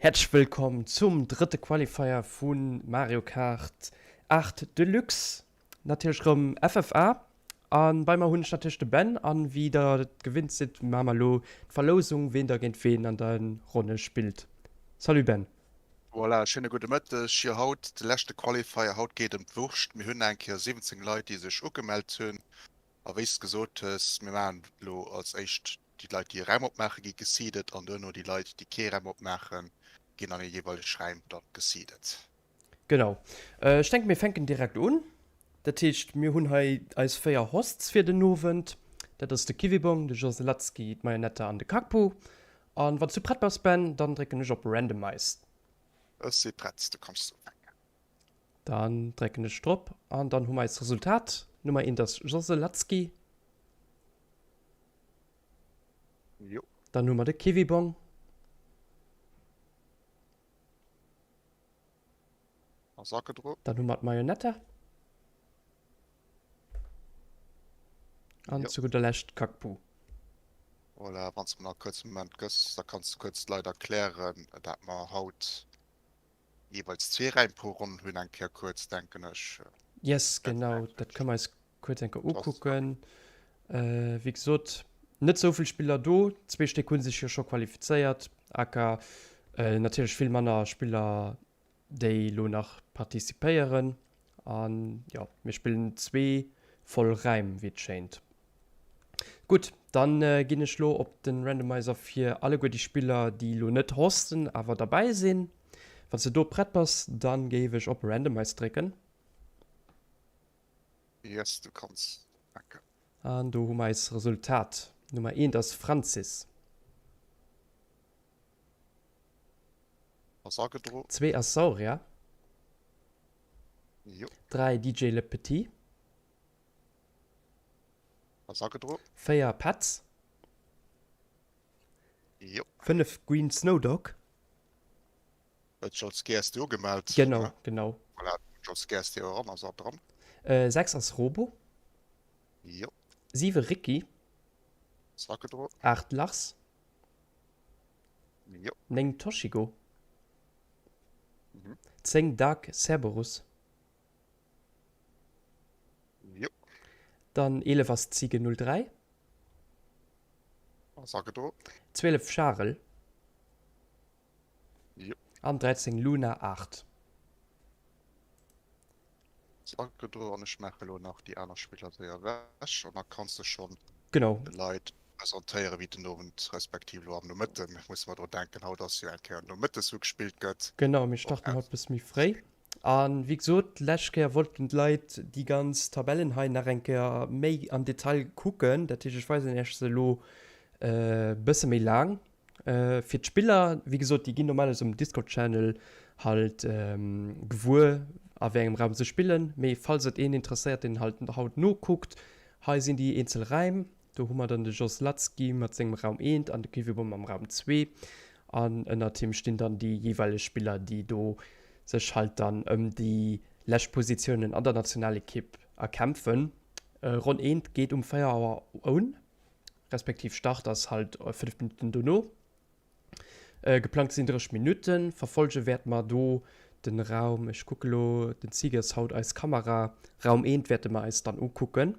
Häerzlech wëllkomm zum drëtte Qualifier vu Mario Kart 8 Deluxe, natierlech rëm FFA. An bei mer hunn ech natierlech de Ben an wéi der et gewinnt sidd maache mer elo d'Verlousung ween da géint ween an der Ronne spillt. Salut Ben. Voilà, schéine gudde Mëtteg. Jo, haut de leschte Qualifier, haut geet ëm d'Wurscht. Mir hunn eng Kéier 17 Leit déi sech ugemellt hunn. A wéi s de gesot hues, mir maachen elo als éischt déi Leit, déi e Räum opmaachen, gi geseedet an duerno déi Leit, déi kee Räum opmaachen, ginn an hir jeeweileg Räim dann geseedet. Genau. Ech denken, mir fänken direkt un. Dat heescht, mir hunn hei eis 4 Hosts fir den Owend. Dat ass de Kiwibong, de Joselatzki, d'Mayonetta an de Kakpu. An wann s du prett bass, Ben, dann drécken ech op Randomize. Ech si prett, du kanns ufänken. Dann drécken ech drop an dann hu mer eist Resultat. Nummer eent ass Joselatzki. Jo. Dann hu mer de Kiwibong. Ass agedro. Dann hu mer d'Mayonetta. An zu gudder Lescht d'Kakpu. Voilà, wann s de mer nach e kuerze Moment gëss, da kanns de kuerz d'Leit erklären, dat mer haut jeeweils zwee Räim pro Ronn hunn eng Kéier kuerz, denken ech. Yes, genau, dat kënne mer eis kuerz eng Kéier ukucken. Wéi gesot, net esou vill Spiller do, zwee Stéck hu sech jo scho qualifizéiert, aka natierlech vill manner Spiller, déi elo nach participéieren. An jo, mir spillen zwee voll Räim, wéi et schéint. Gutt, dann ginn ech lo op den Randomizer fir alleguer déi Spiller déi lo net hosten awer derbäi sinn. Wanns de do prett bass, dann géif ech op Randomize drécken. Yes, du kanns ufänken. An do hu mer eis Resultat. Nummer eent ass Francis. Ass agedro. Zwee ass Sauria. Jo. 3 DJ Le Petit. Ass agedro. 4 Petz. Jo. 5 Green Snowdog. Huet sech als GSD ugemellt. Genau, genau. Voilà, huet sech als GSD eran, ass och dran. 6 ass Robo. Jo. 7 Ricky. Ass agedro. 8 Lars. Jo. 9 Toshigo. 10 Dark Cerberus. Jo. Dann 11 ass Ziege 03. Ass agedro. 12 Charel. Jo. An 13 Luna 8. Ass agedro an ech maache lo nach déi aner Spiller séier ewech an da kanns de schonn Genau. de Leit presentéieren, wéi den Owend respektiv elo am Nomëtten, musse mer drun denken, haut ass jo eng Kéier nomëttes wou gespillt gëtt. Genau, mir starten haut bësse méi fréi. A wéi gesot, d'lescht Kéier wollten d'Leit déi ganz Tabellen hei nach eng Kéier méi am Detail kucken. Dat heescht, ech weisen Iech se elo e bësse méi laang. Fir d'Spiller, wéi gesot, déi ginn normalerweis um Discord-Channel halt gewuer, a wéi engem Raum se spillen. Mee falls et een interesséiert, deen halt haut nokuckt, hei sinn déi eenzel Räim. Do hu mer dann de Jos Latzky mat sengem Raum eent an de Kiwibom mam Raum zwee. An ënnert him stinn dann déi jeeweileg Spiller, déi do sech halt dann ëm déi lescht Positiounen an der Nationalekipp erkämpfen. Ronn eent geet um 4 Auer un, respektiv Start ass halt 5 Minutten dono. Geplangt sinn 30 Minutten. Verfollege wäerte mer do den Raum, ech kucke lo, den Ziege ass haut eis Kamera, Raum eent wäerte mer eis dann ukucken.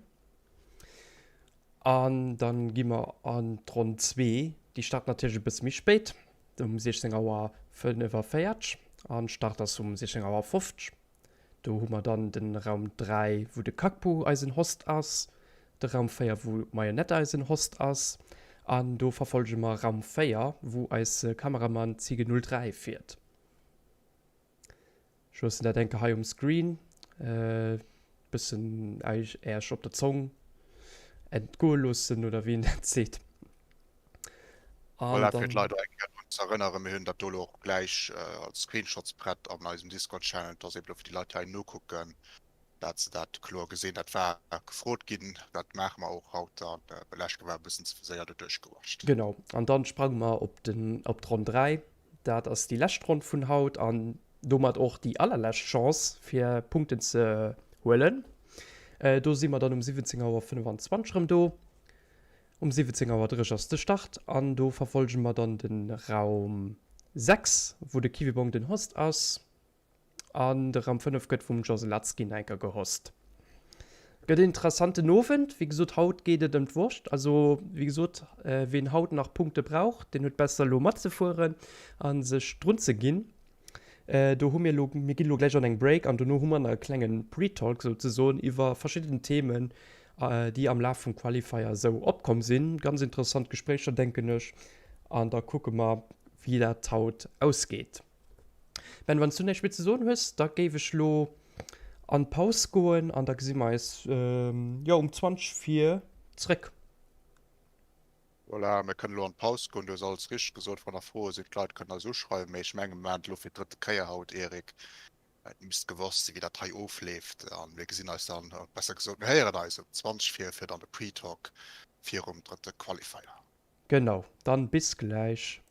An dann gi mer an d'Ronn zwee. Déi start natierlech e bësse méi spéit, um 16 Auer 45 an Start ass um 16 Auer 50. Do hu mer dann den Raum 3, wou de Kakpu eisen Host ass, de Raum 4, wou d'Mayonette eisen Host ass an do verfollege mer Raum 4, wou eise Kameramann Ziege 03 fiert. Ech loossen dat enke hei um Screen bëssen Äech op der Zong entgoe loossen, oder wéi een dat seet. An Voilà, fir d'Leit och eng Kéier drun ze erënneren, mir hunn dat do elo och gläich als Screenshots prett an eisem Discord-Channel, dass eeben elo fir déi Leit, déi hei nokucken, dat se dat kloer gesinn. Dat war gefrot ginn, dat maache mer och haut dann. Lescht Kéier war e bëssen ze séier doduerch gerusht. Genau, an dann sprange mer op den, op d'Ronn 3. Dat ass déi lescht Ronn vun haut an domat och déi allerlescht Chance fir Punkten ze huelen. Do si mer dann um 17 Auer 25 erëm do. Um 17 Auer 30 ass de Start an do verfollege mer dann de Raum. 6, wou de Kiwibong den Host ass. An de Raum 5 gëtt vum Joselatzki nach eng Kéier gehost. Gëtt en interessanten Owend. Wéi gesot, haut geet et ëm d'Wurscht. Also, wéi gesot, ween haut nach Punkte brauch, deen huet besser elo matzefueren a sech drun ze ginn. Do hu mir elo, mir ginn elo gläich an eng Break an dono hu mer nach e klenge Pre-Talk souzesoen iwwer verschidden Themen, déi am Laf vum Qualifier esou opkomm sinn. Ganz interessant Gespréicher, denken ech. An da kucke mer, wéi dat haut ausgeet. Ben, wann s du näischt méi ze soen hues, da géif ech elo an d'Paus goen an da gesi mer eis, jo, um 20 vir zréck. Voilà, mir kënnen elo an d'Paus goen. Du hues alles richteg gesot. Wann nach Froe sinn, d'Leit kënnen eis uschreiwen. Mee ech mengen, mir maachen et elo fir d'drëtte Kéier haut, Eric. Et misst gewosst sinn, wéi dat hei ofleeft. A mir gesinn eis dann, besser gesot, mir héieren eis um 20 vir fir dann de Pre-Talk virum drëtte Qualifier. Genau, dann bis gläich.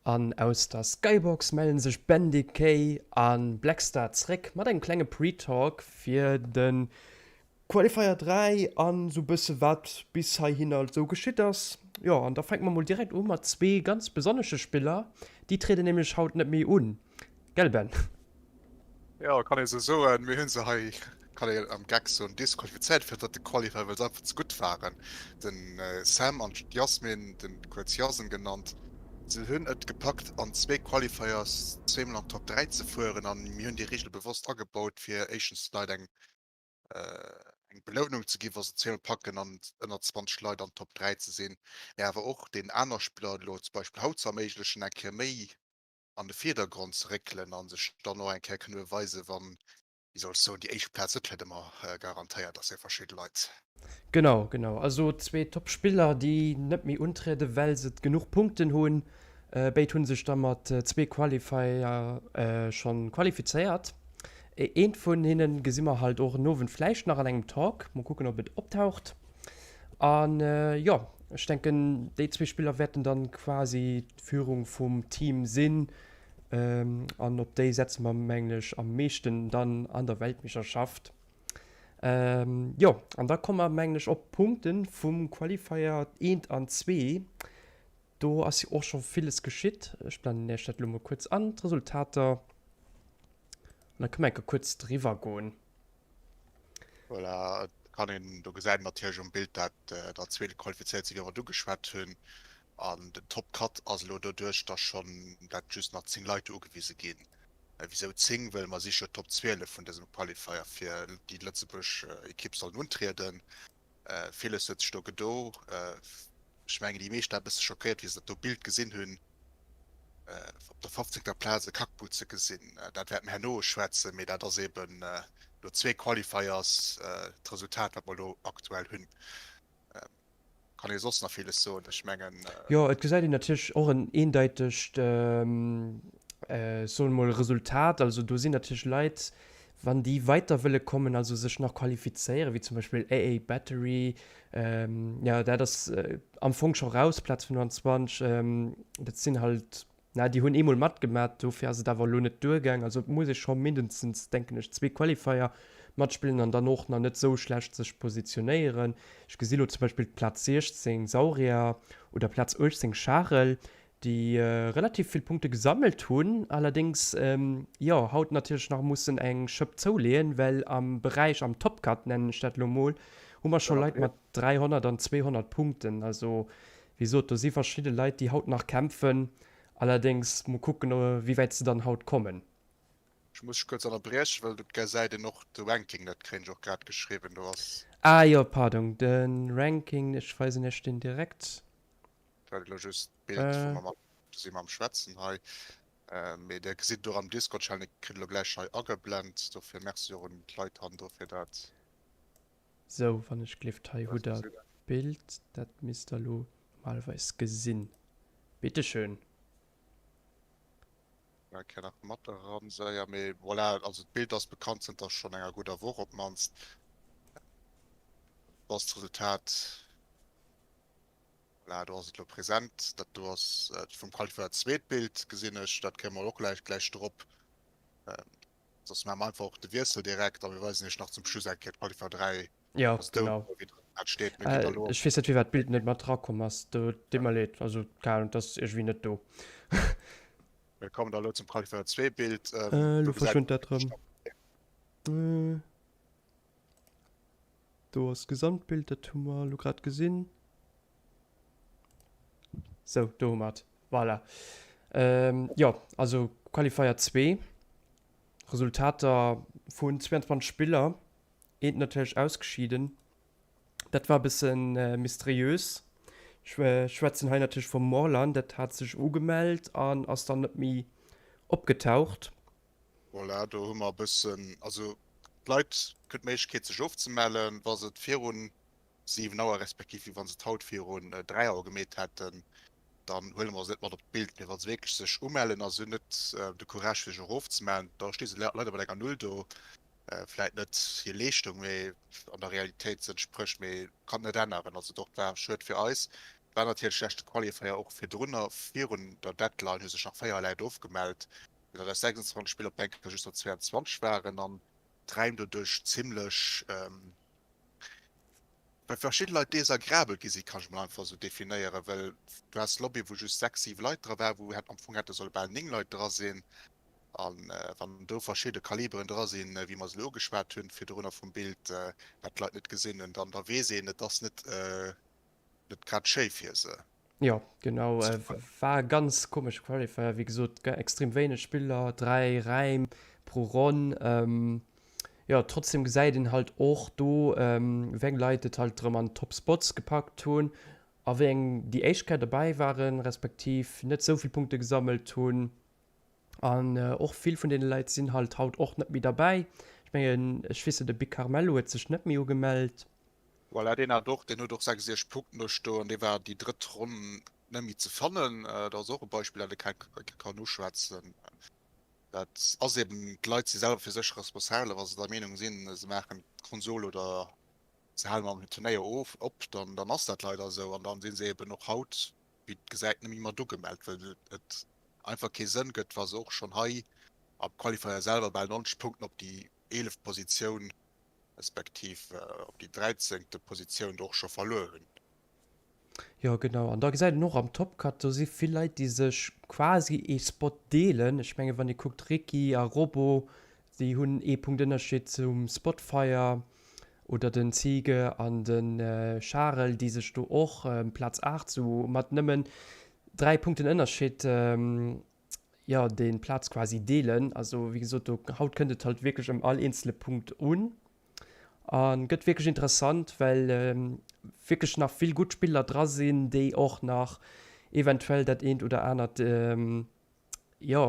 An aus der Skybox mellen sech Ben Decay a Blackstar zréck mat engem klenge Pre-Talk fir de Qualifier 3 an sou bësse wat bis heihinner sou geschitt ass. Jo, an da fänke mer mol direkt u mat zwee ganz besonnesche Spiller. Déi trieden nämlech haut net méi un, gell Ben? Jo, kann ee sou soen. Mir hu se hei, kann ee am Geck soen, disqualifizéiert fir de Qualifier, well se einfach ze gutt waren. Den Sam an d'Yasmin, den kuerz Yasen genannt, se hunn et gepackt an zwee Qualifiers zweemol an d'Top 3 ze fueren an mir hunn déi Reegel bewosst agebaut fir éischtens de Leit eng eng Belounung ze ginn, wa se zweemol packen an ënner 20 Leit an Top 3 ze sinn, mee awer och den aner Spiller elo zum Beispill haut ze erméiglechen, eng Kéier méi an de Virdergrond ze réckelen a sech dann och eng Kéier kënne beweisen, wann, wéi soll ech soen, déi éischt Plaz net vläicht ëmmer garantéiert ass fir verschidde Leit. Genau, genau. Also zwee Top-Spiller, déi net méi untrieden, well se genuch Punkten hunn. Béid hu sech da mat zwee Qualifier scho qualifizéiert. Eent vun hinne gesi mer halt och en Owend vläicht nach an engem Talk. Mol kucken, ob et optaucht. An jo, ech denken, déi zwee Spiller wäerten dann quasi d'Führung vum Team sinn. An op déi setze mer, mengen ech, am meeschten dann an der Weltmeeschterschaft. Jo, an da komme mer, mengen ech, op d'Punkte vum Qualifier eent an zwee. Do ass jo och scho villes geschitt. Ech blenden Iech dat elo mol kuerz an, d'Resultater. An da kënne mer enke kuerz driwwer goen. Voilà, et kann een do gesäit een natierlech um Bild, dat der zweete qualifizéiert sinn, wéi mer et ugeschwat hunn. An den Top Cut ass elo doduerch, datt schonn dat just nach 10 Leit do ugewise ginn. Wisou 10? Well mer si jo d'Top 12 vun dësem Qualifier, fir déi Lëtzebuerg Ekipp sollen untrieden. Villes huet sech do gedo. Ech mengen déi meescht waren e bësse schockéiert wéi se dat do Bild gesinn hunn, op der 15. Plaz e Kackboot ze gesinn. Dat wäerte mer herno uschwätzen, mee dat ass eben no zwee Qualifiers d'Resultat wat mer elo aktuell hunn. Kann ee soss nach villes soen? Ech mengen. Jo, et gesäit een natierlech och en eendeitegt, soe mol, Resultat. Also do sinn natierlech Leit, wann déi weiter wëlle kommen, also sech nach qualifizéieren, wéi zum Beispill AA Battery, jo dat ass am Fong scho raus, Plaz 25, dat sinn halt Na, déi hunn eemol matgemat, dofir ass et awer elo net duergaang. Also et muss ee scho mindestens, denken ech, zwee Qualifier matspillen an dann och nach net esou schlecht sech positionéieren. Ech gesi lo zum Beispill d'Plaz 16 Saurier oder Plaz 18 Charel, déi relativ vill Punkte gesammelt hunn, allerdéngs jo haut natierlech nach mussen eng Schëpp zouleeën, well am Beräich, am Top Cut nennen ech dat elo mol, hu mer scho Leit mat 300 an 200 Punkten. Also Wéi sot, do si verschidde Leit, déi haut nach kämpfen. Allerdéngs, mol kucken, wéi wäit se dann haut kommen. Ech muss dech kuerz ënnerbriechen, well do gesäit een och de Ranking, dat kréien ech och grad geschriwwen, do ass. Ah jo, pardon, de Ranking, ech weisen iech deen direkt. Ech hat elo just d'Bild vum am si mer am Schwätzen hei, mee dir gesitt et och am Discord-Channel, dir kritt elo gläich hei ageblent. Dofir Merci och un d'Leit hannendru fir dat. Sou, wann ech gleeft, hei hutt der d'Bild, dat misst der elo normalerweis gesinn. Bitteschön. Eng Kéier nach mat eran, séier. Mee voilà, also d'Bild ass bekannt zënter schonn enger gudder Woch op d'mannst. Do ass d'Resultat, voilà, do ass et elo present. Dat do ass vum Qualifier zweet Bild, gesinn ech. Dat kréie mer och gläich, gläich drop. Soss maache mer einfach och de Wiessel direkt a mir weisen iech nach zum Schluss eng Kéier d'Qualifier 3. Jo, genau. Dat steet, mir ginn da lo. Ech weess net firwat d'Bild net mat erakomm ass, do deet mer leed, also keng Ahnung, dat ass iergendwéi net do. Mir kommen da lo zum Qualifier 2 Bild. Elo verschwënnt dat erëm. Do ass d'Gesamtbild, dat hu mer elo grad gesinn. Sou, do hu mer et. Voilà. Jo, also Qualifier 2, Resultater vun 22 Spiller, eent natierlech ausgeschieden. Dat war e bësse mysteriös. Ech schwätzen hei natierlech vum Morlan, dat hat sech ugemellt an ass dann net méi opgetaucht. Voilà, do hu mer e bëssen, also d'Leit hunn d'Méiglechkeet sech ofzemellen, wa se et virun 7 Auer, respektiv wéi wa se et haut virun 3 Auer gemeet hätten, dann huele mer se net mat op d'Bild. Mee wa se wierklech sech umellen a se hunn net de Courage fir sech och erofzemellen, da sti se leider mat enger Null do. Vläit net hir Leeschtung, mee an der Realitéit se entsprécht, mee kann et net änneren. Also doch, war schued fir eis. War natierlech schlechte Qualifier och virdrunner. Virun der Deadline hu sech nach 4 Läit ofgemellt, soudatt aus 26 Spiller op eng Kéier just nach 22 waren an d'Räim doduerch zimmlech, well verschidde Leit desagreabel gi sinn, kann ech mol einfach esou definéieren, well du has Lobby wou just 6, 7 Leit dra waren, wou hätt am Fong hätte solle bal 9 Leit dra sinn. An wann do verschidde Kaliberen dra sinn, wéi mer se elo ugeschwat hunn virdrunner vum Bild, wat d'Leit net gesinn hunn, dann da weess een, et ass net net grad schéi fir se. Jo, genau. War e ganz komesche Qualifier, wéi gesot, extrem wéineg Spiller, 3 Räim pro Ronn. Jo, trotzdem gesäit een halt och do, wéi eng Leit et halt erëm an d'Top Spots gepackt hunn a wéi eng déi éischt Kéier dobäi waren, respektiv net esou vill Punkte gesammelt hunn. An och vill vun deene Leit sinn halt haut och net méi derbäi. Ech mengen, ech weess net, de Big Carmelo huet sech net méi ugemellt. Voilà, deen hat och, deen huet och 66 Punkten do stoen. Dee war déi drëtt Ronn net méi ze fannen. Dat ass och e Beispill, dat ee kann uschwätzen. Dat ass eben, d'Leit si selwer fir sech responsabel a wa se der Meenung sinn, se maachen d'Konsol oder se hale mam Turnéier of, op, dann, dann ass dat leider esou. An dann si se eben och haut, wéi et gesäit, net méi mat ugemellt, well et einfach kee Sënn gëtt, wa se och schonn hei am Qualifier selwer bal 90 Punkten op déi eeleft Positioun respektiv op déi dräizéngte Positioun do och scho verluer hunn. Jo genau, an da gesäit een och am Top Cut, do si vill Leit déi sech quasi ee Spot deelen. Ech menge wann ee kuckt Ricky a Robo, déi hunn ee Punkt Ënnerscheed zum Spotfire oder den Ziege an de Charel, déi sech do och Plaz 8 sou mat nëmmen 3 Punkten Ënnerscheed jo déi Plaz quasi deelen. Also wéi gesot do haut kënnt et halt wierklech ëm all eenzele Punkt un. A gëtt wierklech interessant, well wierklech nach vill gutt Spiller dra sinn, déi och nach eventuell dat eent oder anert, jo,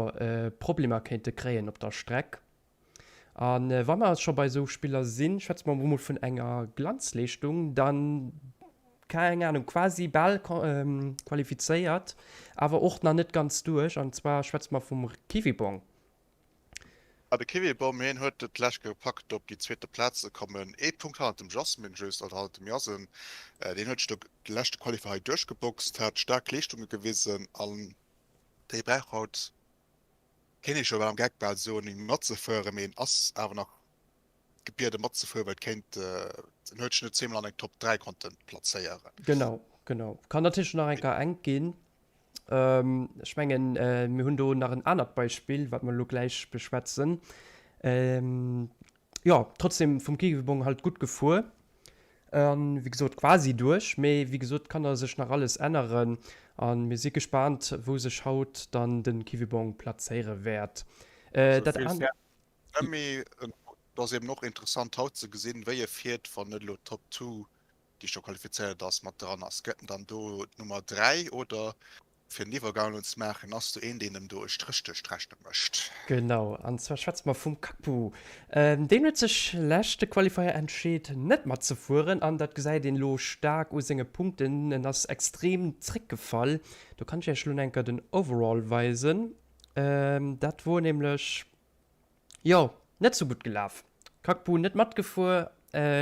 Problemer kéinte kréien op der Streck. A wa mer scho bei esou Spiller sinn, schwätze mer emol vun enger Glanzleeschtung. Da. Keng Ahnung, quasi bal qualifizéiert, awer och nach net ganz duerch. An zwar schwätze mer vum Kiwibong. Ah, de Kiwibong, hien huet et d'lescht gepackt op déi zweete Plaz ze kommen, ee Punkt hannert dem Jasmin just, also hannert dem Jasen. Deen huet sech do de leschte Qualifier hei duerchgeboxt, hat staark Leeschtunge gewisen an déi brauch haut, kéint ee scho bal am Geck bal soen, méi matzefueren, mee en ass awer nach gebiede matzefueren, well et kéint, en huet sech net zweemol an eng Top 3 konnte plazéieren. Genau, genau. Kann natierlech nach eng Kéier enk ginn. Ech mengen, mir hunn do nach en anert Beispill, wat mer elo gläich beschwätzen. Jo, trotzdem vum Kiwibong halt gutt gefuer. An wéi gesot quasi duerch, mee wéi gesot kann da sech nach alles änneren an mir si gespaant wou sech haut dann den Kiwibong plazéiere wäert. Dat an. Mee et ass eben och interessant haut ze gesinn, wéi e fiert, wann net elo d'Top Two, déi scho qualifizéiert ass, mat dran ass. Gëtt en dann do d'Nummer 3 oder, fir den Iwwergang elo ze maachen, ass do een, deen em do e Stréch duerch d'Rechnung mécht? Genau, an zwar schwätze mer vum Kapu. Deen huet sech leschte Qualifier entscheet, net matzefueren an dat gesäit een elo staark u senge Punkten. En ass extrem zréckgefall. Do kann ech iech elo enker den Overall weisen. Dat wor nämlech, jo, net sou gutt gelaf. Kakbu net matgefuer,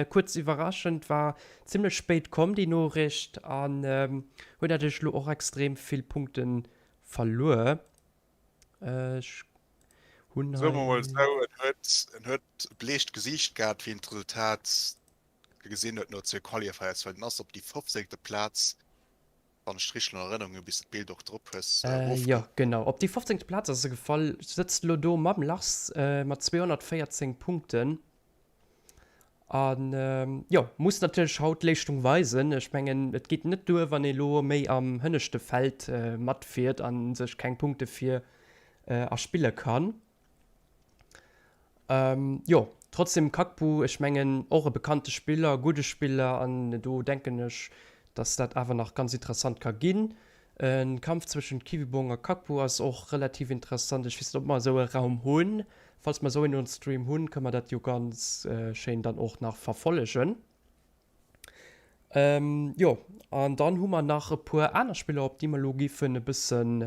kuerz iwwerraschend, war zimmlech spéit komm déi Noriicht an huet natierlech elo och extrem vill Punkte verluer. Ech hunn Soe mer mol hei. esou, en huet, en huet e bleecht Gesiicht gehat, wéi en d'Resultat gesinn huet no zwee Qualifiers, well en ass op déi 15. Plaz Wann ech et richteg an Erënnerung hunn, bis de d'Bild och drop hues, erofge. Jo, genau. Op déi 15. Plaz ass e gefall, sëtzt elo do mam Lars mat 214 Punkten. An jo, muss natierlech haut Leeschtung weisen. Ech mengen, et geet net duer, wann ee lo méi am hënneschte Feld matfiert a sech keng Punkte vir erspille kann. Jo, trotzdem Kakpu, ech mengen och e bekannte Spiller, gudde Spiller an do denken ech, dass dat awer nach ganz interessant ka ginn. En Kampf zwëschent Kiwibong a Kakpu ass och relativ interessant. Ech weess net ob mer esou e Raum hunn. Falls mer esou een on Stream hunn, kënne mer dat jo ganz schéin dann och nach verfollegen. Jo, an dann hu mer nach e puer aner Spiller, op déi mer elo géifen e bëssen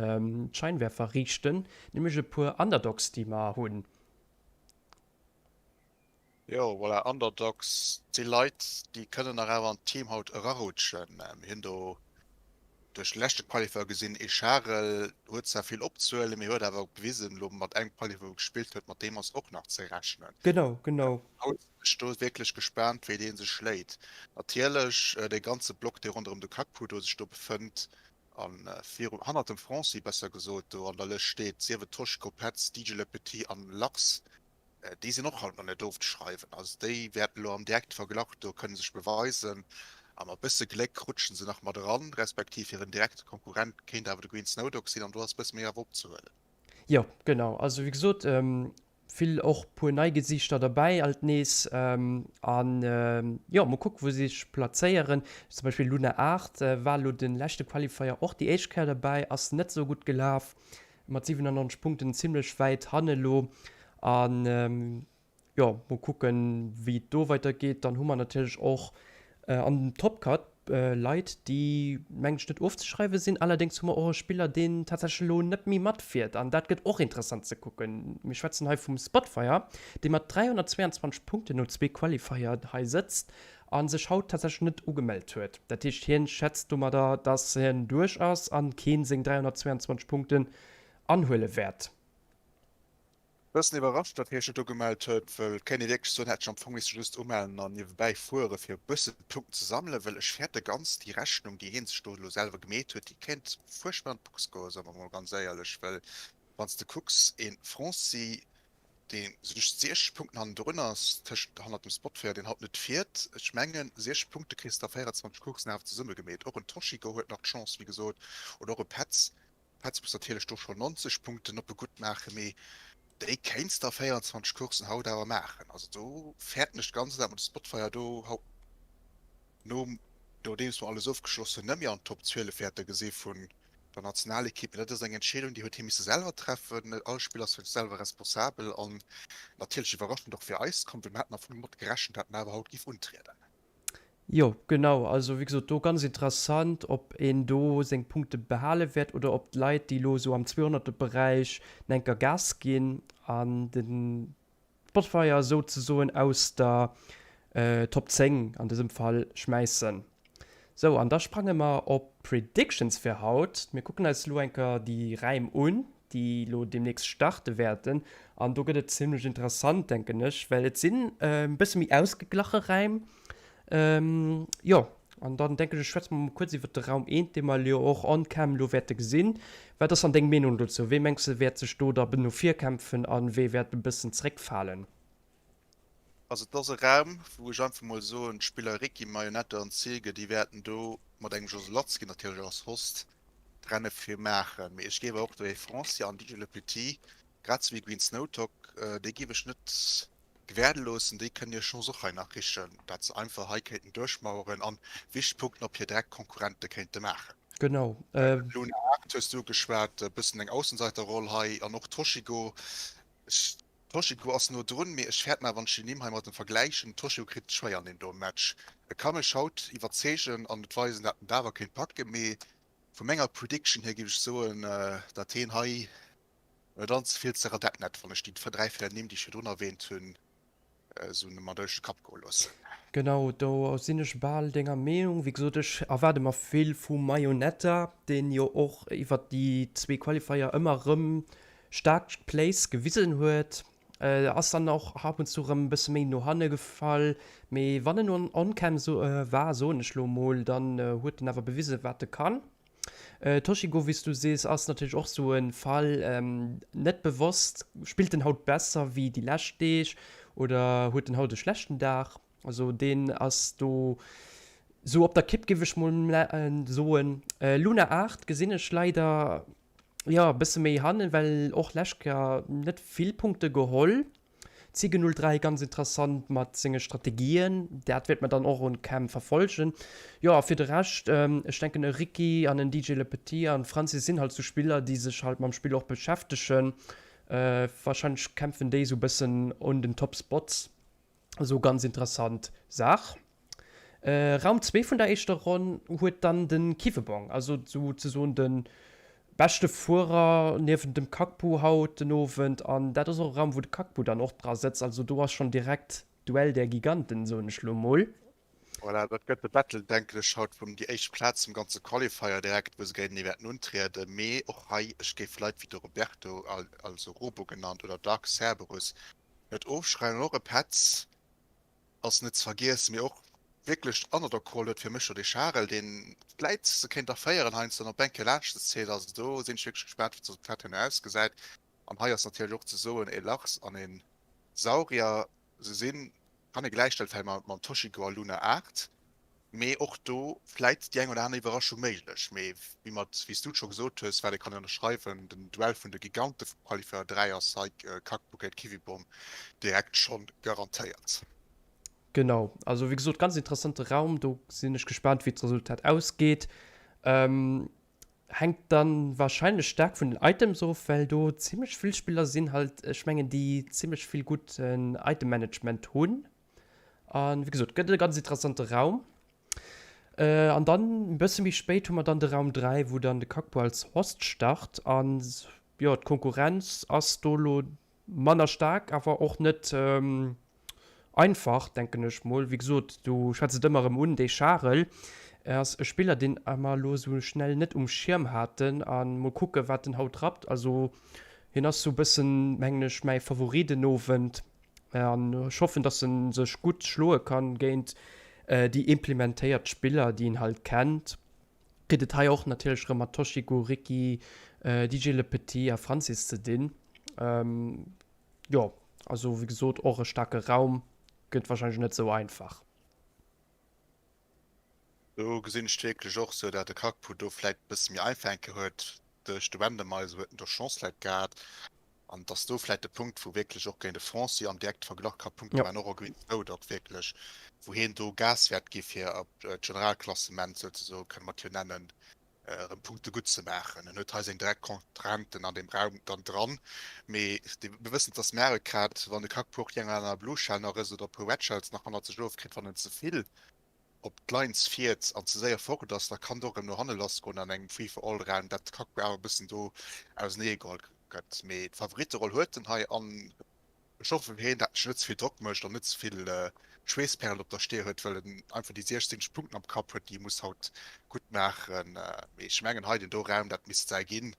d'Scheinwerfer riichten, nämlech e puer Underdogs, déi mer hunn. Jo, voilà, Underdogs si Leit, déi kënnen nach awer an d'Team haut erarutschen. Mir hunn do duerch de leschte Qualifier gesinn, ee Charel huet zwar vill opzehuelen, mee huet awer bewisen, elo mat engem Qualifier, wou e gespillt huet, mat deem ass och nach ze rechnen. Genau, genau. Haut sinn ech do wierklech gespaant, wéi dee sech schléit. Natierlech, dee ganze Block, dee ronderëm de Kakpu do sech do befënnt, a virum, hannert dem Francis besser gesot, do an der Lëscht steet, sief et Toschko, Petz, DJ Le Petit an Lachs, Déi sinn och haut nach net ofzeschreiwen. Also déi wäerten elo am direkte Verglach do kënne sech beweisen a mat bësse Gléck rutschen se nach mat eran, respektiv hiren direkte Konkurrent kéint awer de Green Snowdog sinn an do ass e bësse méi awer opzehuelen. Jo, genau. Also wéi gesot, vill och puer nei Gesiichter derbäi alt nees an jo, mol kucke wou si sech plazéieren. Zum Beispill Luna 8 war elo de leschte Qualifier och déi éischt Kéier derbäi, ass net esou gutt gelaf. Mat 97 Punkten zimlech wäit hanne lo. An jo, mol kucken, wéi et do weider geet. Dann hu mer natierlech och an dem Top Cut Leit, déi mengen ech net ofzeschreiwe sinn. Allerdéngs hu mer och e Spiller, deen tatsächlech elo net méi matfiert. An dat gëtt och interessant ze kucken. Mir schwätzen hei vum Spotfire, dee mat 322 Punkten no zwee Qualifier hei sëtzt a sech haut tatsächlech net ugemellt huet. Dat heescht, hien schätzt domadder, dass hien duerch ass a keen seng 322 Punkten anhuele wäert. Bëssen iwwerrascht, datt hie sech net ugemellt huet, wëll et kéint ee wierklech soen, hätt sech am Fong misse just umellen an niewebäi fuere fir e bësse Punkten ze sammelen, wëll ech fäerte ganz, déi Rechnung, déi hie sech do elo selwer gemeet huet, déi kéint fuerchtbar an d'Box goen, soe mer mol ganz éierlech, wëll wann s de kucks, ee Franci, dee just 60 Punkten hannendrun ass, tëscht hannert dem Spotfire, deen haut net fiert. Ech mengen, 60 Punkte kriss de a 24 Courssen awer zesummegemeet. Och en Toshiko huet nach d'Chance, wéi gesot, oder och e Petz. Petz muss natierlech do schonn 90 Punkten op e gutt maachen, mee déi kéints de a 24 Courssen haut awer maachen. Also do fäerten ech ganz, datt mer de Spotfire do haut nom, nodeems mer alles ofgeschloss hunn, net méi an d'Top 12 wäerte gesi vun der Nationalekipp. Mee dat ass eng Entscheedung, déi huet hie misse selwer treffen. All Spiller ass fir sech selwer responsabel an natierlech iwwerraschend och fir eis komm, well mir haten am Fong domat gerechent, datt en awer haut géif untrieden. Jo, genau. Also wéi gesot, do ganz interessant, ob een do seng Punkte behale wäert oder ob d'Leit, déi elo esou am Zweehonnerterberäich enker Gas ginn an de Spotfire souzesoen aus der Top 10 an dësem Fall schmäissen. Sou, an da sprange mer op d'Predictions fir haut. Mir kucken eis elo enker déi Räim un, déi elo deemnächst starte wäerten. An do gëtt et zimmlech interessant, denken ech, well et sinn e bësse méi ausgeglache Räim. Jo, an dann denken ech, schwätze mer mol kuerz iwwert de Raum eent, dee mer jo och on cam elo wäerte gesinn. Wat ass dann deng Meenung dozou? Wee mengs de wäert sech do da no vir kämpfen a wee wäert e bëssen zréckfalen? Also et ass e Raum, wou ech einfach mol soen, d'Spiller Ricky, Marionette an Ziege, déi wäerten do mat engem José Latzki natierlech als Host d'Renne fir maachen. Mee ech géif awer och do ee Francia an DJ Le Petit, grad esou wéi Green Snowtalk, déi géif ech net gewäerde loossen. Déi kënnen hir Chance och hei nach richen, dat se einfach hei kéinten duerchmaueren an wichteg Punkten op hir direkt Konkurrente kéinte maachen. Genau. Luna 8 hues du ugeschwat, e bëssen eng Aussenseiterroll hei an och Toshigo. Ech Toshiko ass no drun, mee ech fäerten awer wann ech déi Nimm hei mat em vergläichen, Toshiko kritt et schwéier an deem do Match. E ka mech haut iwwerzeegen an et weisen dat en et awer kéint packen, mee vu menger Prediction hier géif ech soen dat heen hei net all ze vill ze radetten hätt, wann ech déi 3, 4 Nimm déi ech virdrun erwähnt hunn esou mer duerch de Kapp goe loossen. Genau, do sinn ech bal denger Meenung. Wéi gesot, ech erwaarde mer vill vum Mayonetta, deen jo och iwwert déi zwee Qualifier ëmmer erëm staark Plays gewisen huet, ass dann och ab und zu rëm e bësse méi no hanne gefall, mee wann en on on-cam war, soen ech lo mol, dann huet en awer bewisen, wat e kann. Toshigo, wéi s du sees, ass natierlech och sou e Fall, net bewosst, spillt en haut besser wéi déi lescht Deeg oder huet en haut e schlechten Dag? Also deen ass do sou op der Kipp, géif ech mol soen. Luna 8 gesinn ech leider Jo, e bësse méi hannen, well och lescht Kéier net vill Punkte geholl. Ziege 03 ganz interessant mat senge Strategien, dat wäert mer dann och on cam verfolgen. Jo, a fir de Rescht, ech denken e Ricky an en DJ Le Petit an Francis sinn halt sou Spiller, déi sech halt mam Spill och beschäftegen. Wahrscheinlech kämpfen déi sou bëssen un den Top Spots. Esou ganz interessant Saach. Raum 2 vun der éischter Ronn huet dann de Kiwebong, also sou ze soen de beschte Fuerer niewent dem Kakpu haut den Owend. An dat ass och e Raum wou de Kakpu dann och dra sëtzt. Also do ass schonn direkt Duell der Giganten, soen ech lo mol. Voilà, dat gëtt de Battle, denken ech, haut vum déi éischt Plaz vum ganze Qualifier direkt, wou se géintenee wäerten untrieden. Mee och hei, ech géif Leit wéi de Roberto, also Robo genannt, oder Dark Cerberus net ofschreiwen. An och e Petz ass net ze vergiessen, mee och wierklech Underdog Call huet fir mech jo de Charel, deen vläit se kéint erféieren heiansdo an op eng Kéier laanscht ze zéien. Also do sinn ech wierklech gespaant, wéi d'Resultat herno ausgesäit. An hei ass natierlech och ze soen, e Lachs an e Saurier, se sinn, kann ee gläichstellen vläicht mam Toshiko a Luna 8, Mee och do vläit déi eng oder aner Iwwerraschung méiglech. Mee wéi mer, wéi s du et scho gesot hues, wat ee kann ënnerschreiwen, den Duell vun de Gigante vum Qualifier 3 ass hei Kakbu géint Kiwibom direkt schonn garantéiert. Genau, also wéi gesot, ganz interessante Raum. Do sinn ech gespaant, wéi d'Resultat ausgeet. Hänkt dann wahrscheinlech staark vun den Items of, well do zimmlech vill Spiller sinn halt, ech mengen, déi zimmlech vill gutten Item-Management hunn. An wéi gesot, gëtt e ganz interessante Raum. Äh, an dann e bësse méi spéit hu mer dann de Raum 3, wou dann de Kakpo als Host start. An jo, d'Konkurrenz ass do lo manner staark, awer och net ähm, einfach, denken ech mol. Wéi gesot, du schwätz et ëmmer erëm un, dee Charel ass e Spiller, deen mer elo esou schnell net um Schierm haten. A mol kucke wat en haut rappt. Also hien ass sou e bëssen, mengen ech, mäi Favorit den Owend. An ech hoffen, dass en sech gutt schloe kann géint déi implementéiert Spiller, déi en halt kennt. Kritt et hei och natierlech rëm mat Toshiko, Ricky, DJ Le Petit a Francis ze dinn. Jo, also wéi gesot och e staarke Raum, gëtt wahrscheinlech net sou einfach. Do gesinn ech wierklech och sou, dat de Kakpu do vläit e bësse méi einfach eng Kéier huet. Duerch de Randomizer huet en do Chance vläit gehat. An et ass do vläit de Punkt, wou wierklech och géint e Francy am direkte Verglach ka Punkte maachen, och e Green Snowdog wierklech, wou hien do Gas wäert gi fir op d'Generalklassement souzesoen, kënne mer et jo nennen, erëm Punkte gutt ze maachen. En huet hei seng direkt Kontrahenten an deem Raum dann dran. Mee mir wëssen, dass Mario Kart, wann de Kakpu och déi eng oder aner Blue Shell nach ësst oder e puer Red Shells nach hannert sech ofkritt, wann en ze vill. Op d'Lines fiert an ze séier fort ass, da kann et och erëm no hanne lass goen an engem Free-for-all-Raum, dat Kaku awer e bëssen do ausenee geholl gëtt. Mee d'Favoritteroll huet en hei an ech hoffe fir hien, dat en sech net ze vill Drock mécht an net ze vill Schweessperlen op der Stier huet, well en einfach déi 16 Punkten am Kapp huet, déi e muss haut gutt maachen. Mee ech mengen hei den do Raum, dat misst säi ginn.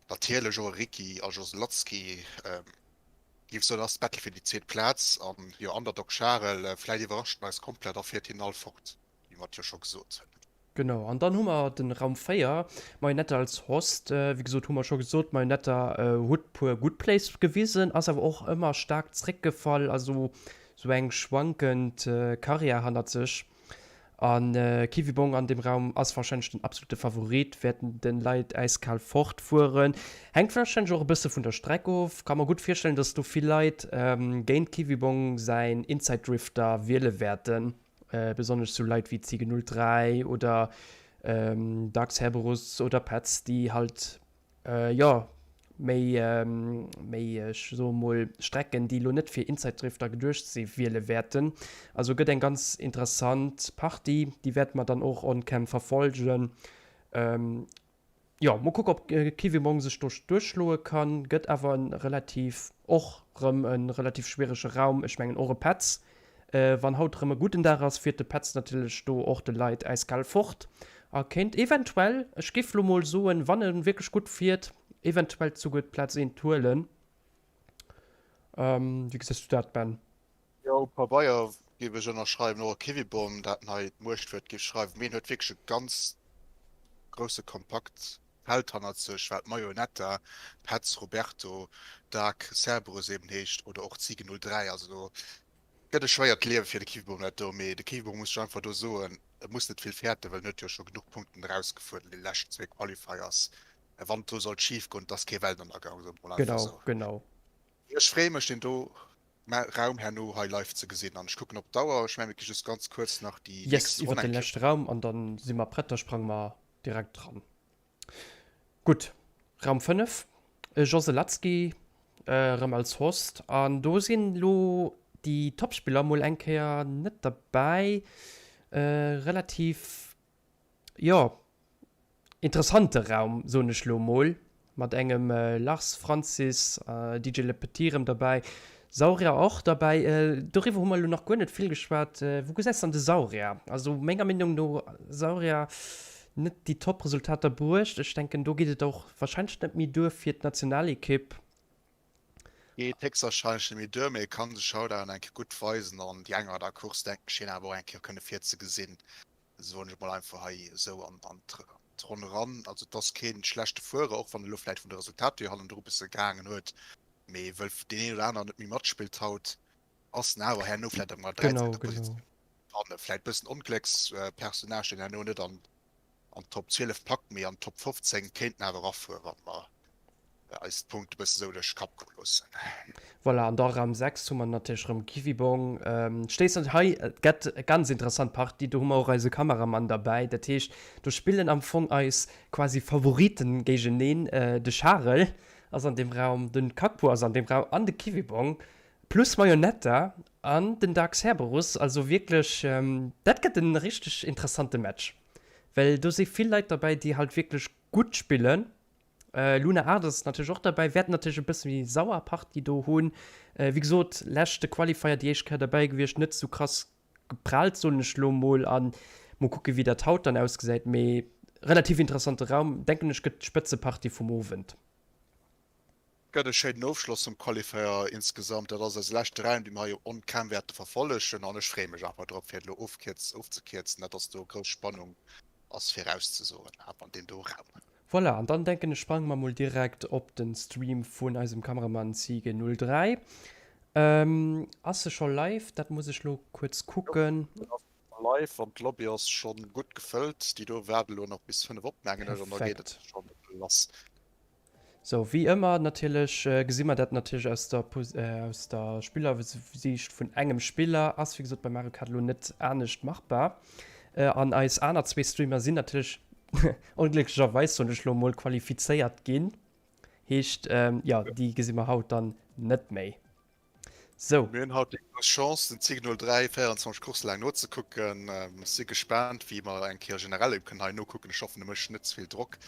Natierlech och e Ricky a Joselatzki, géif soen, ass d'Battle fir déi zweet Plaz. An jo, Underdog Charel, vläit iwwerrascht en eis komplett a fiert hinnen all fort, wéi mer et jo scho gesot hunn. Genau, an dann hu mer den Raum 4, Marionette als Host. Wéi gesot, hu mer scho gesot, Marionette huet puer gutt Plays gewisen, ass awer och ëmmer staark zréckgefall, also sou eng schwankend Karriär hannert sech. An Kiwibong an dem Raum ass wahrscheinlech den absolute Favorit, wäerten den Leit äiskal fort fueren. Hänkt wahrscheinlech och e bësse vun der Streck of. Ka mer gutt virstellen, dass do vill Leit géint Kiwibong säin Inside Drifter wiele wäerten. Besonnesch sou Leit wéi Ziege 03 oder Dark Cerberus oder Petz, déi halt Jo, méi, méi, ech soe mol, Strecken, déi elo net fir Inside-Drifter geduecht si, wiele wäerten. Also gëtt eng ganz interessant Partie, déi wäerte mer dann och on cam verfolgen. Jo, mol kucke ob Kiwimong sech do duerchschloe kann. Gëtt awer e relativ, och rëm e relativ schwierege Raum. Ech mengen och e Petz Wann haut rëm e gudden Dag ass, fiert de Petz natierlech do och de Leit äiskal fort a kéint eventuell, ech géif lo mol soen, wann e wierklech gutt fiert, eventuell souguer d'Plaz eent huelen. Wéi gesäis du dat, Ben? Jo, um Pabeier géif ech ënnerschreiwen, och e Kiwibon, dat hei d'Muechtwuert géif schreiwen, mee en huet wierklech e ganz grousse kompakt Feld hannert sech, wat Marionetta, Petz, Roberto, Dark Cerberus eben heescht oder och Ziege 03. Also do gëtt e schwéiert Liewe fir de Kiwibon dat do, mee de Kiwibon muss ech einfach do soen, e muss net vill fäerten, well en huet jo scho genuch Punkten erausgefuer an de leschten zwee Qualifiers. Wann et do sollt schif goen, et ass kee Weltenënnergang, soe mer mol einfach Genau, esou. genau. Ech freeë mech deen do Raum herno hei live ze gesinn an ech kucken op d'Auer. Ech mengen mir gi just ganz kuerz nach déi Yes, nächst Ronn iwwert de eng Kéier. leschte Raum an dann si mer prett, da sprange mer direkt dran. Gutt, Raum 5, José Latzky erëm als Host an do sinn elo déi Topspiller mol eng Kéier net derbäi. Relativ, jo, Interessante Raum, soen ech lo mol, mat engem Lars Francis, DJ Le Petit rem derbäi, Saurier och derbäi. Doriwwer hu mer elo nach guer net vill geschwat. Wou gesäis dann de Saurier? Also menger Meenung no Saurier net déi Top Resultater bruecht. Ech denken do geet et och wahrscheinlech net méi duer fir d'Nationalekipp. Geet héchstwahrscheinlech net méi duer, mee e kann sech haut awer nach eng Kéier gutt weisen an déi eng oder aner Course denken ech hien awer och eng Kéier kënne virzegesinn, soen ech mol einfach hei esou an d'Ronn eran. Also et ass kee schlechte Fuerer, och wann e lo vläicht vun de Resultater hier hannendru bësse gehaangen huet, mee wëll deen een oder aneren net méi matspillt haut, ass en awer herno vläicht an enger 13. Positioun fannen. Vläicht bëssen Ongléckspersonnage, deen herno net an d'Top 12 packt, mee an d'Top 15 kéint en awer erafueren, wann mer eis d'Punkte bësse sou duerch de Kapp goe loossen. Voilà, an da Raum 6 hu mer natierlech erëm Kiwibong. Stéisst an hei, et gett e ganz interessant Partie, do hu mer och eise Kameramann derbäi. Dat heescht, do spillen am Fong eis quasi Favoriten géigeneen. De Charel ass an deem Raum, den Kakpo ass an deem Raum an de Kiwibong plus Marionetta an den Dark Cerberus. Also wierklech, dat gëtt en richteg interessante Match, well do si vill Leit derbäi, déi halt wierklech gutt spillen. Luna 8 ass natierlech och derbäi, wäert natierlech e bësse méi sauer Partie do hunn. Wéi gesot, leschte Qualifier déi éischt Kéier derbäi gewiescht, net sou krass geprellt, soen ech lo mol. A mol kucke wéi dat haut dann ausgesäit, mee relativ interessante Raum, denken ech, gëtt d'Spëtzepartie vum Owend. Gëtt e schéinen Ofschloss vum Qualifier insgesamt. Dat ass eise leschte Raum, dee mir hei on cam wäerte verfollegen an ech freeë mech einfach drop, fir et elo ofzekierzen. Dat ass do grouss Spannung ass virauszesoen awer an deem do Raum. Voilà, an dann denken ech sprange mer mol direkt op den Stream vun eisem Kameramann Ziege03. Ass e scho live? Dat muss ech lo kuerz kucken. Jo, en ass live an d'Lobby ass schon gutt gefëllt. Déi do waarde lo nach bis 5 op mengen ech an da geet et schon lass. Sou, wéi ëmmer natierlech gesi mer dat natierlech aus der aus der Spillersiicht vun engem Spiller. Ass wéi gesot bei Mario Kart elo net anescht machbar. An eis aner zwee Streamer sinn natierlech onglécklecherweis, soen ech elo mol, qualifizéiert ginn. Heescht, jo, déi gesi mer haut dann net méi. Sou. Mir hunn haut déi grouss Chance, den Zig 03 24 Coursse laang nozekucken. Ech si gespaant, wéi mer eng Kéier generell eben kënnen hei nokucken. Ech hoffen, e mécht net ze vill Drock.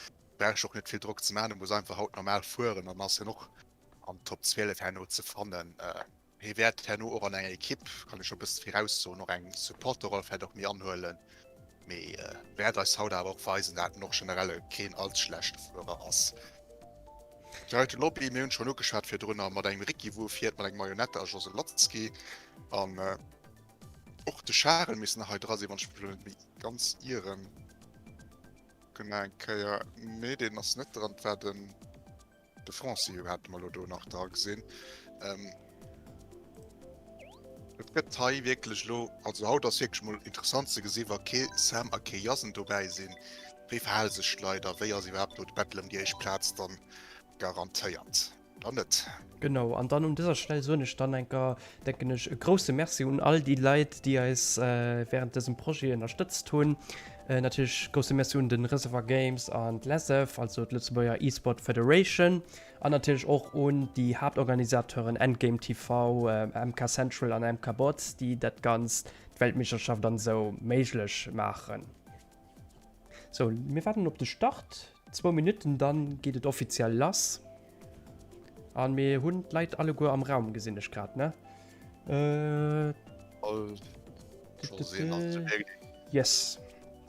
Brauch ech och net vill Drock ze maachen. E muss einfach haut normal fueren, dann ass hien och an Top 12 herno ze fannen. Hie wäert herno och an enger Ekipp, kann ech scho bësse viraussoen, och eng Supporterroll vläicht och méi anhuelen. Mee wäert eis haut awer och weisen, dat en och generell keen allze schlechte Fuerer ass. D'Reite Lobby, mir hunn schonn ugeschwat virdrunner, mat engem Ricky wou fiert, mat engem Marionette a Josel Latzki an och de Charel misst nach hei dra sinn, wann ech mech elo net méi ganz ieren. Kucken nach eng Kéier, nee deen ass net dran, et war den de Franci hate mer elo do nach dra gesinn. Et gëtt hei wierklech elo, also haut ass wierklech mol interessant ze gesi wa kee Sam a kee Jasen dobäi sinn, wéi verhale sech d'Leit a wéi ass iwwerhaapt elo de Battle ëm déi éischt Plaz dann garantéiert oder net. Genau, an dann un dëser Stell soen ech dann enker, denken ech, e grousse Merci un all déi Leit, déi eis während dësem Projet ënnerstëtzt hunn. Natierlech grousse Merci un de Reservoir Games an d'LESEF, also d'Lëtzebuerger eSport Federation. An natierlech och un déi Haaptorganisateuren Endgame TV, MK Central an MK Bots, déi dat Ganzt, d'Weltmeeschterschaft an esou, méiglech maachen. Sou, mir waarden op de Start, zwou Minutten, dann geet et offiziell lass. An mir hunn d'Leit alleguer am Raum, gesinn ech grad, ne? All scho sinn, also Yes.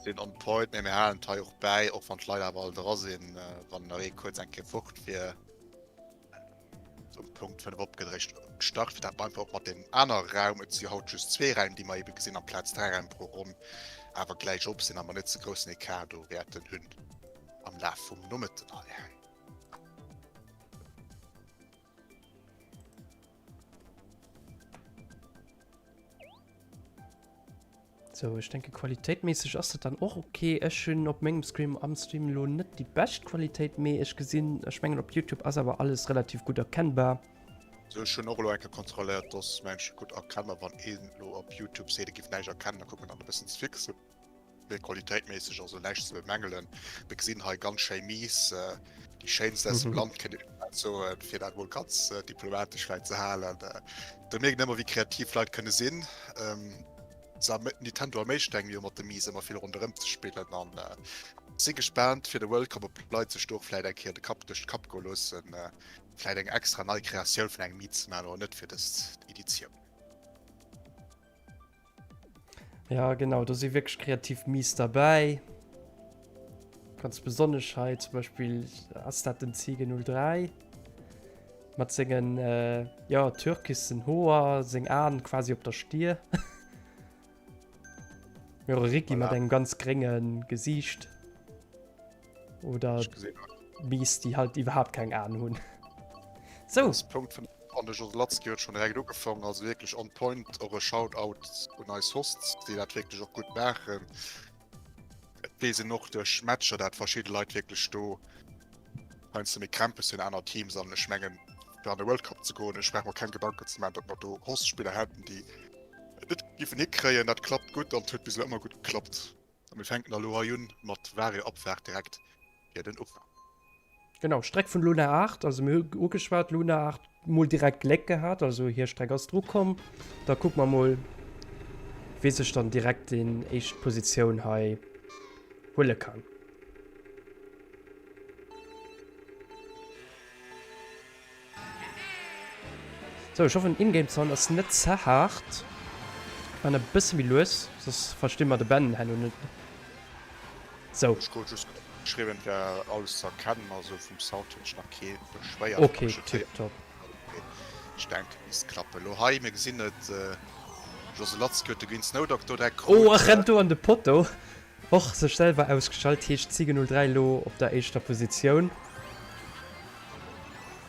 Sinn on point, mee mir halen et hei och bäi, och wann d'Leit awer all dra sinn, wann nach ee kuerz eng Kéier fort wier, um Punkt 5 opgedréckt Start, fir dat mer einfach och mat deem aner Raum, et si haut just zwee Räim, déi mer ebe gesinn, amplaz dräi Räim pro Ronn, awer gläich op sinn a mer net ze groussen Ecart do wäerten hunn am Laf vum Nomëtten hei. Sou, ech denke qualitéitméisseg ass dat dann och ok. Ech hunn op mengem Screen am Stream elo net déi bescht Qualitéit, mee ech gesinn, ech mengen op Youtube ass awer alles relativ gutt erkennbar. Sou, ech hunn och elo eng Kéier kontrolléiert, dass mengen ech gutt erkennbar. Wann een elo op Youtube seet e giff näischt erkennen, da kucke mer dat e bëssen ze fixen. Mee qualitéitméisseg also näischt ze bemängelen. Mir gesinn hei ganz schéi Miiss, déi schéinst aus dem Land kéint een bal soen, fir dat mol ganz diplomatesch vläit ze halen. Do mierkt een ëmmer wéi kreativ Leit kënne sinn. Se Nintendo erméiglecht engem jo mat de Miiss ëmmer vill ronderëm ze spillen an si gespaant fir de World Cup ob d'Leit sech do och vläit eng Kéier de Kapp duerch de Kapp goe loossen, vläit eng extra nei Kreatioun vun engem Mii ze maachen oder net fir dës Editioun. Ja genau, do si wierklech kreativ Mies derbäi. Ganz besonnesch hei zum Beispill ass dat den Ziege 03 mat sengen äh, ja, türkisen Hoer, seng Aen quasi op der Stier. Jo, Ricky mat engem ganz grénge Gesiicht. Oder Mies, déi halt iwwerhaapt keng Aen hunn. Sou. Punkt vun an de José Latzki huet schon direkt ugefangen, also wierklech on point. Och e Shoutout un eis Hosts, déi dat wierklech och gutt maachen. Et weess een och duerch Matcher, dat verschidde Leit wierklech do heiansdo méi Krämpes hunn, aner Teams. An ech mengen, fir an de World Cup ze goen, ech brauch mer keng Gedanken ze maachen, datt mer do Host-Spiller hätten, déi et net giffen hikréien. Dat klappt gutt an et huet bis elo ëmmer gutt geklappt. A mir fänken da lo hei un mat Vario Abfahrt direkt fir den Ufank. Genau, Streck vun Luna 8, also mir hu ugeschwat, Luna 8 mol direkt Gléck gehat, also hir Streck ass dru komm. Da kucke mer mol, wee sech dann direkt déi éischt Positioun hei huele kann. Sou, ech hoffen Ingame Sound ass net ze haart. Maan e bësse méi lues, soss versti mer de Ben herno net. Sou. Ech krut just geschriwwen et wär alles ze erkennen, also vum Sound huet sech nach kee beschwéiert. Ok, tiptop. Ech denken et misst klappen. Lo hei, mir gesinn et, Josy Latzke huet de Green Snowdog do direkt krut. Oh, e rennt do an de Potto. Och sech selwer ausgeschalt, heescht Ziege 03 elo op der éischter Positioun.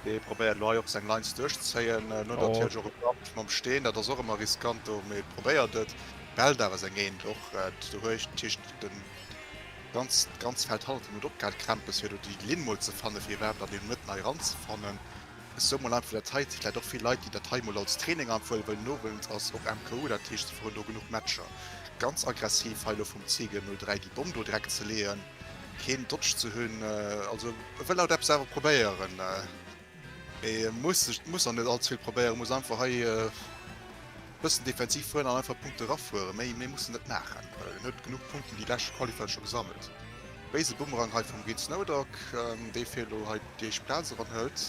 Dee probéiert elo hei och seng Lines duerchzezéien. En huet natierlech och e Bump mam Steen, dat ass och ëmmer riskant do, mee probéiert et. Behält awer seng Eent och doduerch. Dat heescht den ganz d'ganz Feld hannert him huet opgehal Krämpes fir do déi Linn mol ze fannen, fir iwwerhaapt an dee Mëtt nei eranzefannen. Ech soe mol einfach dat hei, et si vläicht och vill Leit, déi dat hei mol als Training einfach wëllen nowëllen, ass och MKU, dat heescht se fueren do genuch Matcher. Ganz aggressiv hei elo vum Ziege 03 déi Bomm do direkt ze leeën, keen Dodge ze hunn, also e wëll haut eppes awer probéieren. Mee muss sech, muss och net all ze vill probéieren, muss einfach hei e bëssen defensiv fueren an einfach Punkte rafueren. Méi, méi muss en net maachen, well en huet genuch Punkten déi lescht Qualifier scho gesammelt. Béise Bumerang hei vum Green Snowdog, dee fir elo hei déi éischt Plaz eranhëlt.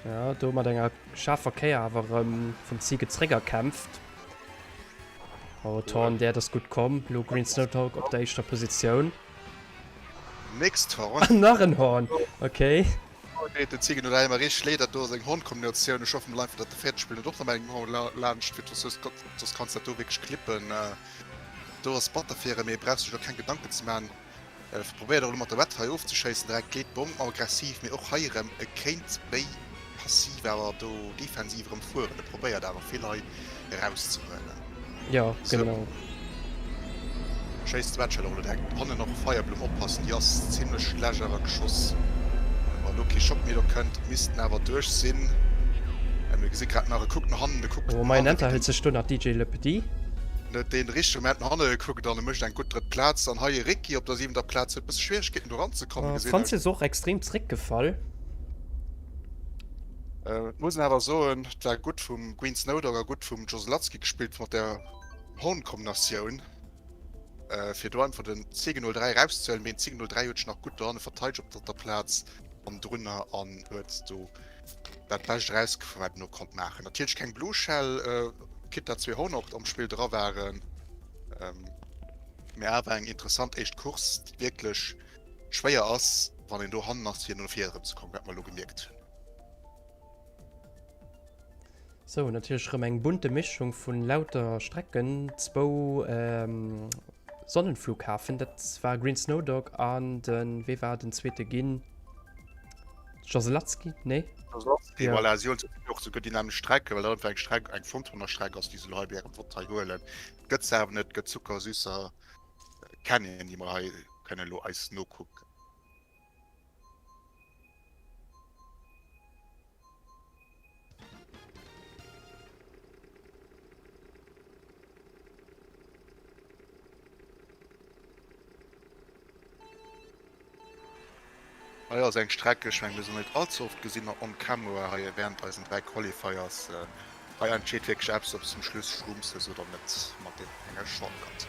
Jo, do mat enger schaarfer Kéier awer erëm vum Ziege zréckerkämpft. Oh, Thorn, där ass gutt komm. Elo Green Snowdog op der éischter Positioun. Nächst Horn. Nach en Horn, okay. Oh nee, den Ziegen huet awer richteg leed, dat do ass eng Hornkombinatioun. Ech hoffen mol einfach, dat de fäerdeg Spill net och nach mat engem Horn laanscht fiert, soss soss kanns dat do wierklech clippen. Do ass batter fir e, mee brauchs dech elo keng Gedanken ze man. Probéiert och elo mat der Wett hei ofzeschéissen direkt, geet d'Bomm aggressiv, mee och hei erëm, e kéint méi passiv awer do defensiv erëm fueren. E probéiert awer vill hei erauszehuelen. Jo, genau. Schéisst d'Wetschel och elo direkt hannen och Feierblumm oppassen, déi ass zimlech schlecht awer geschoss. Wa elo kee Schock méi do kënnt, misst en awer duerch sinn. Mir gesi grad nach, e kuckt no hannen, e kuckt no hannen. Oh, Mayonetta hëlt sech do nach DJ Le Petit. En huet deen richtege Moment no hanne gekuckt an e mécht eng gutt drëtt Plaz. An hei e Ricky op der siwenter Plaz huet e bësse Schwieregkeeten do eranzekommen. Gesinn Franzi ass och extrem zréckgefall. Et muss een awer soen, et war gutt vum Green Snowdog a gutt vum Joselatzki gespillt mat der Horn-Kombinatioun, fir do einfach den 10-03 erauszehuelen. Mee den 10-03 huet sech nach gutt dohanne verteidegt op der drëtter Plaz an drunner an huet do dat Bescht erausgefuer wat en do konnt maachen. Natierlech keng Blue Shell, quitte dat zwee Hornort am Spill dra waren, mee awer eng interessant éischt Course, déi wierklech schwéier ass, wann een do hannen ass, fir no vir erëm ze kommen, wat mer elo gemierkt hunn. Sou, natierlech erëm eng bunte Mischung vun lauter Strecken, zwou Sonnenflughafen, dat war Green Snowdog an den, wee war den zweete ginn? Joselatzki? Nee? Joselatzki, ja. Voilà, si huelen och souguer déi nämlech Strecke, well dat einfach eng Streck, eng Frontrunner-Streck ass, déi se elo hei bei hirem Vott hei huelen. Et gëtt se awer net, et gëtt zuckersüsser Canyon, déi mer hei kënnen elo eis nokucken. Hei ass eng Streck, ech mengen mir se net all ze oft gesinn on camera hei während eisen 3 Qualifiers. Hei entscheet wierklech eppes ob s zum Schluss Shrooms hues oder net mat deem enge Shortcut.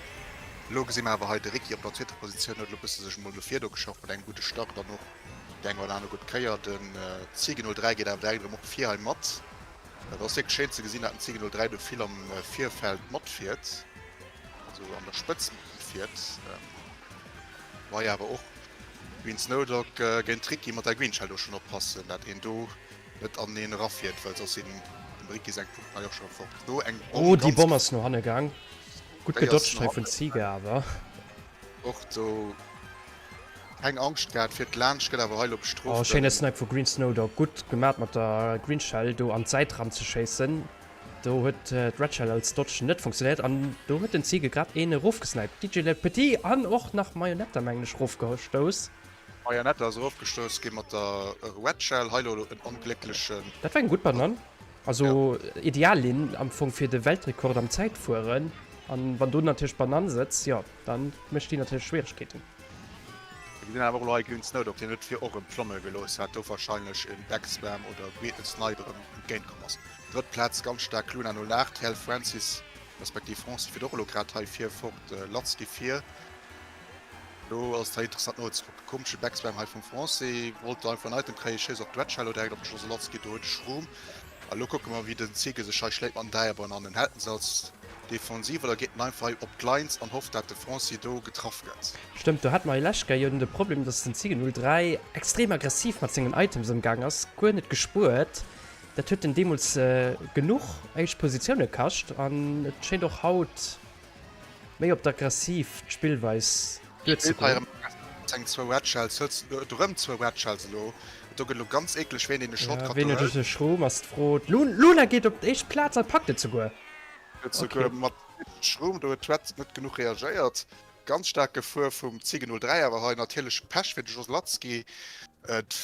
Elo gesi mer awer hei de Ricky op der zweeter Positioun huet elo bësse sech emol no vir do geschafft mat engem gudde Start an och déi eng oder aner gutt Kéier. Den Ziege 03 geet awer direkt erëm och vir hei mat. Et ass wierklech schéin ze gesinn dat den Ziege 03 do vill am Virfeld matfiert, also an der Spëtzt fiert. Hei awer och Green Snowdog géint Ricky mat der Green Shell do schon oppassen dat een do net an een erafiert, well soss sinn dem Ricky seng Punkten hei och schon fort. Do eng Bomm. Oh déi Bomm ass no hanne gaang. Gutt gedodged hei vun Ziege awer. Och do keng Angscht gehat fiert laanscht, gëtt awer hei lo bestrooft. Oh schéine Snipe vu Green Snowdog, gutt gemat mat der Green Shell do an d'Säit ran ze schéissen. Do huet d'Red Shell als Dodge net funktionéiert an do huet den Ziege grad een erofgesniped. DJ Le Petit an och nach Marionetta mengen ech erofgestouss. Marionetta ass erofgestouss gi mat der Red Shell. Hei lo en onglécklechen. Dat war eng gutt Banann. Also ideal Linn am Fong fir de Weltrekord am Zäitfueren. An wann do natierlech d'Banann sëtzt, jo dann mécht déi natierlech Schwieregkeeten. Mir gesinn awer och elo hei Green Snowdog, deen huet vir och erëm Plomme gelooss, hat do warscheinlech en Backspam oder e Snipe erëm entgéint komm ass. Drëtt Plaz ganz staark Luna 08, Hell Francis respektiv Francis fiert och elo grad hei vir fort, Latzki vir. Elo ass et hei interessant nozekucken. Komesche Backspam hei vum Francis, wollt do einfach en Item kréien, schéisst op d'Red Shell elo direkt op de José Latzki, do huet e Schroom. A elo kucke mer wéi den Ziege sech hei schléit mat den Dräierbanannen. Hält en se als Defensiv oder geet en einfach hei op d'Lines an hofft dat de Francis do getraff gëtt? Stëmmt, do hat mer Leschka jo de Problem, dass den Ziege 03 extrem aggressiv mat sengen Items ëmgaang ass, guer net gespuert. Dat huet en deemools genuch éischt Positioune kascht an et schéint och haut méi op d'aggressiv Spillweis duerzegoen. Seng zwou Red Shells, huet erëm zwou Red Shells elo. Do gëtt elo ganz eekleg, ween dee Shortcut do hëlt. Ween huet de Schroom ass d'Fro. D'Luna geet op d'éischt Plaz an packt et souguer. Huet souguer mat Schroom, do huet d'Red net genuch reagéiert. Ganz staark gefuer vum Ziege 03, awer hei natierlech Pech fir de Joselatzki.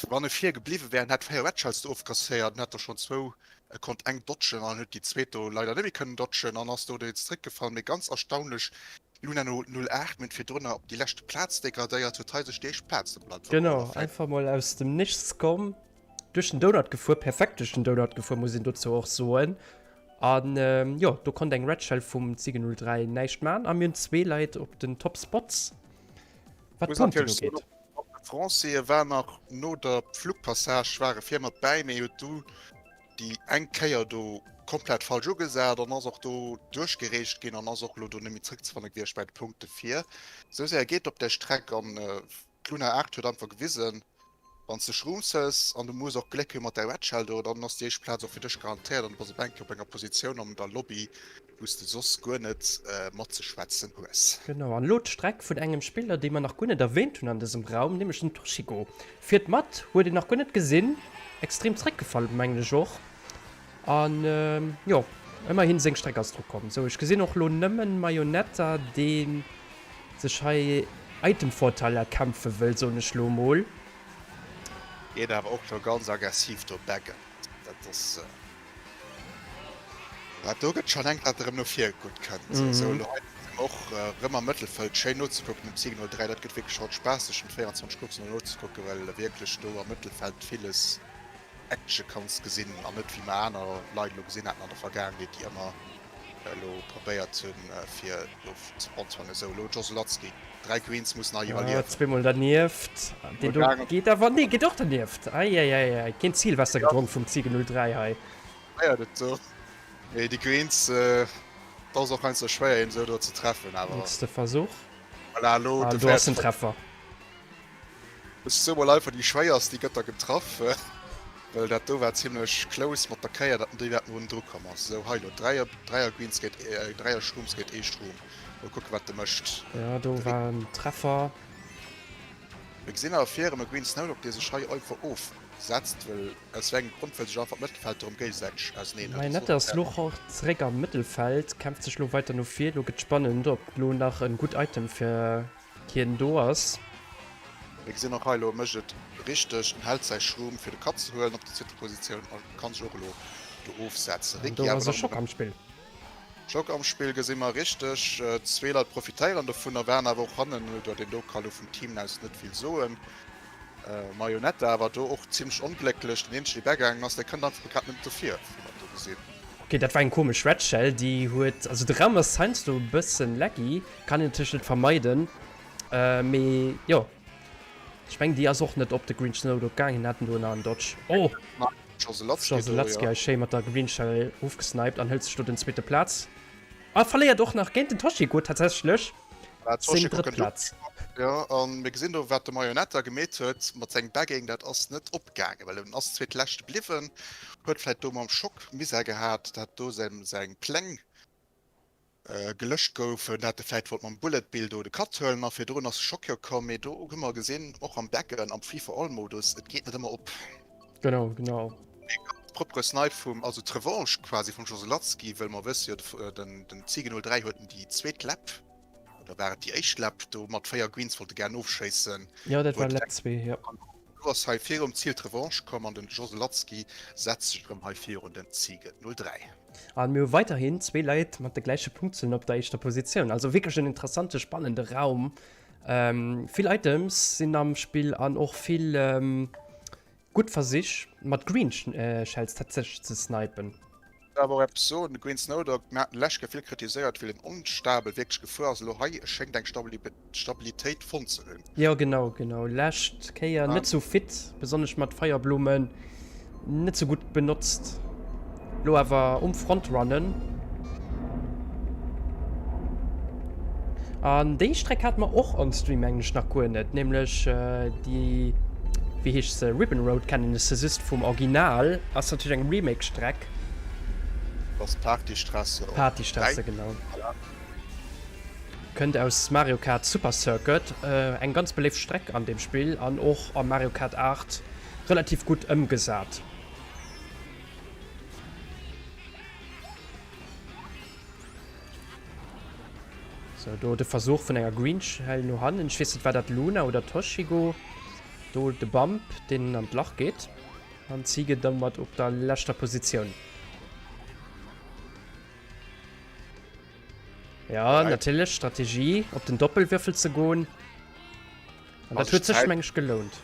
Wann e vir gebliwwe wär, en hätt 4 Red Shells do ofkasséiert, en hätt der schonn zwou, e konnt eng dodgen an huet déi zweet do leider net méi kënnen dodgen an ass do dowéinst zréckgefall. Mee ganz erstaunlech, Luna no 08 Minutt virdrunner op déi leschte Plaz degradéiert, huet hei sech déi éischt Plaz do bleift verloren. Genau, einfach mol aus dem Nichts komm. duerch den Donut gefuer, perfekt duerch den Donut gefuer, muss een dozou och soen. An jo, do konnt eng Red Shell vum Ziege 03 näischt man a mir hunn zwee Leit op den Top Spots, wat d'Punkten ugeet. De Francais war nach no der Flugpassage war e vir mat bäi, mee huet du déi eng Kéier do komplett falsch ugesat an ass och do duerchgereecht ginn an ass och elo do net méi zréckzefanne gewiescht bäi de Punkte vir. Esou séier geet op där Streck an d'Luna 8 huet einfach gewisen, Wann s de Shrooms hues an du muss och Gléck hu mat där Red Shell do, dann ass déi éischt Plaz och fir dech garantéiert an du bass op eng Kéier op enger Positioun an der Lobby, wou s de soss guer net matzeschwätzen hues. Genau, an elo d'Streck vun engem Spiller, dee mer nach guer net erwähnt hunn an dësem Raum, nämlech den Toshiko. Fiert mat, huet een nach guer net gesinn, extrem zréckgefall mengen ech och. An jo, ëmmerhin seng Streck ass dru komm. Sou, ech gesinn och elo nëmmen Mayonetta, dee sech hei Itemvorteil erkämpfe wëll, soen ech lo mol. Geet awer och lo ganz aggressiv do backen. Dat ass dat do gëtt schon enk dat erëm no vir gutt kënnt. Sou elo hei och rëm am Mëttelfeld schéin nozekucken um Signal 3. Dat gëtt wierklech haut Spaass sech den 24 Coursen elo nozekucken, well wierklech do am Mëttelfeld villes Action kanns gesinn an net wéi mer aner Leit elo gesinn haten an der Vergaangenheet déi ëmmer elo probéiert hunn fir do ze frontrunnen. Esou elo Joselatzki, 3 Greens mussen hei iwwerliewen. Zweemol dernieft, deen do geet awer, nee geet och dernieft, eieiei, keen Zielwasser gedronk vum Ziege 03 hei. Féiert et do, mee déi Greens, et ass och heiansdo schwéier een esou do ze treffen, awer. Nächste Versuch, voilà elo an do ass den Treffer. Ech soe mol einfach, déi schwéierst, déi gëtt da getraff, well dat do war zimlech close mat der Kéier, datt en déi wäert no ënnen dru komm ass. Esou, hei elo, Dräier, Dräier Greens géint, Dräier Shrooms géint ee Shroom. Mol kucken, wat de mécht. Jo, do war en Treffer. Mir gesinn awer vir erëm e Green Snowdog, dee sech hei einfach ofsetzt, well aus wéi engem Grond, well sech einfach d'Mëttelfeld dorëm géigesäiteg auseneen hëlt. Mainette ass lo och zeréck am Mëttelfeld, kämpft sech lo weiter no vir. Lo gëtt spannend, ob lo nach en gutt Item fir Hien do ass. Mir gesinn och hei elo, e mécht et richteg, en hält säi Shroom fir de Cut ze huelen op der zweeter Positioun a kann sech och elo do ofsetzen. An do ass e Schock am Spill. Schock am Spill gesi mer richteg. Zwee Leit profitéieren dovunner, waren awer och hannen, oder deen do ka lo vum Team aus net vill soen. Marionette awer do och zimlech onglécklech, den eenzegen dee bägaangen ass, dee kënnt einfach grad net dofir, wéi mer do gesinn. Ok, dat war eng komesch Red Shell, déi huet, also de Raum ass heiansdo e bëssen laggy, kann een natierlech net vermeiden, mee jo, ech mengen déi ass och net op de Green Snowdog gaangen, hien hat en do nach en Dodge. Oh! Joselatzki hei schéi mat der Green Shell ofgesniped an hëlt sech do den zweete Plaz a verléiert och nach géint den Toshiko tatsächlech. Seng drëtt Plaz. Jo, a mir gesinn do, wat de Marionetta gemeet huet mat sengem Bagging, dat ass net opgaangen, well en ass zweetleschte bliwwen, huet vläit do mam Schock Misär gehat, dat do seng Pläng gelöscht goufen, dat e vläit wollt mam Bullet Bill do de Cut huelen a virdrun ass de Schock jo komm. Mee do hu mer gesinn, och am Baggen, am Free-for-all-Modus, et geet net ëmmer op. Genau, genau. Ee ganz propere Snipe vum, also d'Revanche quasi vum Joselatzki, wëll mer wësse jo, den, den Ziege 03 huet en déi zweet Lap, oder war et déi éischt Lap, do mat 4 Greens wollt e gären ofschéissen. Jo, dat war Lap 2, jo. An elo ass hei virum Ziel d'Revanche komm an den Joselatzki setzt sech erëm hei virun den Ziege 03. An mir hu weiterhin zwee Leit mat de gläiche Punktzuelen op der éischter Positioun. Also wierklech en interessante, spannende Raum. Vill Items sinn am Spill an och vill gutt Versich mat Green Shells tatsächlech ze snipen. Ech awer och eppes soen, de Green Snowdog, mir haten lech Kéier vill kritiséiert wéi en onstabel wierklech gefuer ass, elo hei schéngt eng Stabilitéit fonnt ze hunn. Jo genau genau, lescht Kéier net sou fit, besonnesch mat Feierblumen net sou gutt benotzt, lo awer um Frontrunnen. An déi Streck hate mer och on Stream mengen ech nach guer net, nämlech déi, wéi heescht se, Ribbon Road kennen ech se just vum Original, ass natierlech eng Remake Streck. Das Partystrasse. Partystrasse genau. Kënnt aus Mario Kart Super Circuit, eng ganz beléift Streck an deem Spill an och am Mario Kart 8 relativ gutt ëmgesat. Sou, do de Versuch vun enger Green Shell no hannen. Ech weess net, war dat Luna oder Toshigo? Do de Bump, deen an d'Lach geet. An Ziege domat op der leschter Positioun. Ja, natierlech, Strategie, op den Doppelwürfel ze goen. An dat huet sech, meng ech, gelount.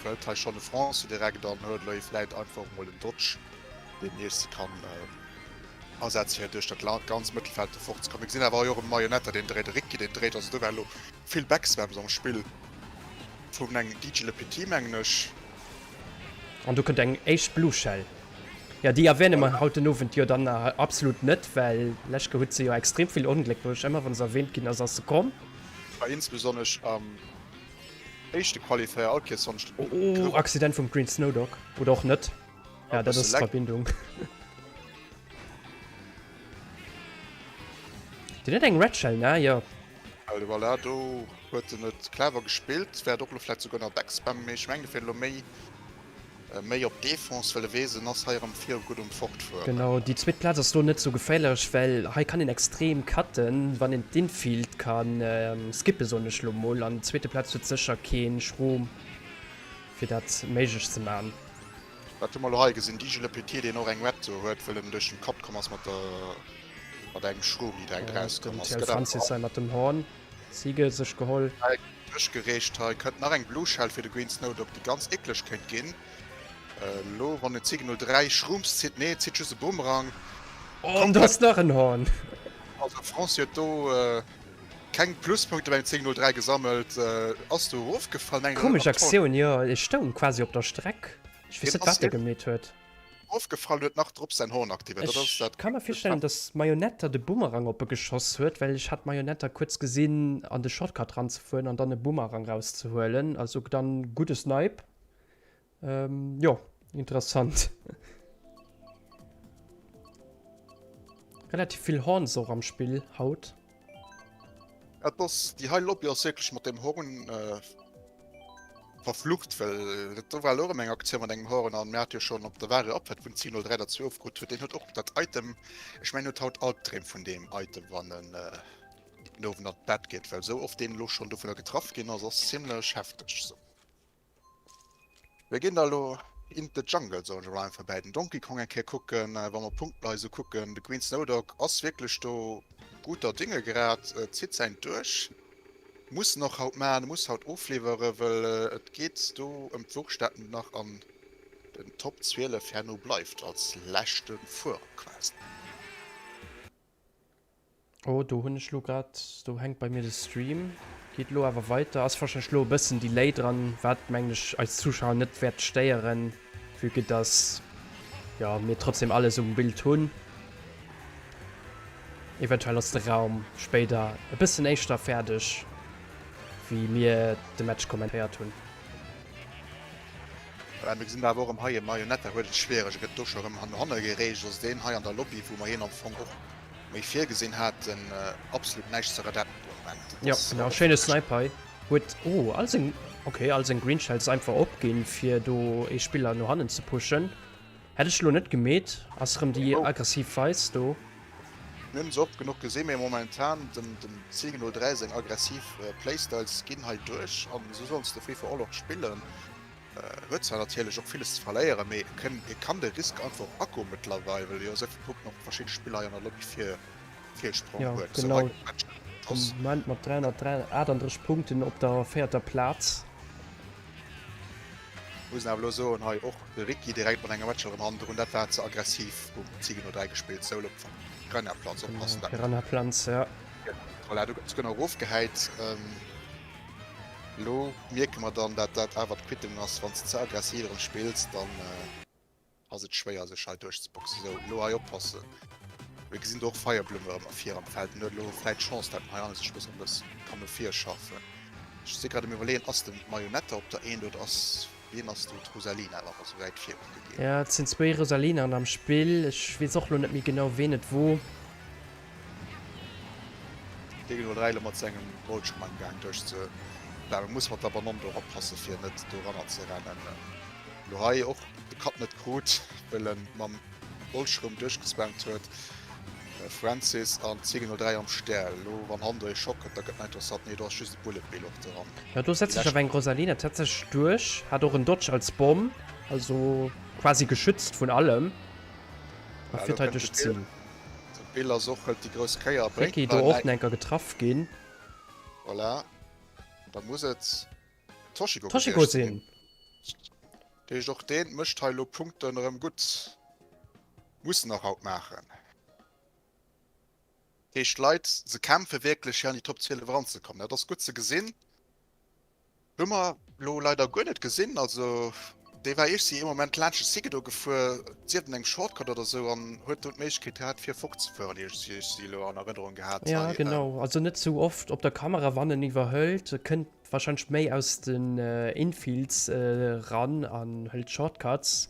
Wëllt hei schonn e Français direkt an huet elo vläit einfach mol en Dodge, deen nees kann asetzen, fir duerch dat ganz Mëttelfeld do fortzekommen. Mir gesinn awer hei och e Marionetta, deen dréit, e Ricky, deen dréit. Also do war elo vill Backspams am Spill vun engem DJ Le Petit, mengen ech. An do kënnt eng éischt Blue Shell. Jo, déi erwähne mer haut den Owend jo dann absolut net, well lech Kéier huet se jo extrem vill Ongléck bruecht. Ëmmer wann se erwähnt ginn ass, ass se komm. War insbesonnesch am éischte Qualifier all Kéiers wann ech den. Oh, Accident vum Green Snowdog. Oder och net. Ja, dat ass d'Verbindung. Deen huet eng Red Shell, ne? Jo. Also voilà, do huet en et clever gespillt. Wäert och elo vläicht souguer nach Backspammen, mee ech mengen, fir elo méi méi op Defense wëlle weesen, ass hei erëm vir gutt um Fortfueren. Genau, déi zweet Plaz ass do net sou geféierlech, well hei kann een extrem cutten, wann een d'Infield ka skippen, soen ech lo mol. An zweete Plaz huet sécher kee Schrom, fir dat méiglech ze man. Dat hu mer elo hei gesinn, DJ Le Petit, deen och eng Red do huet, wëll en duerch den Cut komm ass mat der mat engem Schroom, déi direkt erauskomm Den ass. TL Gëtt awer Francis hei mat dem Horn Siege sech geholl. Duerchgereecht. Hei kënnt nach eng Blue Shell fir de Green Snowdog, déi ganz eklech kéint ginn. Elo wann den 1003 Shrooms zitt, nee, zitt just e Boomerang. Oh, an do ass nach en Horn. Also Franci huet do keng Pluspunkte beim 1003 gesammelt, ass do erofgefall. Komesch Aktioun, jo, e stoung quasi op der Streck. Ech weess net wat e gemeet huet. Ofgefall huet nach drop säin Horn aktivéiert. Dat ass dat. Ech ka mer virstellen, dass d'Marionetta de Boomerang op e geschoss huet, well ech hat d'Marionetta kuerz gesinn an de Shortcut ranzefueren an dann e Boomerang rauszehuelen. Also dann gudde Snipe. Jo, interessant. Relativ vill Horns och am Spill haut. Et ass, déi hei Lobby ass wierklech mat deem Horn verflucht, well do war elo erëm eng Aktioun mat engem Horn an mir hate jo schonn op der Vario Abfahrt, wou den 1003 der zwou ofkrut huet, deen huet och dat Item, ech mengen huet haut Albdreem vun deem Item, wann en den Owend an d'Bett geet, well esou oft deen elo schonn dovunner getraff ginn ass, ass zimlech hefteg. Sou. Mir ginn da lo in the jungle, soen ech emol einfach, bäi den Donkey Kong eng Kéier kucken. Wa mer Punktlei esou kucken, de Green Snowdog ass wierklech do guter Dinge grad, zitt säint duerch, muss en och haut maachen, muss haut ofliwweren, wëll et geet do ëm d'Wurscht, dat en nach an den Top 12 herno bleift, als leschte Fuerer quasi. Oh do hunn ech lo grad, do hänkt bei mir de Stream, geet lo awer weiter, ass wahrscheinlech lo e bëssen Delay dran, wat mengen ech eis Zuschauer net wäert stéieren, vue que dass jo mir trotzdem alles um Bild hunn. Eventuell ass de Raum spéider e bëssen éischter fäerdeg wéi mir de Match kommentéiert hunn. Voilà, mir gesinn awer och erëm hei e Marionetta huet et schwiereg, e gëtt do scho erëm no hanne gereecht, also deen hei an der Lobby wou mer hien am Fong och méi virgesinn haten, absolut näischt ze retten de Moment. Jo genau, schéine Snipe hei. Huet oh all seng ok all seng Green Shells einfach opginn fir do ee Spiller no hannen ze pushen. Hätt ech lo net gemeet. Ass rëm déi aggressiv Weis do. Mir hunn se oft genuch gesinn, mee momentan dem dem 1003 seng aggressiv Playstyles ginn hei duerch an esou solls de Free for All och spillen. Huet zwar natierlech och villes ze verléieren, mee e kann de Risk einfach och agoen mëttlerweil, well e jo esou vill Punkten op verschidde Spiller hei an der Lobby vir Virsprong huet. Jo, genau. Am Moment mat 338 Punkten op der véierter Plaz. Muss een awer elo soen, hei och de Ricky direkt mat enger Matcher erëm hannendrun, dat war ze aggressiv vum 10 03 gespillt. Sou, elo Piranha-Plants oppassen. Piranha-Plants, ja. Voilà, do gëtt souguer nach erofgehäit. Lo mierke mer dann dat dat awer d'Quittung ass, wanns de ze aggressiv erëm spills, dann ass et schwéier sech hei duerchzeboxen. Sou, lo hei oppassen, mir gesinn do och Feierblumme erëm vir am Feld. En huet elo vläit d'Chance dat en hei hanne sech e bëssen bëssen kann no vir schaffen. Ech si grad um iwwerleeën, ass de Marionette op der Eent oder ass, wien ass do d'Rosalina, wa mer sou wäit vir kucke ginn? Jo, et sinn zwéi Rosalinaen am Spill, ech weess och lo net méi genau ween et wor. Dee gëtt elo mat sengem Goldschirm am Gaang duerch ze bleiwen. Muss mat der Banonn do oppassen fir net doranner ze rennen. Lo hei och de Cut net krut well en mam Goldschirm duerchgespammt huet. Francis an 10:03 am Stär. Lo wann han do ee Schock huet da gëtt nach interessant. Nee do ass just e Bullet Bill och dran. Jo do setzt sech awer eng Rosalina tatsächlech duerch, hat och en Dodge als Bomm, also quasi geschützt vun allem a fiert hei duerch d'Zil. De Bill ass och, hëlt déi grouss Kéier a bréngt Ricky do och enker getraff ginn. Voilà, da muss et Toshiko Toshiko sinn. Dat heescht och deen mécht hei elo Punkten erëm gutt. Muss en nach haut maachen. Dat heescht d'Leit se kämpfe wierklech fir an déi Top 12 eranzekommen. Dat ass gutt ze gesinn. Hu mer lo leider guer net gesinn. Also dee war iergsi ee Moment laanscht de Sigedo gefuer, sief an engem Shortcut oder sou, an huet do d'Méiglechkeet gehat fir fortzefueren, iergsi ech si elo an Erënnerung gehat Ja, hei. genau. Also net sou oft op der Kamera, wann en iwwerhëlt, kënnt warscheinlech méi aus den Infields ran an hëlt Shortcuts,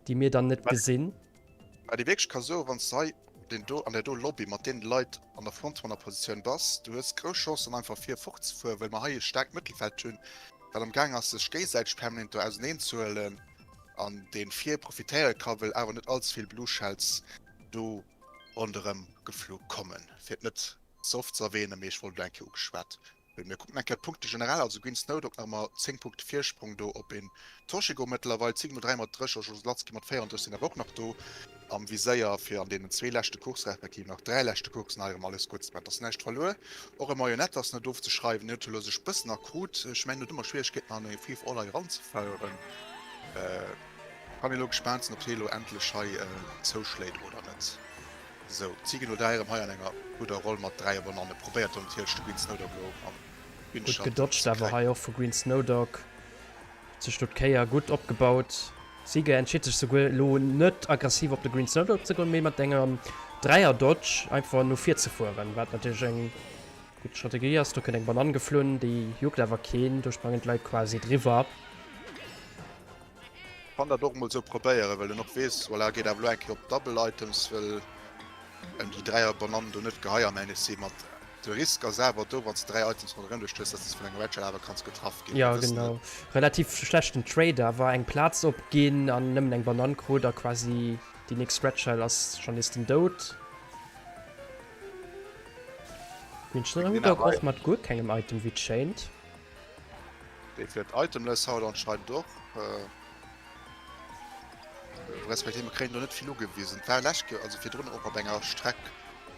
déi mir dann net gesinn. Wat ee wierklech ka soen, wann s de hei deen do an där do Lobby mat deene Leit an der Frontrunner-Positioun bass, du hues grouss Chancen einfach vir fortzefueren, well mer hei e staarkt Mëttelfeld hunn, wat am gaang ass sech géigesäiteg permanent do auseneen ze huelen an dee vir profitéiere ka, well awer net all ze vill Blue Shells do ronderëm geflu kommen. Fir et net ze oft ze erwähnen, mee ech wollt et elo eng Kéier ugeschwat Mir kucken eng Kéier d'Punkte generell, also Green Snowdog nach ëmmer 10 Punkte Virsprong do op een Toshigo mëttlerweil, Zigno 3 mat 30, Joselatzki mat 34 sinn awer och nach do am Viséier fir an deenen zwee leschte Coursse respektiv nach 3 leschte Courssen hei erëm alles gutt ze maachen. Et ass näischt verluer. Och e Marionette ass net ofzeschreiwen, hien huet elo sech bëssen erkrut. Ech mengen huet ëmmer Schwieregkeeten an e Free for All hei eranzeféieren. Kann ee elo gespaant sinn ob hie elo endlech hei zouschléit oder net. Sou, Zigen huet Äirem hei an enger gudder Roll mat 3 Bananne probéiert do natierlech de Green Snowdog elo am Gutt Windschatten gedodged ze awer kréien. hei och vu Green Snowdog. Huet sech do d'Kéier gutt opgebaut. Ziege entscheet sech souguer elo net aggressiv op de Green Snowdog ze goen, mee mat engem Dräier Dodge einfach no vir ze fueren, wat natierlech eng gutt Strategie ass. Do kënnt eng Banann geflunn, déi juckt awer keen, do sprangen d'Leit quasi driwwer. Kann dat och mol sou probéieren, well en och weess, voilà, geet awer elo eng Kéier op Double Items, well em déi 3 Banannen do net geheier mengen ech si mat. De Risk ass awer do, wann s de 3 Items ronderëm dech hues, dass s de vun enger Red Shell awer kanns getraff ginn. Jo genau, relativ schlechten Trade awer, eng Plaz opginn an nëmmen eng Banann krut a quasi déi nächst Red Shell ass schonn nees den Doud. Green Snowdog och mat guer kengem Item wéi et schéint. Dee fiert itemless haut anscheinend och. Respektiv mer kréien do net vill ugewisen. Et war lescht Joer, also virdrun och op enger Streck,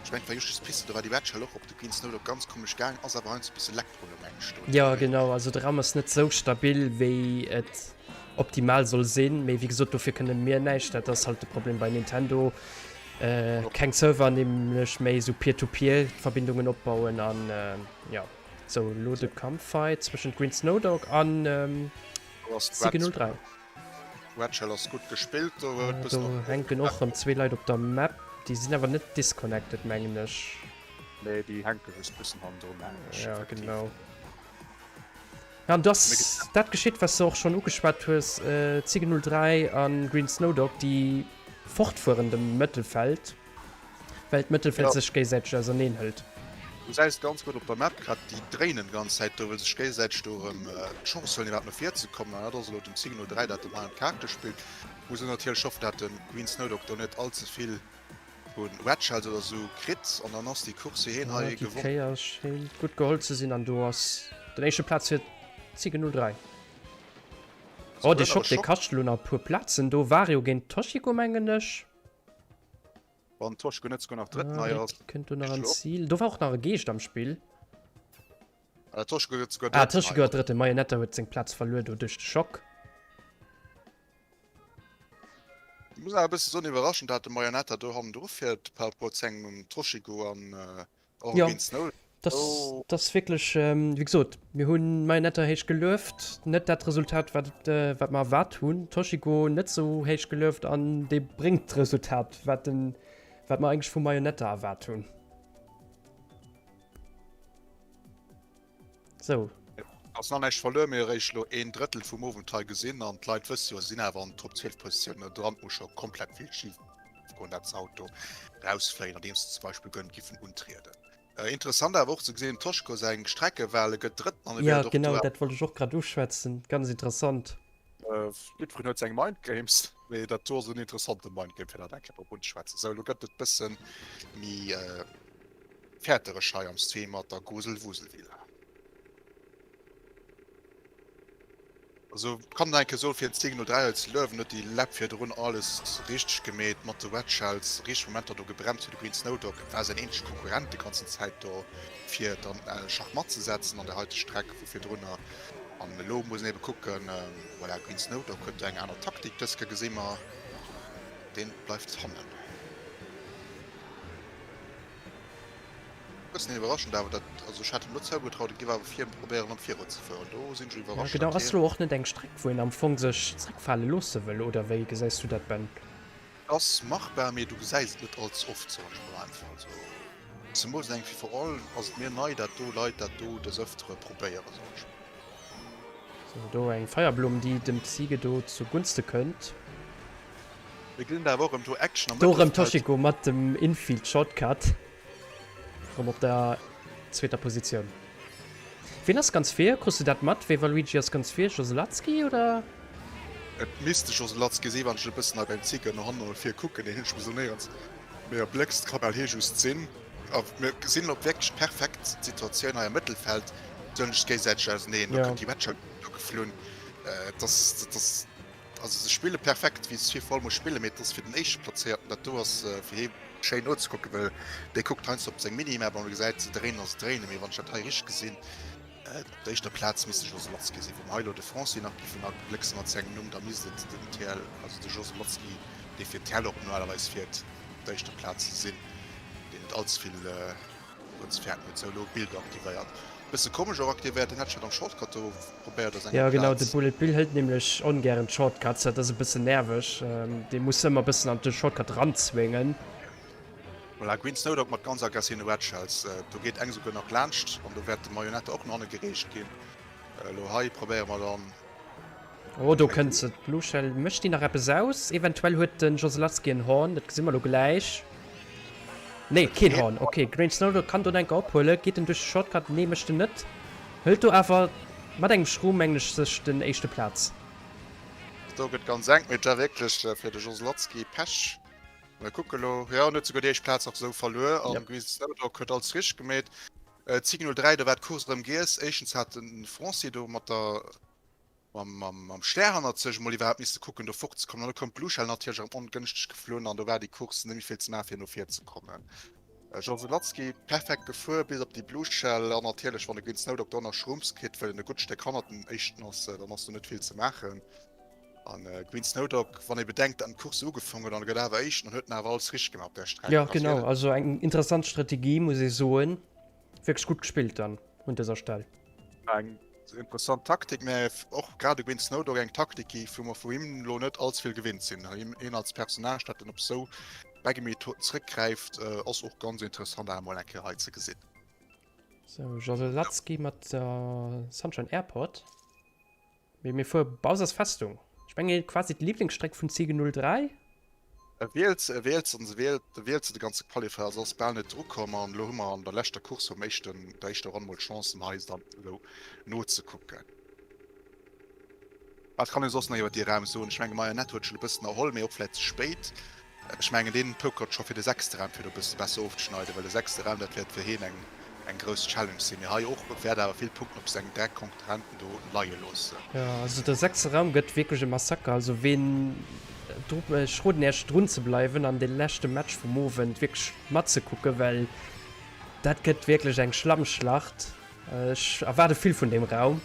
ech mengen et war just just Piste, do war déi Red Shell och op de Green Snowdog ganz komesch gaang, ass awer heiansdo e bësse Leckproblem mengen ech do. Jo genau, also de Raum ass net sou stabil wéi et optimal soll sinn, mee wéi gesot dofir kënne mir näischt, dat ass halt de Problem bei Nintendo, keng Server nämlech méi sou Peer-to-Peer Verbindungen opbauen an jo. Sou, elo de Kampf hei zwëschent Green Snowdog an Siege 03. Red Shell ass gutt gespillt do. Do hänken och rëm zwee Leit op der Map. Déi sinn awer net disconnected, mengen ech. Nee, déi hänke just bëssen hannendrun, mengen ech. Ja, genau. Ja, an dass dat geschitt, wat s de och schonn ugeschwat hues, Ziege 03 a Green Snowdog, déi fortfueren dem Mëttelfeld. Well d'Mëttelfeld sech géisäiteg auserneen hëlt. Du gesäis et ganz gutt op der Map grad, déi dréinen d'ganz Zäit do, wëll sech géisäiteg do erëm d'Chance huelen iwwerhaapt no vir ze kommen. An dat ass elo dem Zigno 3, dat den hei an d'Kaarte spillt. Muss elo natierlech hoffen, dat de Green Snowdog do net all ze vill vu Red Shells oder sou kritt an dann ass déi Course fir hien hei Déi gewonnen. Kéier schéint gutt geholl ze sinn an do ass den éischte Plaz fir Zigno 3. Oh, dee Schock, dee kascht elo nach e puer Plazen do. Wario géint Toshiko, mengen ech. Wann Toschko net souguer nach drëtten hei ass. Kënnt do nach an Ziel. Do war och nach e Geescht am Spill. Ah, Toschko gëtt souguer drëtten. Ah, Toschko gëtt drëtten. Marionetta huet seng Plaz verluer do duerch de Schock. Ich muss awer e bësse soen, iwwerraschend, dat de Marionetta do hannendru fiert par rapport zu engem Toshiko an Och ja, das, oh. das wirklich ähm, wie gesagt mir hunn mein netter héich gelueft net dat Resultat wat äh, wat mar wat hunn Toshiko net so héich gelueft an de bringt Resultat wat den wat man eigentlich vu Marionette erwart hunn so ass nach näischt verluer, mir eréischt lo een Drëttel vum Owend hei gesinn an d'Leit wësse jo, sinn awer an Top 12 Positiounen dran, muss scho komplett vill schif goen, dat se haut do rausfléien, andeems se zum Beispill gënnt giffen untrieden. Interessant awer och ze gesinn, dem Toschko seng Streckewahl, e gëtt Drëtten an e wäert och do. Ja genau, dat wollt ech och grad uschwätzen, ganz interessant. Jiddwereen huet seng Mindgames, mee dat do ass en interessante Mindgame fir dat eng Kéier drop unzeschwätzen. Sou, elo gëtt et bësse méi fäertereg hei am Stream mat der Gruselwuselvilla. Also kann een enke soen, fir den Zigno 3 hei ze luewen, huet déi Lap virdrun alles richteg gemeet mat de Red Shells, richteg Momenter do gebremst fir de Green Snowdog. Et war säin eenzege Konkurrent déi ganzen Zäit do fir dann Schach matt ze setzen an der heite Streck, wou virdrunner. An elo muss een ebe kucken, voilà, Green Snowdog huet do eng aner Taktik dës Kéier, gesi mer, deen bleift hannen. Bëssen iwwerraschend awer dat, also ech hat him elo zougetraut, e giff awer vir probéieren erëm viru ze fueren. Do sinn ech Ja iwwerrascht, genau, dat ass hien. elo och net eng Streck wou een am Fong sech zréckfale loosse wëll, oder wéi gesäis du dat Ben? Ass machbar, mee du gesäis et net all ze oft, soen ech mol einfach. Also zemools an engem Free for All ass et mir nei, dat do Leit dat do des Ëftere probéieren, soen ech mol. Sou, do eng Feierblumm déi dem Ziege do zu Gunste kënnt. Mir gesinn awer och erëm do Action am Do erëm Mëttelfeld. Toshiko mat dem Infield Shortcut. Rëm op der zweeter Positioun. Wien ass ganz vir? Krus du dat mat? Wee Waluigi ass ganz vir? Joselatzki oder? Et misst de Joselatzki sinn, wann ech e bëssen hei beim Ziege no hannen no vir kucken. Deen hunn ech bis elo néierens méi erbléckst. Ka bal hie just sinn. A mir gesinn elo wierklech perfekt d'Situatioun hei am Mëttelfeld. Se huelen sech géigesäiteg auseneen. Do kënnt déi Wedge do geflunn. Et ass, et ass, also se spille perfekt, wéi se fir voll muss spillen, mee et ass fir den Éischtplazéierten, dat do ass fir hie schéin nozekucken, well dee kuckt heiansdo op seng Minimap an e gesäit se dréinen a se dréinen. Mee wann ech dat hei richteg gesinn, op der éischter Plaz misst de Joselatzki sinn. Wa mer hei elo de Franci nach giffen agléckse mat sengem Numm, da misst et den TL, also de Joselatzki, dee fir TL och normalerweis fiert, op der éischter Plaz sinn, deen net allze vill do ze fäerten huet. Sou, elo Bild aktivéiert. Bësse komesch och aktivéiert, deen hat ech hat am Shortcut do probéiert a senger Jo genau, de Plaz. Bullet Bill hëlt nämlech ongären d'Shortcuts, dat ass e bëssen nerveg, dee muss ëmmer bëssen an de Shortcut ranzwéngen. Voilà, Green Snowdog mat ganz aggressive Red Shells, do geet eng souguer nach laanscht an do wäert de Marionette och no hanne gereecht ginn. Elo hei probéiere mer dann. Oh, do kënnt se, d'Blue Shell. Mécht déi nach eppes aus? Eventuell huet de Joselatzki en Horn, dat gesi mer elo gläich. Nee, keen Horn. Ok, Green Snowdog kann do enker ophuelen. Geet en duerch de Shortcut? Nee, mécht en net. Hëlt do awer mat engem Schroom, mengen ech, sech den éischte Plaz. Do gëtt ganz enk, mee et war wierklech fir de Joselatzki Pech. Mir kucke lo. Jo, en huet souguer déi éischt Plaz nach esou verluer an Green Snowdog huet alles richteg gemeet. 10:03, do war d'Course erëm giess. Éischtens hat de Franci do mat der mam Stär hannert sech emol iwwerhaapt misse kucken do fortzekommen an da koum d'Blue Shell natierlech erëm ongënschteg geflunn an do war déi Course net méi vill ze maachen fir no vir ze kommen. Joselatzki perfekt gefuer bis op déi Blue Shell an natierlech wann de Green Snowdog do nach Shrooms kritt well en e gutt Stéck hannert dem éischten ass, dann ass do net vill ze maachen an Green Snowdog wann ee bedenkt dat en d'Course ugefaangen huet an e gëtt awer éischten dann huet en awer alles richteg gemaach op där Streck. Jo genau, also eng interessant Strategie muss ee soen. Wierklech gutt gespillt dann un dëser Stell. Eng interessant Taktik, mä och grad ewéi Snowdog eng Taktik, déi wou mer vu him elo net allze vill gewinnt sinn. Hien als Personnage, dat en op esou Baggy-Methoden zréckgräift, ass och ganz interessant awer emol eng Kéier hei ze gesinn. Sou, Joselatzki mat der Sunshine Airport. Mee mir fuere Bowser's Festung. Ech mengen quasi d'Liblingsstreck vun Ziege 03. E wielt se, e wielt se an se wielt, e wielt se de ganze Qualifier, ass ass bal net drukomm an elo hu mer an der leschter Course vum éischten, der éischter Ronn mol d'Chance em hei dann elo nozekucken. Wat kann ee soss nach iwwer dee Raum soen? Ech menge Marionette huet sech e bëssen erholl, mee och vläit ze spéit. Ech mengen deen pokert scho fir de sechste Raum fir do e bësse besser ofzeschneiden, well de sechste Raum dat wäert fir heen eng eng grouss Challenge sinn. Mee hei och wäert awer vill Punkten op seng direkt Konkurrenten do leie loossen. Jo, also de sechste Raum gëtt wierklech e Massaker. Also ween dru, ech roden iech drun ze bleiwen an de leschte Match vum Owend wierklech matzekucken, well dat gëtt wierklech eng Schlammschlacht. Ech erwaarde vill vun deem Raum.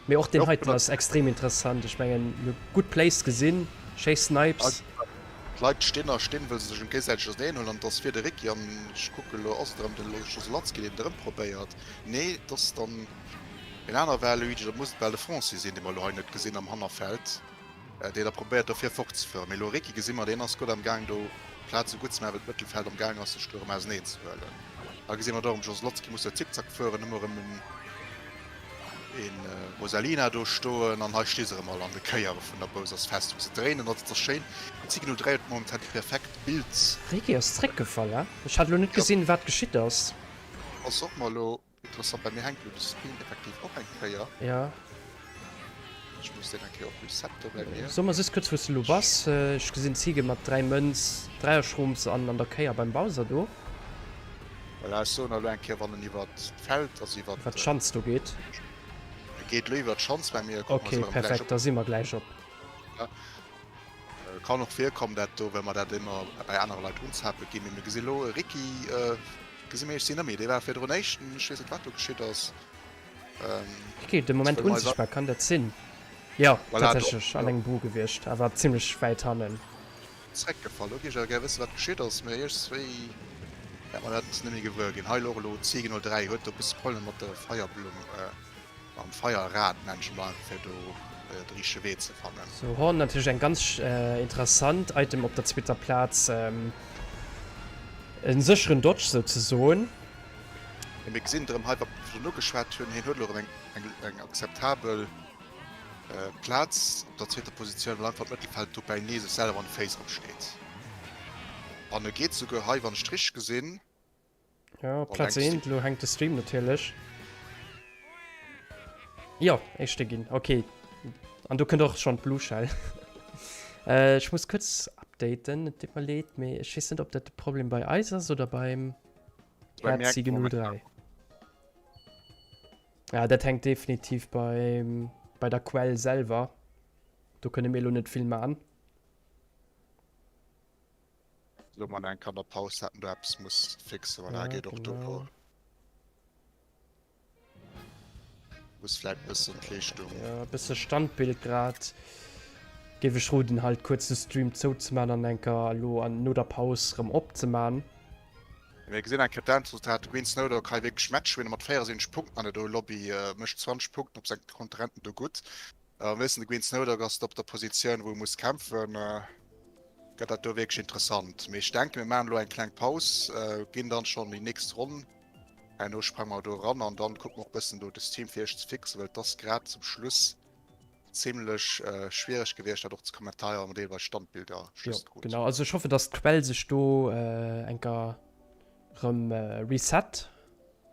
Mee och deen heiten ass extrem interessant. Ech mengen mir hu gutt Plays gesinn, schéi Snipes. D'Leit stinn a stinn, wëll se sech erëm géigesäiteg auserneen huelen. An et ass fir de Ricky an ech kucke elo, ass et erëm de Joselatzki, deen et erëm probéiert? Nee, et ass dann een aner Waluigi, dat muss et bal de Franci sinn, dee mer elo hei net gesinn am Hannerfeld. Deen da probéiert do vir fortzefueren. Mee elo Ricky gesi mer, deen ass gutt am Gaang do d'Plaz esou gutt ze maachen, well d'Mëttelfeld am Gaang ass sech do erëm auseneen ze huelen. Da gesi mer do erëm Joslotzki muss do Zickzack fueren, hu mer erëm en een Rosalina do stoen an hei sti se erëm all an de Kéiere vun der Bousers Festung. Se dréinen, also et ass schéin. D'Signal 3 huet momentan déi perfekt Bild. Ricky ass zréckgefall, he? Ech hat elo net gesinn wat geschitt ass. Ass och mer elo Interessant, bei mir hänkt elo de Screen effektiv och eng Kéier. Ja. Ech muss deen eng Kéier op Reset do bei mir. So mer just kuerz wous de lo bass. Ech gesinn Ziege mat 3 Mënz, Dräierschrooms an an der Kéier beim Bowser do. Voilà, ech soen elo eng Kéier wann en iwwert d'Feld, also iwwert. Iwwert d'Schanz do geet. E geet elo iwwert d'Schanz bei mir. Ok, perfekt, da si mer gläich op. Kann och virkommen dat do, well mer dat ëmmer bei anere Leit unzape ginn. Mee mir gesi lo e Ricky, gesi mir, ech sinn net méi, dee war virdrun éischten, ech weess net wat do geschitt ass. Okay, de Moment unsichtbar, kann dat sinn? Jo, tatsächlech an engem Bu gewiescht, awer zimmlech wäit hannen. Zréckgefall. Lo géif ech awer gär wëssen, wat geschitt ass, mee iergendswéi wäert mer dat net méi gewuer ginn. Hei elo och elo Ziege 03 huet do e bësse Problemer mat der Feierblumm, mam Feierrad nenn ech emol einfach, fir do de richtege Wee ze fannen. Sou, Horn natierlech eng ganz interessant Item op der zweeter Plaz. En sécheren Dodge souzesoen. Mee mir gesinn erëm hei, wat mer virdrun ugeschwat hunn, hien huet elo erëm eng akzeptabel Plaz op der zweeter Positioun, well einfach d'Mëttelfeld dobäi nee sech selwer an de Féiss opsteet. An e geet souguer hei, wann ech et richteg gesinn. Jo, Plaz 1, elo hänkt de Stream natierlech. Jo, éischte ginn, ok. An do kënnt och schonn d'Blue Shell. Ech muss kuerz updaten, et deet mer leed, mee ech weess net, ob dat de Problem bei eis ass oder beim Herzige 03. Ja, dat hänkt definitiv beim, bei der Quell selwer. Do kënne mir elo net vill man. Lo man eng Kanner Paus hatten do eppes muss fixen, voilà, ja, geet och do. Genau. Muss vläit bëssen d'Leeschtung. Ja, bësse Standbild grad. Géif ech roden halt kuerz de Stream zouzeman an enker elo an no der Paus rëm opzeman. Mir gesinn eng Kéier d'Endresultat, De Green Snowdog hei wierklech Matchwinner mat 74 Punkten an der do Lobby, mécht 20 Punkten op seng Konkurrenten do gutt. A mir wëssen, de Green Snowdog ass op der Positioun wou e muss kämpfen, gëtt dat do wierklech interessant. Mee ech denken mir maachen elo eng kleng Paus, ginn dann schonn déi nächst Ronn. Herno sprange mer do eran an dann kucke mer och bëssen do de Stream fir iech ze fixen, well et ass grad zum Schluss zimlech schwiereg gewiescht dat och ze kommenteieren, well mer deelweis Standbilder just kruten. Jo genau, also ech hoffe dass d'Quell sech do enker rëm reset,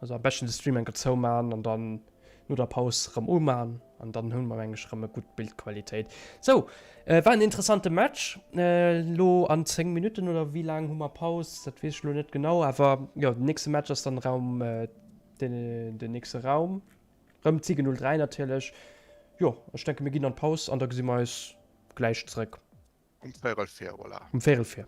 also am beschten de Stream enker zoumaan an dann no der Paus rëm umaan an dann hunn mer meng ech rëm e gutt Bildqualitéit. Sou, war en interessante Match. Lo an 10 Minutten oder wéi laang hu mer Paus, dat weess ech lo net genau, awer jo den nächste Match ass dann Raum den nächste Raum rëm Ziege 03 natierlech. Jo ech denke mir ginn an d'Paus an da gesi mer eis gläich zréck. Um Véierel vir, voilà. Um Véierel vir.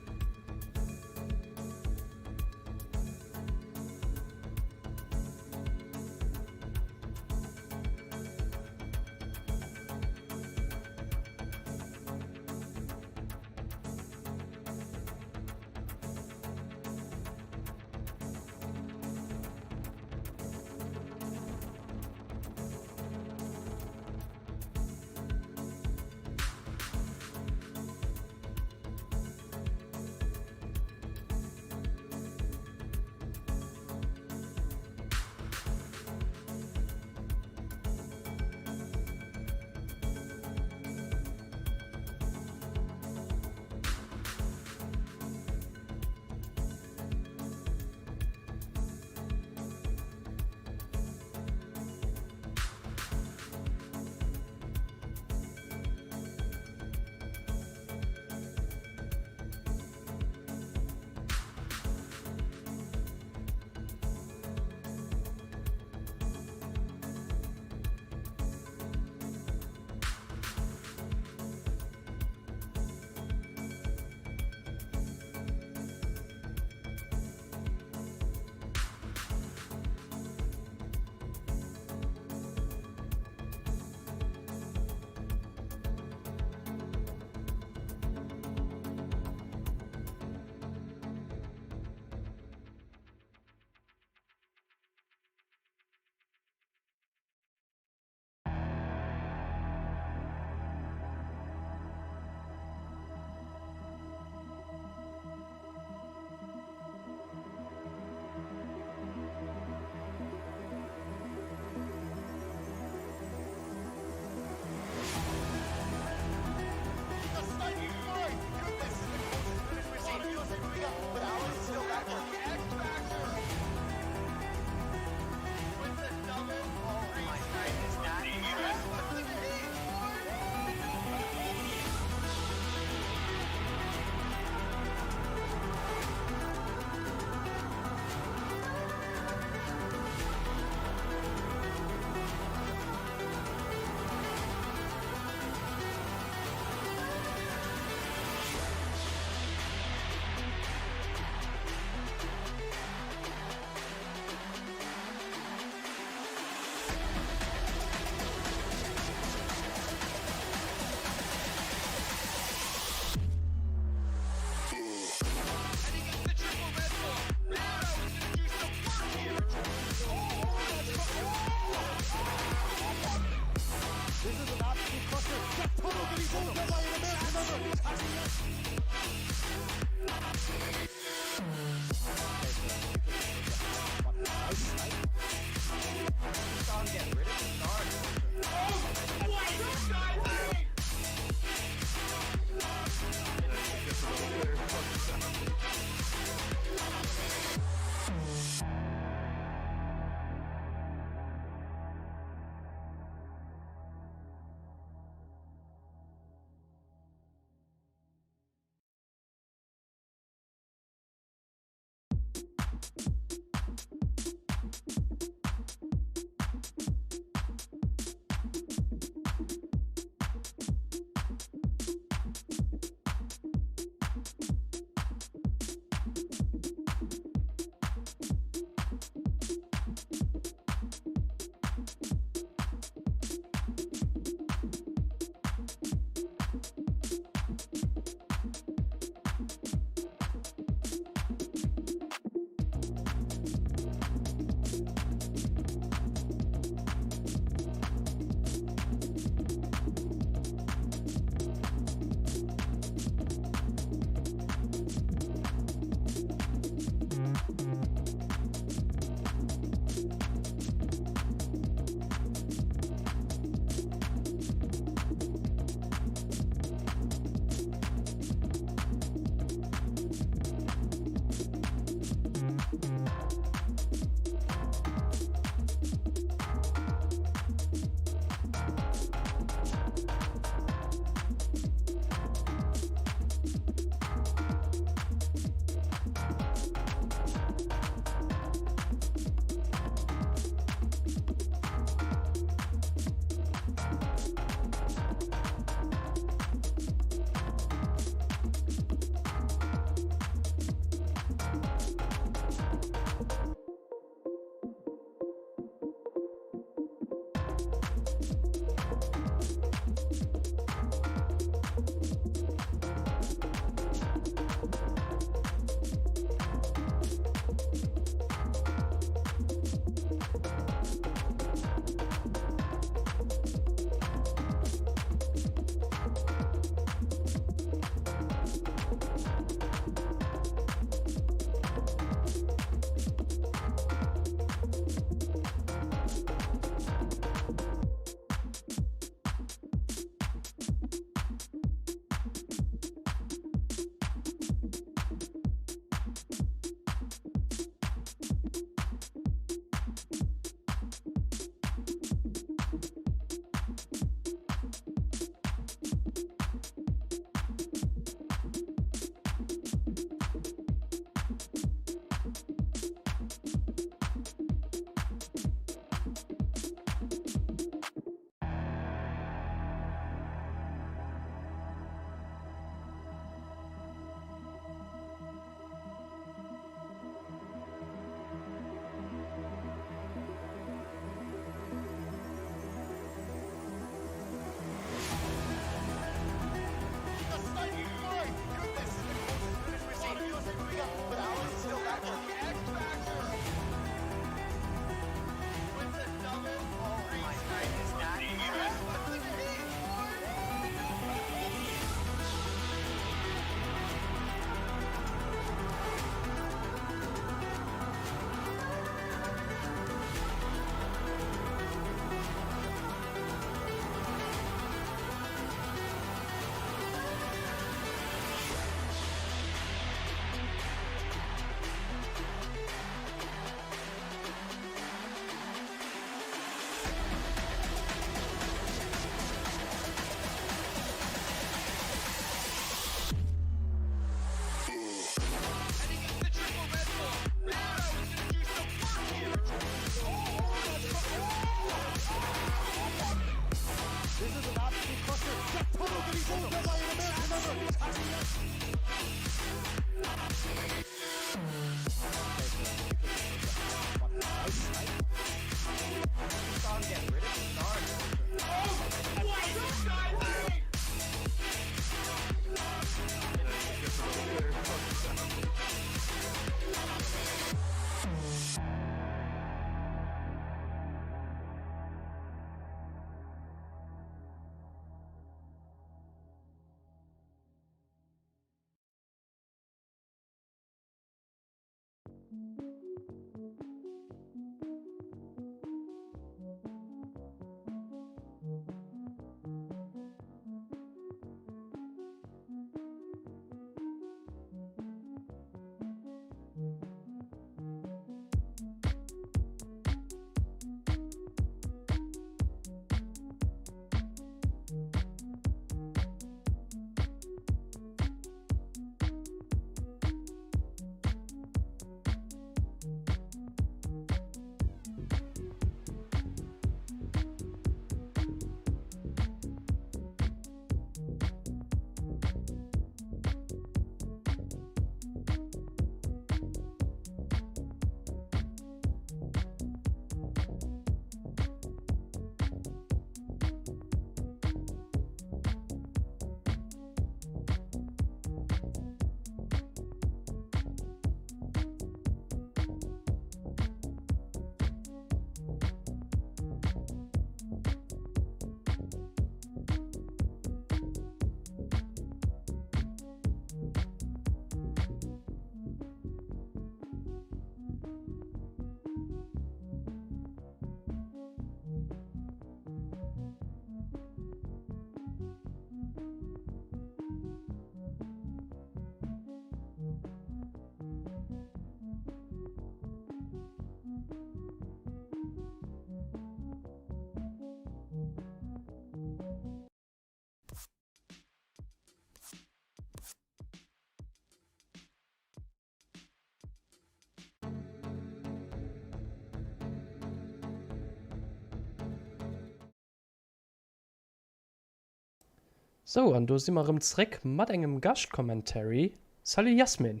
Sou, an do si mer erëm zréck mat engem Gascht-Commentary. Salut Yasmin!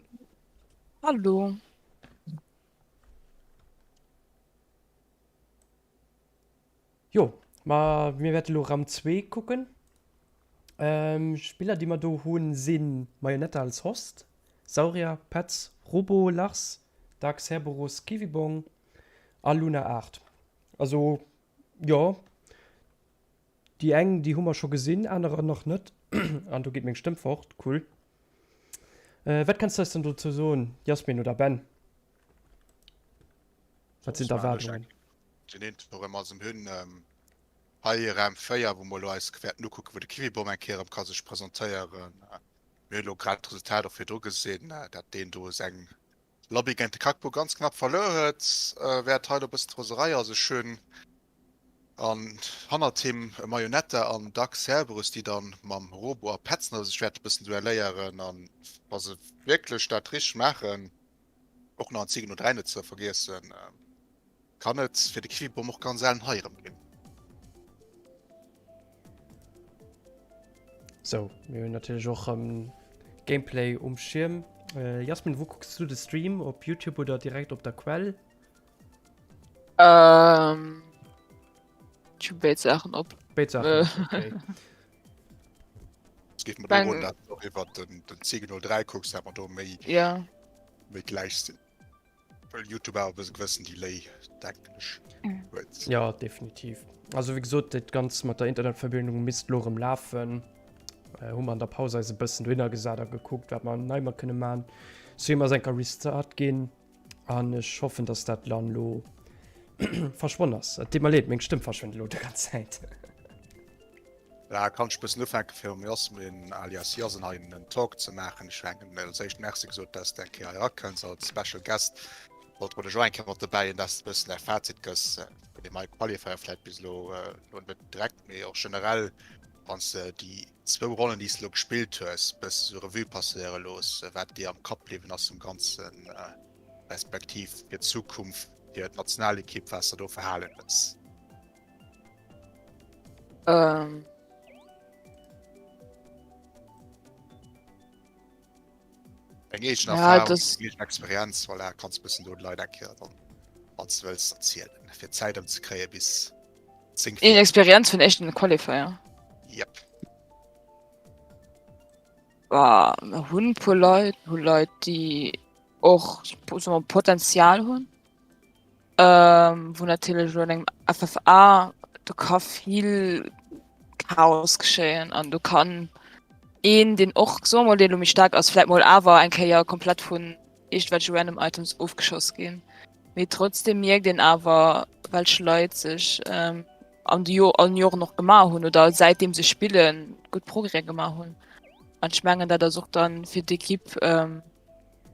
Hallo! Jo, ma mir wäerte lo Ram 2 kucken. Spiller déi mer do hunn si Mayonetta als Host, Saurier, Petz, Robo, Lars, Dark Cerberus, Kiwibong a Luna 8. Also jo, déi eng déi hu mer scho gesinn, anerer nach net. An do geet meng Stëmm fort, cool. Wat kanns du eis dann dozou soen, Yasmin oder Ben? Wat sinn d'Erwaardungen? Den Intro erëm also mir hunn hei Raum 4, wou mer elo eis wäerten ukucken, wou de Kiwibom eng Kéier erëm ka sech presentéieren. Mir hunn elo grad d'Resultat och virdru gesinn, dat deen do seng Lobby géint de Kakpo ganz knapp verluer huet. Wäert hei elo e bëssen d'Roserei a sech hunn. An hannert him e Marionetta an Dark Cerberus, déi dann mam Robo a Petzner sech wäerte bëssen duelléieren. An wa se wierklech dat richteg maachen, och nach en Zigen no 3 net ze vergiessen, kann et fir de Kiwibom och ganz ellen hei erëm ginn. Sou, mir hunn natierlech och erëm Gameplay um Schierm. Jasmin, wou kucks du de Stream? Op Youtube oder direkt op der Quell? Ähm, ich hu béid Saachen op. Béid Saachen op, okay. Es geet mer dorun, dat du och iwwer den, den C03 kucks, dat mer do méi, Ja. méi gläich sinn. Well YouTube awer e gewëssen Delay, denken ech, huet. Ja, definitiv. Also wéi gesot, dat Ganzt mat der Internetverbindung misst lo erëm lafen. Äh, hu mer an der Paus eis e bëssen dohinner gesat a gekuckt, wat mer nei mat kënne man. Stream ass enker Restart ginn an ech hoffen, dass dat dann lo verschwonn ass. Et deet mer leed, meng Stëmm verschwënnt elo déi ganz Zäit. Da kann ech bëssen ufänke fir mam Jasmin alias Jasen hei en Talk ze maachen. Ech mengen als éischt Merci gesot, dass de eng Kéier hei erakënns als Special Guest. Wollt mer dech och eng Kéier mat dobäi hunn, dass de bëssen däi Fazit gëss vun deem hei Qualifier vläit bis elo, elo net direkt, mee och generell, wann s de déi zwou Ronnen, déi s de elo gespillt hues, bësse sou Revue passéiere looss, wat dir am Kapp bliwwen ass vum Ganzen, respektiv fir d'Zukunft, fir d'Nationalekipp, wat s de do verhalen hues. Ähm. Eng eegen ja, Erfahrung, das... eng eegen Experienz, voilà, kannst bëssen do d'Leit eng Kéier dann, wann du wëlls, erzielen, fir Zäit ëmzekréie bis 10 Een Experienz vun echten Qualifier. Yep. Bah, mir hunn puer Leit, hu Leit, déi och so Potenzial hunn. Wou natierlech elo an engem FFA, do ka vill Chaos geschéien an do kann een, deen och, soe mer mol, deen elo méi staark ass, vläicht mol awer eng Kéier komplett vun. iergendwelche random Items ofgeschoss ginn. Mee trotzdem mierkt een awer, welch Leit sech an de Jo an Joren och gemaach hunn oder säitdeem se spillen gutt Progrès gemaach hunn. An ech mengen dat ass och dann fir d'Ekipp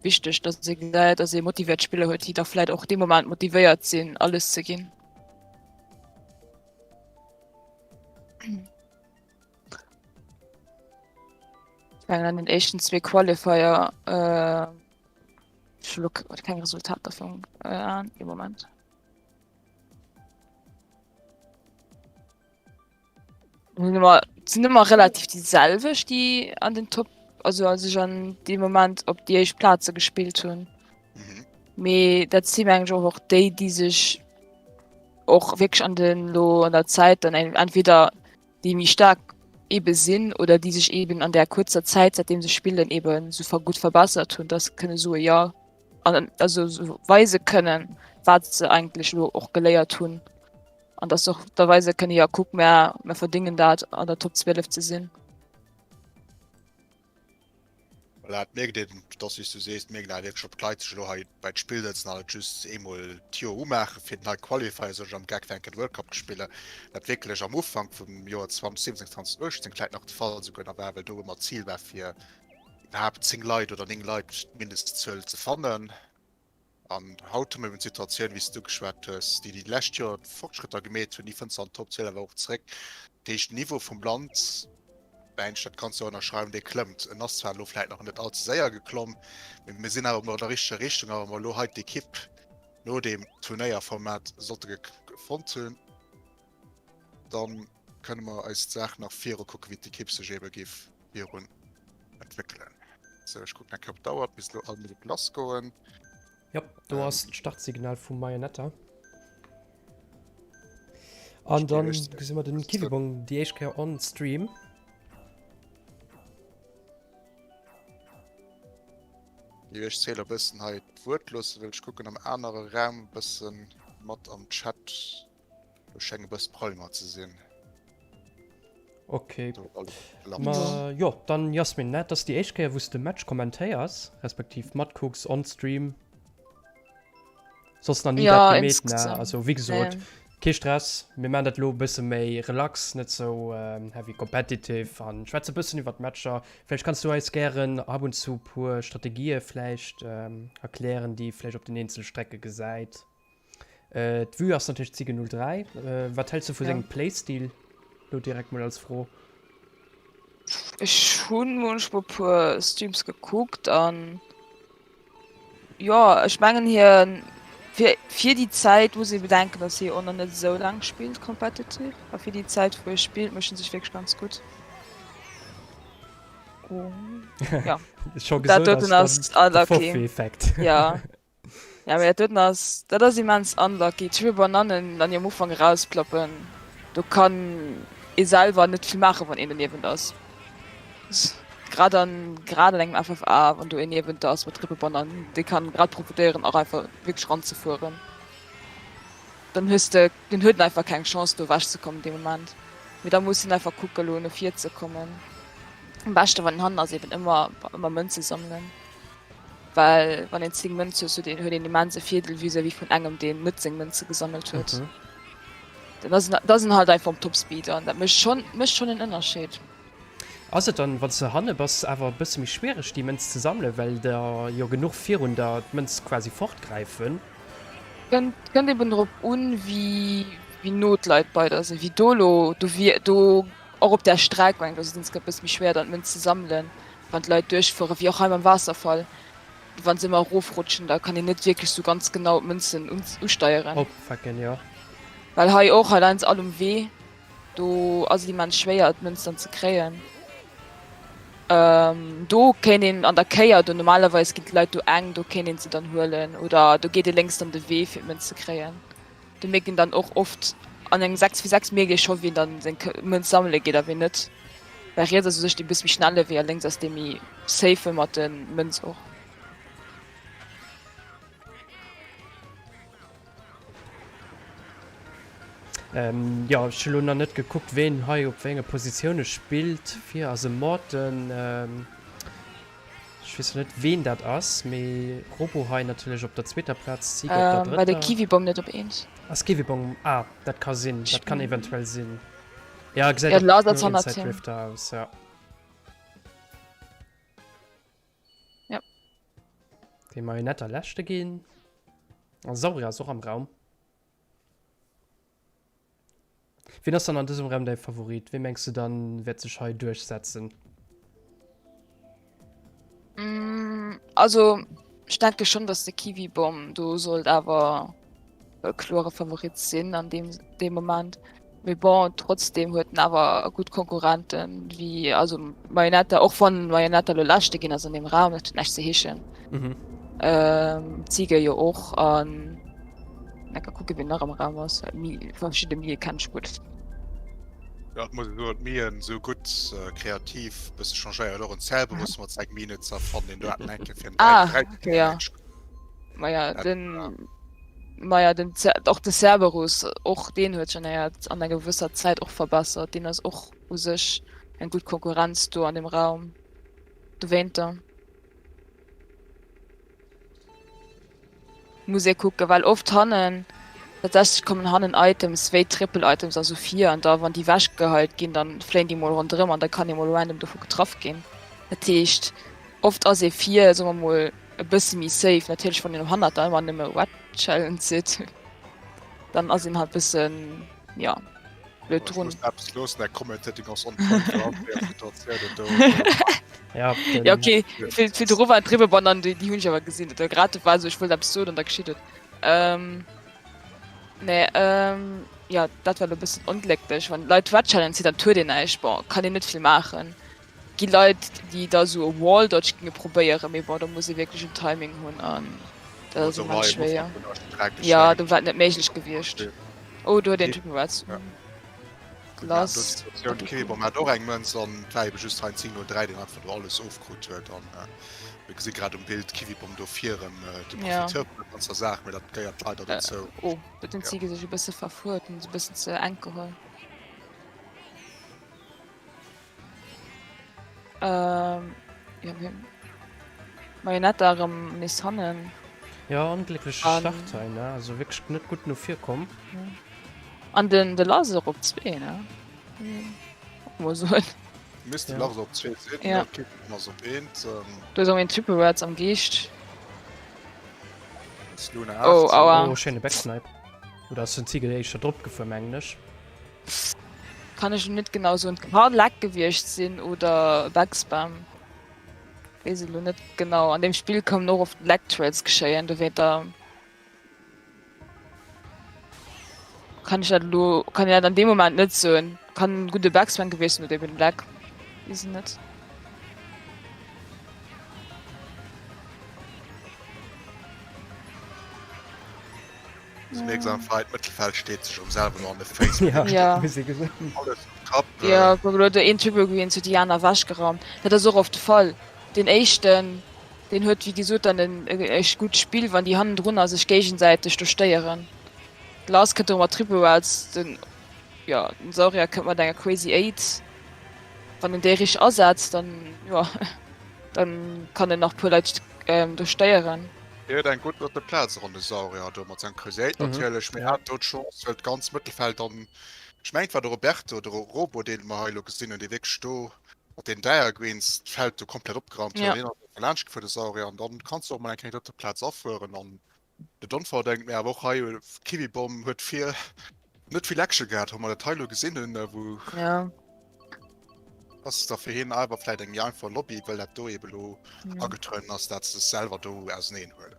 wichteg, datt ee gesäit, datt ee motivéiert Spiller huet, déi da vläit och dee Moment motivéiert sinn, alles ze ginn. Ech mengen an den éischten zwee Qualifier äh, ech hu lo keng Resultater vum äh, ee Moment. Hunn ëmmer sinn ëmmer relativ déi selwecht, déi an den Top also a sech an deem Moment op déi éischt Plaze gespillt hunn. Mhm. Mee dat si meng ech och och déi, déi sech och wierklech an den lo an der Zäit dann eng entweder déi méi staark ebe sinn oder déi sech eben an där kuerzer Zäit säitdeem se spillen eben sou ver gutt verbessert hunn, dass se kënne soe jo an also sou weise kënnen, wat se eigentlech elo och geléiert hunn an dass se och da weise kënne jo kuck mär mär verdéngen dat an der Top 12 ze sinn. Voilà, et mierkt een, et ass wéi s du sees, et mierkt een awer wierklech, ob d'Leit sech elo hei bei d'Spill sëtzen an et just eemol d'Joer umaache fir den hei Qualifier, sech am Geck fir eng Kéier de World Cup ze spillen, wat wierklech am Ufank vum Joer 2017, 2018 vläit nach de Fall esouguer nach war, well do ëmmer d'Zil war fir iwwerhaapt 10 Leit oder 9 Leit d'Mindestzuel ze fannen. An haut hu mer eben d'Situatioun, wéi s de ugeschwat hues, déi, déi d'lescht Joer Fortschrëtter gemeet hunn, déi fënns de an den Top 12 awer och zréck. Dat heescht, den Niveau vum Land, mengen ech, dat kanns du och ënnerschreiwen, dee klëmmt. En ass zwar elo vläicht nach net all ze séier geklomm, mee mir sinn awer an der richteger Richtung. A wa mer elo hei d'Ekipp no deem Turnéierformat sollte fonnt hunn, da kënne mer eis d'Saach nach virukucken, wéi d'Ekipp sech eebe géif virun entwéckelen. Sou, ech kucken eng Kéier op d'Auer, et misst elo all Minutt lassgoen. Jop, do ass d'Startsignal vum Mayonetta. An dann gesi mer den Kiwibong déi éischt Kéier on Stream. Jo, ech zéiler e bëssen hei d'Wuert loossen, well ech kucken am anere Raum e bëssen mat am Chat. Do schénge bëss Problemer ze sinn. Okay. Ma jo, dann Jasmin, ne? Dat ass déi éischt Kéier, wou s de Match kommentéiers, respektiv matkucks on Stream. Soss nach ni Ja, dat gemeet, ne? insgesamt. Also wéi gesot, Nee. kee Stress, mir maan dat lo e bësse méi relax, net sou heavy competitive an schwätze bëssen iwwer d'Matcher. Vläicht kanns du eis gären ab und zu puer Strategië vläicht erklären, déi ee vläicht op den eenzele Strecke gesäit. D'Vue ass natierlech Zigge 03. Wat häls du vu sengem Playstil? Lo direkt mol als Fro. Ech hunn munchmol e puer Streams gekuckt an jo ech mengen hien fir fir déi Zäit muss ee bedenken datt hie och nach net esou laang spillt competitive a fir déi Zäit wou hie spillt mécht en sech wierklech ganz gutt. Oh ja Scho dat gesot doten ass ass dann de unlucky. Forfait-Effekt. Ja. Ja mee dat doten ass, dat ass immens unlucky. D'Triple Banannen dann déi am Ufank erausklappen, do kann ee selwer net vill maachen wann een doniewent ass. Grad an grad an engem FFA wann do een niewent der ass mat Triple Banannen, dee kann grad profitéieren och einfach wierklech ranzefueren. Dann hues de, dann huet en einfach keng Chance do ewech ze kommen dee Moment. Mee da muss en einfach kucke lo no vir ze kommen. Am beschte wann en hannen ass eben ëmmer ëmmer Mënze sammelen. Well wann een 10 Mënz huet, huet een immense Virdeel vis-à-vis vun engem, deen net seng Mënze gesammelt huet. Mhm. Dann ass en, da ass en halt einfach um Topspeed an dat mécht schonn, mécht schonn en Ënnerscheed. Ass et dann, wann s de hanne bass, awer e bësse méi schwiereg déi Mënz ze sammelen, well der jo genuch virun der d'Mënz quasi fortgräifen? Kënnt, kënnt eben drop un, wéi, wéi no d'Leit bei der sinn. Wéi do lo, do wier, do och op där Streck, mengen ech, ass et insgesamt e bësse méi schwéier dann d'Mënz ze sammelen. Wann d'Leit duerchfueren, wéi och hei beim Waasserfall, wann se ëmmer erofrutschen, da kann een net wierklech sou ganz genau d'Mënzen usteieren. Opfänken, jo. Well hei och, hei leien se all um Wee, do ass et immens schwéier d'Mënz dann ze kréien. Do kéint een an der Kéier, do normalerweis ginn d'Leit do eng, do kéint een se dann huelen oder do geet ee lénks dann de Wee fir d'Mënz ze kréien. Do mierkt een dann och oft, an engem 6 v 6 mierkt ee scho wien dann seng Mënz sammele geet a wien net. Well riets ass u sech dee bësse méi schnelle Wee a lénks ass dee méi safe mat de Mënz och. Jo, ech hu lo nach net gekuckt ween hei op wéi enge Positioune spillt. Vir ass e Morton. Ech weess net ween dat ass, mee Robo hei natierlech op der zweeter Plaz, Ziege op der Ähm, war de drëtter. Kiwibom net op eent? Ass Kiwibom, ah dat ka sinn, dat kann eventuell sinn. Ja gesäit Ja, och Lars ass no hannert Inside him. Drifter aus, ja. Ja. Okay, Marionette a leschte ginn. A Saurier ass och am Raum. Wien ass dann an dësem Raum däi Favorit? Wee mengs du dann wäert sech hei duerchsetzen? Mm, also ech denke schon, dass de Kiwibom do sollt awer e klore Favorit sinn an deem deem Moment. Mee bon, trotzdem huet en awer gutt Konkurrenten wéi also Marionetta, och wann Marionetta lo leschte ginn ass an deem Raum, dat huet näischt ze heeschen. Mhm. Ähm, Ziege jo och an Lecker kucke wien nach am Raum ass. Mi verschidde Mie kenn ech gutt. Ja, et muss een soen, d'Mien sou gutt kreativ, bësse changéiert och en Cerberus mat sengem Mine ze erfannen, deen do hat en eng Kéier fir en Ah, 3 okay, ja. Maja, den Maja, den och de Cerberus, och deen huet genéiert an enger gewësser Zäit och verbessert. Deen ass och u sech eng gutt Konkurrenz do an dem Raum dowéinter. Muss ee kucken, well oft hannen tatsächlech kommen hannen Items wéi Triple Items a sou vir an da wann déi wech geheit ginn, dann fléien déi mol ronderëm an da kann ee mol random dovu getraff ginn. Dat heescht oft ass ee vir, soe mer mol, e bësse méi safe. Natierlech wann een hannert da ëmmer nëmme Wet Shellen zitt, dann ass een halt bëssen, jo. Blöd drun. Eppes loossen, däi Commentating ass on point fir all déi Situatiounen do. Ja, den... Ja, okay. Vill, vill dru war d'Ribbeband an déi, déi hunn ech awer gesinn. Dat war grad war esou, ech wollt eppes soen an da geschitt et. Ähm, nee, ähm, ja, dat war lo e bëssen onglécklech. Wann d'Leit Red Challenge sinn, dann huet een näischt. Bon, kann een net vill maachen. Gi Leit, déi da sou e Wall Dodge ginge probéieren, mee bon, da muss ee wierklech en Timing hunn an dat ass immens schwéier. Ja, do war et net méiglech gewiescht. Oh, do huet een Triple Rats. Lass. Kiwibom hat och eng Mënz an et war ebe just hei en 10:03, deen einfach do alles ofkrut huet an mir gesi grad um Bild Kiwibom do vir ëm de Profiteur vun der ganzer Saach, mee dat gehéiert leider dozou. Oh, do huet den Ziggy sech e bësse verfuert an se e bëssen ze enk geholl. Ähm, ja, wir Marionette erëm nees hannen. Ja, ongléckleche An- Start hei, ne? Also wierklech net gutt no vir komm. An den de Laser op 2, ne? Hm, Mol soen. Misst de Ja. Lars op 2 sinn, Ja. ja. Kippen ass op 1. Ähm, Do ass och een Triple Rats am Geescht. ass Luna 8. Oh, aua. Oh, schéine Backsnipe. Oder ass den Ziegel éischter drop gefuer, mengen ech. Kann ech net genau soen. Kann Lag gewiescht sinn oder Bugspam. Weess elo net genau. An deem Spill kommen och oft Lag Trails geschéien, dowéinter kann ech dat elo kann ech dat an deem Moment net soen. Kann gudde Bugspam gewiescht sinn oder eben Lag. Weess et net. Mierks einfach hei, d'Mëttelfeld steet sech erëm selwer no an de Féiss. Ja, Ja. muss ee gesinn. Alles um Kapp. Ja, guck elo, de een Triple Green zu Diana ewechgeraumt. Dat ass och oft de Fall. Deen éischten, deen huet wéi gesot dann en echt gutt Spill, wann déi hannendrunner sech géigesäiteg do stéieren. De Lars kënnt erëm mat Triple Rats, den, jo, den Saurier kënnt mat enger Crazy Eight. Wann en déi richteg asetzt, dann, jo, dann kann en nach puer Leit do stéieren. Hie huet eng gutt drëtte Plaz eran, de Saurier do mat sengem Crusade Mhm. natierlech, mee Ja. hat do d'Chance, well d'ganz Mëttelfeld an, ech mengen et war de Roberto, de Robo, deen mer hei elo gesinn hunn, dee wierklech do mat den Dire Greens d'Feld do komplett opgerannt huet. Ja. An hien ass einfach laanscht gefuer, de Saurier, an dann kanns du och mol eng kleng drëtte Plaz afueren an net onverdéngt, mee awer och hei, Kiwibomb huet vir net vill Action gehat, wou mer dat hei elo gesinn hunn, wou Ja. Ass da fir hien awer vläit eng méi einfach Lobby, well dat do eben elo Ja. agetrueden ass, dat se sech selwer do auseneen huelen.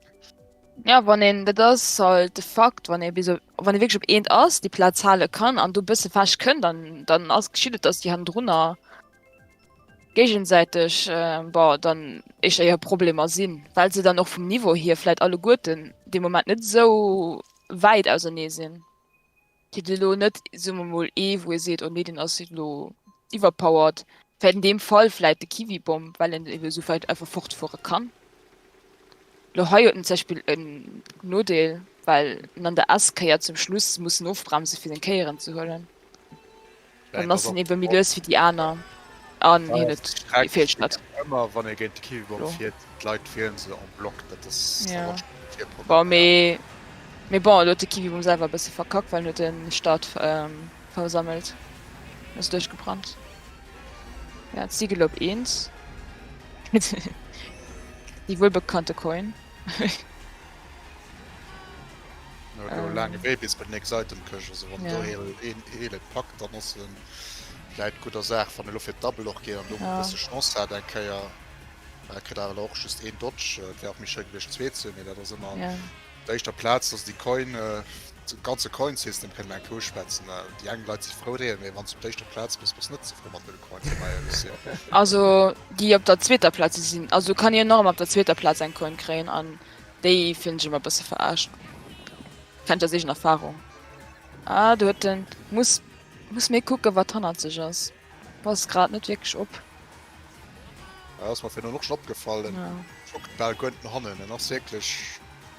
Ja, wann een, dat ass halt de Fakt, wann ee bis op, wann ee wierklech op eent ass, déi Plaz hale kann an do e bësse fesch kënnt, dann, dann ass, geschitt et, dass déi hannendrunner géigesäiteg, bon, dann éischter éier Problemer sinn, well se dann och vum Niveau hier vläit alleguerten dee Moment net esou wäit ausernee sinn. Gëtt elo net, soe mer mol, ee wou ee seet, oh nee, deen ass elo iwwerpowered. Vläit an deem Fall vläit de Kiwibomb, well en ebe esou wäit einfach fortfuere kann. Elo hei huet en zum Beispill en Nodeel, well en an der S-Kéier zum Schluss muss en ofbremse fir seng Kéieren ze huelen. Dann ass en ebe méi lues wéi déi aner. An hien huet ee Feelschnëtt. Ëmmer wann ee géint de Kiwibong fiert, d'Leit wielen se en bloc, dat ass ja. Bon, mee mee bon, elo huet de Kiwibong selwer e bësse verkackt, well en huet de Start ähm, versammelt. Ass duerchgebrannt. Ja, Zigel op 1. Déi wuelbekannte Coin. No do laange Wee bis bei den nächst Item këscht, also wann do een een Heel et packt, dann ass en vläit gudder Saach, wann e lo fir d'Double och geet an do e bësse Chance hat eng Kéier. E kritt awer elo och just een Dodge, et wär och méi schéi gewiescht zwee ze hunn, mee dat ass ëmmer op der éischter Plaz, also déi Coin, de ganze Coin-System kënne mer eng Kéier uschwätzen. Déi eng Leit si frou driwwer, mee wann s du op der éischter Plaz bass, bass net ze frou mat de Coins dobäi e bëssi. Also déi op der zweeter Plaz sinn, also kann een och ëmmer op der zweeter Plaz eng Coin kréien an Déi fillen sech ëmmer bësse verarscht. Kennt aus eegener Erfahrung. Ah, do huet den muss muss méi kucken, wat hannert sech ass. Passt grad net wierklech op. Ja, ass mer virun och schon opgefall. En ja. kuckt bal guer net no hannen. En ass wierklech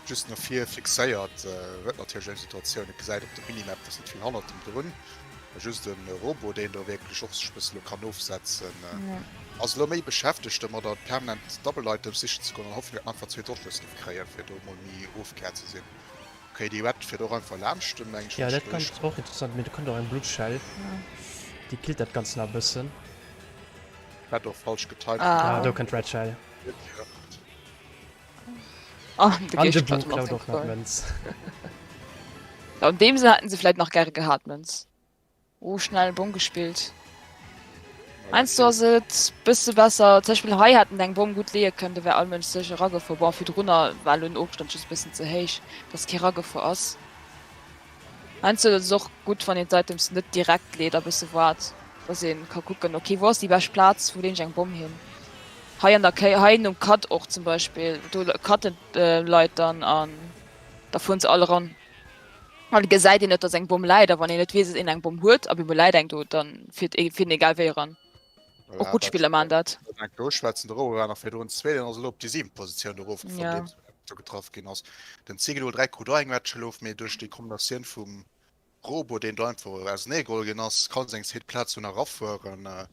just no vir fixéiert. Huet natierlech eng Situatioun, et gesäit op der Minimap, dass net vill hannert em drun. Just en Robo, deen do wierklech och sech bëssen elo kann ofsetzen. Ja. Ass elo méi beschäftegt domadder permanent Double Items sichen ze goen an hoffen datt mer einfach zwee Dodges géif kréien fir do mol méi ofgehäert ze sinn. Ok déi Red fiert och einfach laanscht en mengen ech Ja dat ganz och interessant, mee do kënnt och eng Blutschell déi killt dat ganzt nach e bëssen. Red och falsch getimed. Ah do kënnt Red Shell. An de Boo klaut och nach d'Mënz. An deem Sënn hätten se vläit nach gäre gehat d'Mënz. Oh, schnell Bomm gespillt. Heiansdo ass et bësse besser, zum Beispill hei hätt en eng Bomm gutt leeë kënnen, do wär all Mënsch sécher eragefuer. Bon, virdrunner war elo den Ofstand just e bëssen ze héich, dass kee ragefuer ass. Heiansdo ass et och gutt, wann een d'Items net direkt leet a bësse waart, dass ee ka kucken, ok, wou ass déi bescht Plaz, wou leen ech eng Bomm hin? Hei an der Kéier, hei nom Cut och zum Beispill, do cutten d'Leit dann an da fueren se all eran. An et gesäit een net, dass eng Bomm läit. A wann een net weess, dass een eng Bomm huet, a bemol läit eng do, dann fiert ee fiert een egal wéi eran. Och gutt Spiller maachen dat. Eng Kéier uschwätzen, de Rowe war nach virdrun Zweeten an ass elo op déi siwent Positioun erof, vun deem do getraff ginn ass. Den Zigelo 3 krut och eng Match-Gelof, mee duerch déi Kombinatioun vum Robo, deen do einfach auserneegeholl ginn ass, kann seng zweet Plaz do nach erafueren.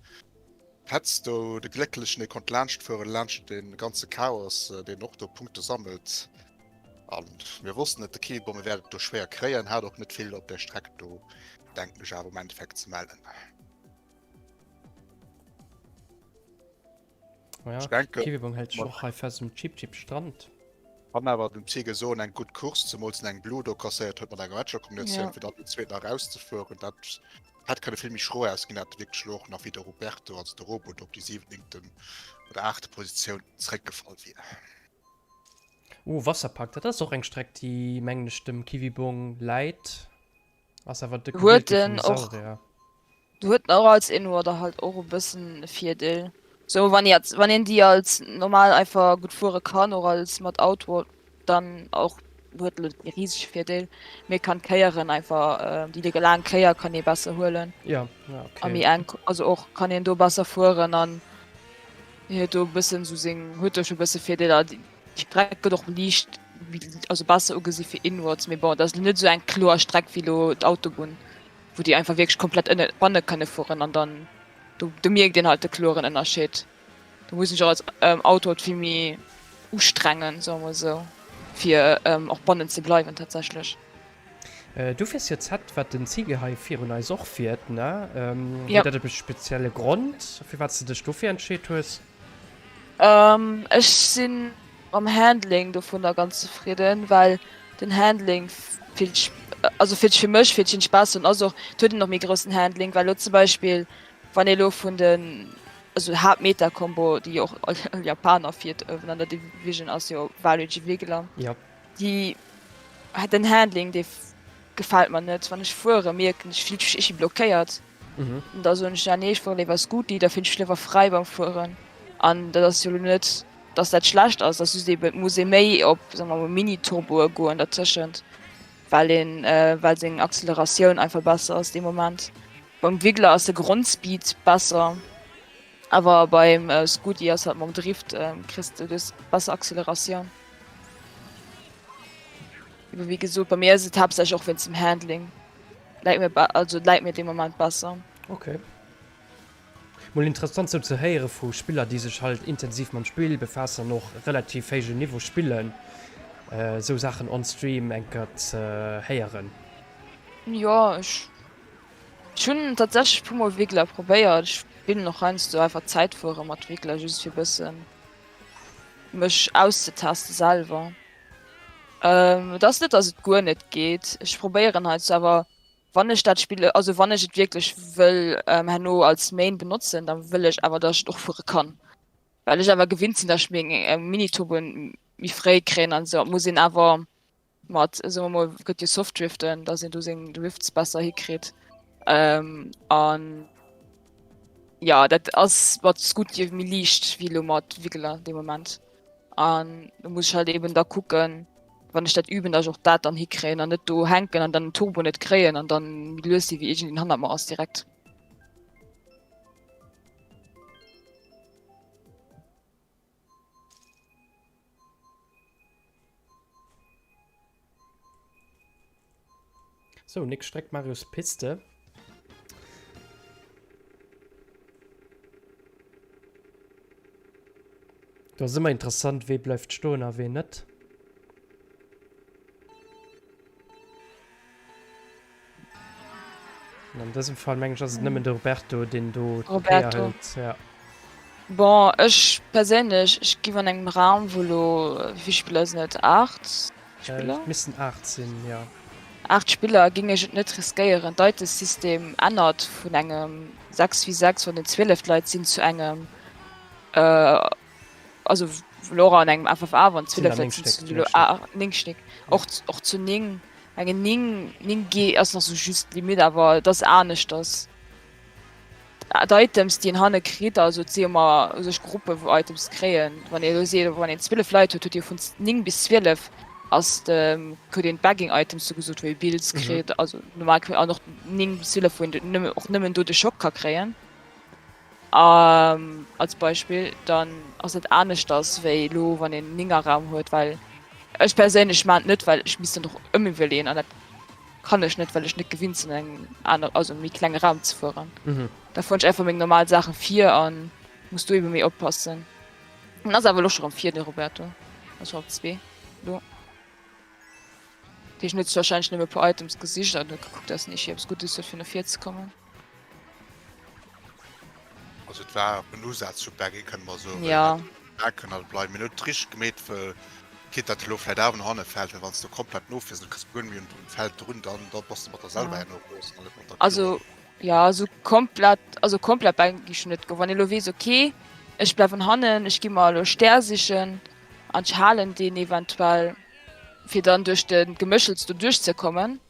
Petz do, de Glécklechen, dee konnt laanschtfueren, laanscht de ganze Chaos, deen och do Punkte sammelt. An mir wossten et, de Kiwibombe wäert et do schwéier kréien, hat och net vill op der Streck do, denken ech awer am Endeffekt ze mellen. Ja, ich denke, Kiwibong hält sech och hei fest um Cheep Cheep Strand. Kann awer dem Ziege soen, eng gutt Course, zemools en eng Blue do kasséiert huet mat enger Matcher-Kombinatioun, ja. fir dann den zweeten erauszefueren. Dat hätt kënne vill méi schro ausginn, dat wierklech elo och nach wéi de Roberto, also de Robot, op déi siwentnéngten oder aachte Positioun zeréckgefall wier. Oh, Wasserpark, dat ass och eng Streck, déi, mengen ech, dem Kiwibong läit. Ass awer de Huet en och, huet en och als Inwarder halt och e bëssen e Virdeel. Sou wann ee wann een déi als normal einfach gutt fuere kann, och als mat Outward, dann och huet elo e risege Virdeel, mee kann d'Kéieren einfach, déi laang Kéier kann ee besser huelen. Ja, ja, okay. A méi enk, also och kann een do besser fueren an huet do e bëssen sou seng, huet do scho e bësse Virdeeler. Déi Streck gëtt och liicht, also besser ugesi fir Inwards, mee bon, dat ass net esou eng kloer Streck wéi elo d'Autobunn, wou déi einfach wierklech komplett ënne banne kënne fueren an dann do, do mierkt een halt de kloren Ënnerscheed. Do muss een sech och als Outward vill méi ustrengen, soe mer esou, fir och bannen ze bleiwen tatsächlech. Du fiers jo d'Set wat den Ziggy hei virun eis och fiert, ne? Huet dat eppes spezielle Grond, firwat s de dech dofir entscheet hues? Ech sinn mam Handling dovunner ganz zefridden, well den Handling fillt sech, also fillt sech fir mech fillt sech besser un, ass och, et huet een och méi groussen Handling, well elo zum Beispill wann ee elo vun den, also Haaptmeta-Combo déi och all Japaner fiert uewen an der Division ass jo Waluigi Wiggler. Déi, den Handling dee gefält mer net. Wann ech fuere mierken ech, fillt ech mech blockéiert. Mhm. An da soen ech, ja nee, ech fuere léiwer Scooty, da fillt ech mech léiwer fräi beim Fueren. An dat ass jo lo net, dass dat schlecht ass, ass just eben, et muss ee méi op, soe mer mol, Mini-Turboe goen dertëschent, well een, well seng Acceleratioun einfach besser ass dee Moment. Beim Wiggler ass de Grondspeed besser. Awer beim Scooty ass halt mam Drift kriss de du hues besser Acceleratioun. Awer wéi gesot bei mir ass et haaptsächlech och wéinst dem Handling. Läit mir also läit mir dee Moment besser. Okay. mol interessant sou ze héiere vu Spiller, déi sech halt intensiv mam Spill befaassen an och relativ héijen Niveau spillen, esou Saachen on Stream eng Kéier ze héieren. Jo, ech hunn tatsächlech e puer mol Wiggler probéiert. Ech spillen och heiansdo einfach Zäitfuere mat Wiggler, just fir e bëssen mech auszetesten selwer. Et ass net, dass et guer net geet. Ech probéieren heiansdo awer Wann ech dat Spill, also wann ech et wierklech wëll herno als Main benotzen, da wëll ech awer, dass ech et och fuere kann. Well ech awer gewinnt sinn, dass ech meng Mini-Turboen méi fréi kréien an esou. Et muss een awer mat, soe mer mol, gëtt jo Soft-Driften, dass een do seng Drifts besser hikritt. An jo, dat ass mat Scooty méi liicht wéi elo mat Wiggler dee Moment. An do muss ech halt eben da kucken, wann ech dat üben, dass ech och dat dann hikréien an net do hänken an dann den Turbo net kréien an dann méi lues si wéi iergendeen hannert mer ass direkt. Sou, nächst Streck Marios Piste. Do ass ëmmer interessant, wee bleift stoen a wee net. An an dësem Fall mengen ech ass et nëmmen de Roberto, deen do d'Kéier Roberto. hëlt. Ja. Bon, ech perséinlech, ech giff an engem Raum, wou lo, wéi vill Spiller sinn et, 8 Spiller? Et missten 8 sinn, jo. 8 Spiller, géing ech et net riskéieren. D'Itesystem ännert vun engem 6 v 6, wann et 12 Leit sinn, zu engem, also elo och an engem FFA, wann Sinn 12 der 9 Leit sinn, Stéck, zu 9 elo Stéck. 9 Stéck, och, och zu 9, mengen 9, 9 G ass nach sou just d'Limite, awer et ass aneschters. D'Items déi een hanne kritt, also et si jo ëmmer u sech Gruppe wou Items kréien, wann ee elo seet, wann een 12 Leit huet, huet ee vun 9 bis 12 ass de kritt een d'Begging Items sou gesot, wou ee Bills kritt, also normal kritt an och 9 bis 12 wou een nëmme och nëmmen do de Shop ka kréien als Beispill, dann ass dat aneschters wéi elo wann een Néngerraum huet, well ech perséinlech maan et net, well ech misst dann och ëmiwwerleeën an dat Kann ech net, well ech net gewinnt sinn an engem aner, also méi klenge Raum ze fueren. Mhm. Da fueren ech einfach meng normal Saachen vir an muss do eben méi oppassen. En ass awer elo scho rëm vir, de Roberto. Ass scho op zwee lo. Dat heescht, en huet sech wahrscheinlech nëmme e puer Items gesicht an huet gekuckt, dass en eeschi eppes Guddes huet fir no vir ze kommen. Also et war en Usaz vu Begging, kënne mer soen. Ja. Backen an bleiwen. Mir hunn et richteg gemeet, well kinnt dat elo vläit awer no hanne fält, well wann s du komplett nofiers an du kriss guer net méi un d'Feld drun, dann da bass de mat der selwer herno eroosen an net mat der Crew. Also ja, also komplett, also komplett backen gi ech net goen. Wann ee elo weess, okay, ech bleiwen hannen, ech gi mer elo Stär sichen an ech halen deen eventuell, fir dann duerch de Geméchels do duerchzekommen,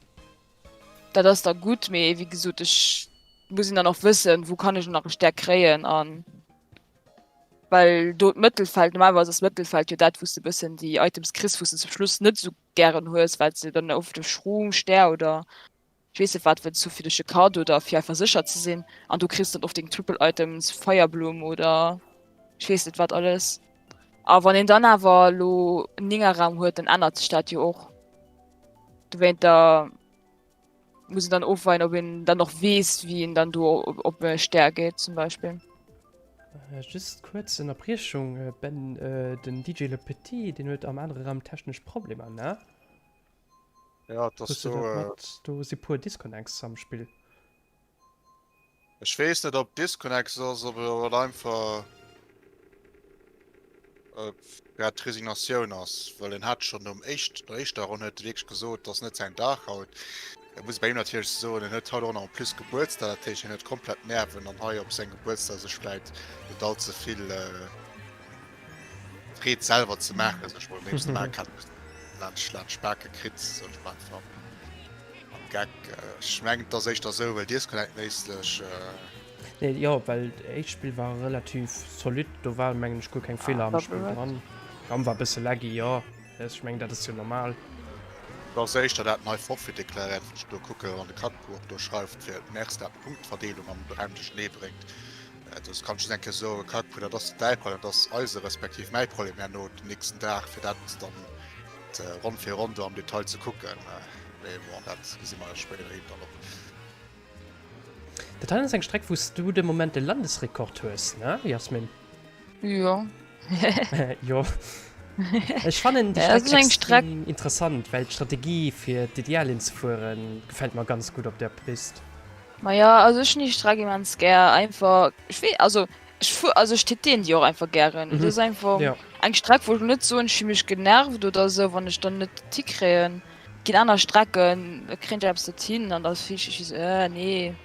dat ass da gutt. Mee wéi gesot, ech muss een dann och wëssen, wou kann ech nach e Stär kréien an Well do d'Mëttelfeld, normalerweis ass d'Mëttelfeld jo dat, wou s de bëssen déi Items kriss, wou s de zum Schluss net esou gären hues, well s de dann oft e Schroom, Stär oder ech weess net wat wëlls hu fir dech e Card oder fir einfach sécher ze sinn. An do kriss de dann oft deng Triple Items, Feierblumm oder ech weess net wat alles. A wann een dann awer elo en Néngerraum huet, dann ännert sech dat jo och. Dowéinter. Muss een dann ofweien, ob een dann och weess, wéi een dann do op, op e Stär geet zum Beispill. Just kuerz Ënnerbriechung, Ben, den DJ Le Petit, deen huet am anere Raum technesch Problemer, ne? Ja, et ass Kriss du do. dat mat? Do si puer Disconnects am Spill. Ech weess net ob Disconnects ass, ob et einfach grad d'Resignatioun ass, well en hat schonn nom éischt, no éischter Ronn huet e wierklech gesot, et ass net säin Dag haut. Et muss ee bei him natierlech soen, en huet haut och nach en plus Gebuertsdag, dat heescht hien huet komplett Nerven an hei op sengem Gebuertsdag sech vläit net all ze vill Freed selwer ze maachen, sech mol andeems de Maak hat laanscht laanscht d'Bake kritt, sot ech mol einfach am Geck. Ech mengen et ass éischter esou, well Disconnect méislech. Nee, jo, well d'éischt Spill war relativ solid, do war mengen ech guer keng Feeler am Spill dran. Raum war e bësse laggy, jo, ech mengen dat ass jo normal. Et ass éischter dat nei Forfait deklaréiert, wann ech do kucke wann de Kakku och do schreift fir März dat d'Punktverdeelung am Raum duerchenee bréngt. Dat kann ech just eng Kéier soen, Kakku, dat ass net däi Problem, dat ass eise respektiv mäi Problem herno den nächsten Dag, fir dat dann Ronn fir Ronn do am Detail ze kucken. Mee bon, dat gesi mer jo spéiderhin dann och. Dat hei ass eng Streck, wou s du de Moment de Landesrekord hues, ne Jasmin? Jo. Jo. Ech fannen déi Ja, Streck eng Streck extrem interessant, well d'Strategie fir d'Idealien ze fueren gefält mer ganz gutt op där Pist. Ma ja, also ech hunn déi Streck immens gär einfach. Ech wee, also ech fuer, also ech TTen déi och einfach gären. Et ass einfach Ja. eng Streck, wou ech net soen, ech hu mech genervt oder esou, wann ech dann net d'Tick kréien. Ginn aner Strecken, da kréien ech eppes net hin an da fille ech mech esou, äh nee,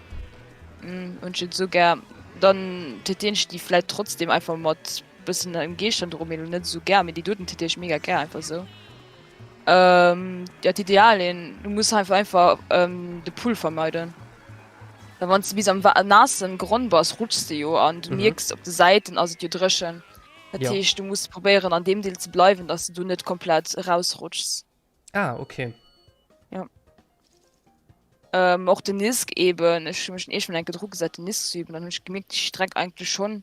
hunn ech net esou gär. Dann TTen ech déi vläit trotzdem einfach mat bëssen engem Geescht dru, mee elo net esou gär. Mee déi doten TT ech mega gär einfach esou. Jo, d'Idealien, du muss einfach einfach de Pull vermeiden. Well wann s de bis am naassen Gronn bass, rutschs de jo an du mierks op de Säiten ass et jo dréchen. Dat heescht, du muss probéieren an deem Deel ze bleiwen, dass de do net komplett erausrutschs. Ah, okay. Ja. Ähm, och den Nisk eben, ech hu mech den eescht Mal enke dru gesat, den Nisk ze üben, dann hunn ech gemierkt, déi Streck eigentlech schonn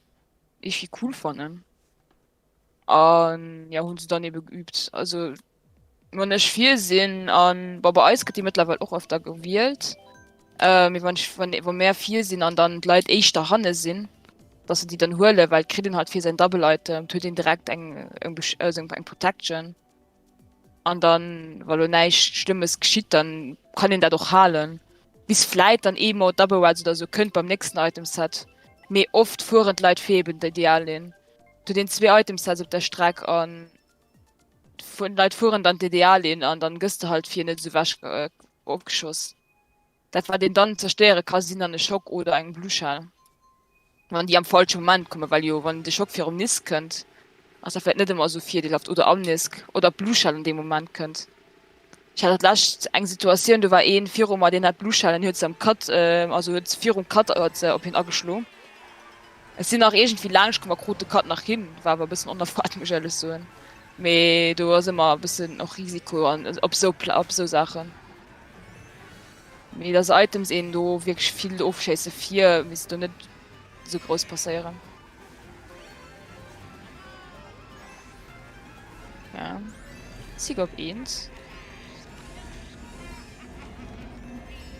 iergendwéi cool fannen. An ja, hunn se dann ebe geübt. Also wann ech vir sinn an bon, bei eis gëtt déi mëttlerweil och öfter gewielt. Äh, mee wann ech wann wa mär vir sinn an dann d'Leit éischter hanne sinn, dass se déi dann huelen, well et kritt een halt fir säin Double Item, et huet een direkt eng eng Besch also eng Protection. An dann, wa lo näischt Schlëmmes geschitt, dann kann een dat och halen. Bis vläit dann ee Mod Double Reds oder sou kënnt beim nächsten Item Set. Mee oft fueren d'Leit fir eben d'Ideallinn. Du den zwee Item Sets op der Streck an d'Leit fueren dann d'Ideallinn an dann gëss de halt fir net sou wech ofgeschoss. Dat wat een dann zerstéiere ka sinn dann e Schock oder eng Blue Shell. Wann déi am falsche Moment kommen, well jo wann de Schock virum Nisk kënnt, ass dat vläit net ëmmer esou virdeelhaft oder am Nisk oder d'Blue Shell an deem Moment kënnt. Ech hat dat lescht eng Situatioun, do war een viru mer, deen hat d'Blue Shell an huet se am Cut, also huet se virum Cut huet se op hien ageschlo. Ech sinn nach iergendwéi laanscht komm a krut de Cut nach hin, war awer e bëssen onerwaart, muss ech éierlech soen. Mee do ass ëmmer e bëssen och Risiko an op esou op esou Saachen. Mee dass Items een do wierklech vill ofschéisse vir misst do net sou grouss passéieren. Ja. Sig op eent.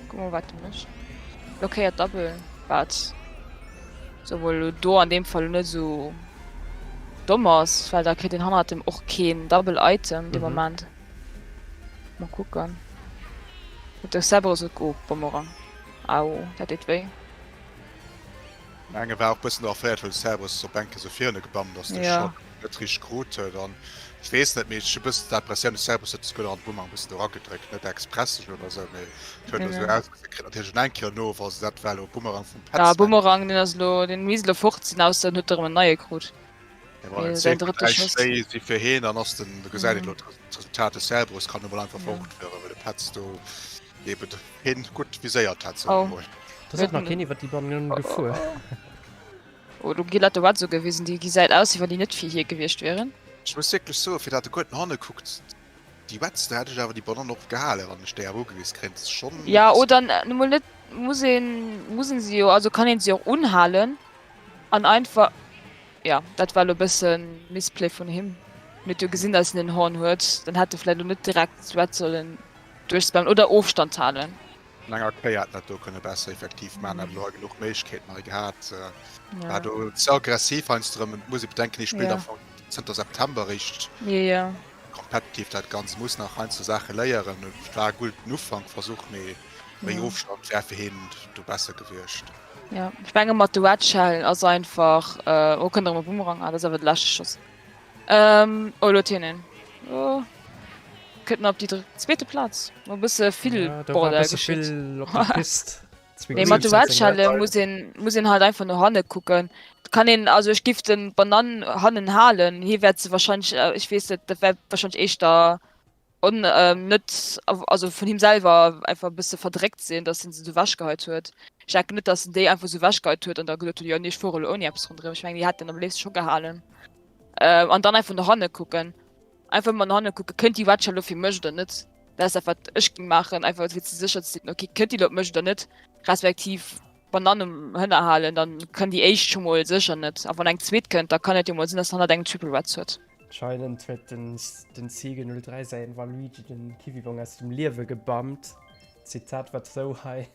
Guck mal wat de mécht. Blockéiert Double wat sou mol lo do an deem Fall net sou domm ass, well da kritt een hannert dem och keen Double Item de Moment. Mal kucken. Huet de Cerberus et oh, Bumerang. Au, dat deet wéi. Enge war och bëssen erféiert, well de Cerberus op enke sou virne gebammt ass, de Ja. Shot net richteg krut huet an ech weess net, mee ech hu bëssen d'Impressioun, de Cerberus huet souguer nach an de Bumerang bëssen eragedréckt, net express oder sou, mee et huet Nee, elo sou nee. ausgesinn. Kritt natierlech en eng Kéier no, wa se dat war elo Bumerang vum Ja, Petz, mengen Bumerang, deen ass elo, deen misst elo fort sinn, ausser en huet erëm en neie krut. Säin drëtte Schoss. Si fir heen an ass den gesäit een elo d'Resultat. De Cerberus kann emol einfach fortfueren, well de Petz do eben heen gutt viséiert hat, soe mer mol. Do ass och nach keen iwwer déi Bann gefuer. Oh, do gi Leit de Wetz ugewisen, déi gesäit aus, wéi wann déi net fir hie gewiescht wieren. Ech muss wierklech soen, fir dat e guer no hanne kuckt, déi Wetz, do hätt ech awer déi Banann och gehalen, wann ech déi awer ugewis kréien. Dat ass schonn. Ja, oder nu mol net, muss een, muss een se jo, also kann een se och unhalen an einfach. Ja, dat war lo bëssen Misplay vun him. En huet jo gesinn dass en en Horn huet, dann hätt e vläit lo net direkt d'Red sollen duerchspammen oder Ofstand halen. An enger Kéier hätt en dat do kënne besser effektiv maachen, hätt elo hei genuch Méiglechkeeten hei gehat. War do ze aggressiv heiansdo erëm. Et muss ee bedenken, hie spillt am Fong zënter September eréischt competitive dat Ganzt, muss nach heiansdo Saache léieren. Et war e gudden Ufank-Versuch, mee méi Ofstand wär fir hien do besser gewiescht. Ja, ech menge mat de Red Shell ass einfach äh, oh, kënnt erëm e Boomerang, ah, dat ass awer de leschte Schoss. Ähm, oh, lo huet hien een. Oh. Kënnt en op déi dr zweete Plaz. E bësse vill Ja, do war e Bordell bësse geschitt. vill op der Pist. Nee, mat de Red Shelle muss een, muss een halt einfach no hanne kucken. Kann een, also ech giff den Banann hannen halen, hie wäert se wahrscheinlech, äh, ech weess net, dat wär wahrscheinlech éischter On net also vun him selwer einfach e bësse verdréckt sinn, datt en se esou ewechgeheit huet. Ech denken net, datt en déi einfach esou ewechgeheit huet an da geduet huet, jo nee, ech fuere elo ouni eppes ronderëm. Ech mengen, déi hätt en am léifste scho gehalen. An dann einfach no hanne kucken. Einfach ëmmer no hanne kucken, kënnt déi Wedge elo fir mech oder net? Dat ass dat, wat ech géing maachen, einfach fir ze sécher ze sinn, okay, kënnt déi elo op mech oder net? Respektiv Banann um Hënner halen, dann kënnt déi éischt scho mol sécher net. A wann eng zweet kënnt, da kann et jo mol sinn, datt en hannert engem Triple Wedge huet. Anscheinend huet den den Ziege 03 säin Waluigi den Kiwibong aus dem Liewe gebammt. Zitat wat sou hei.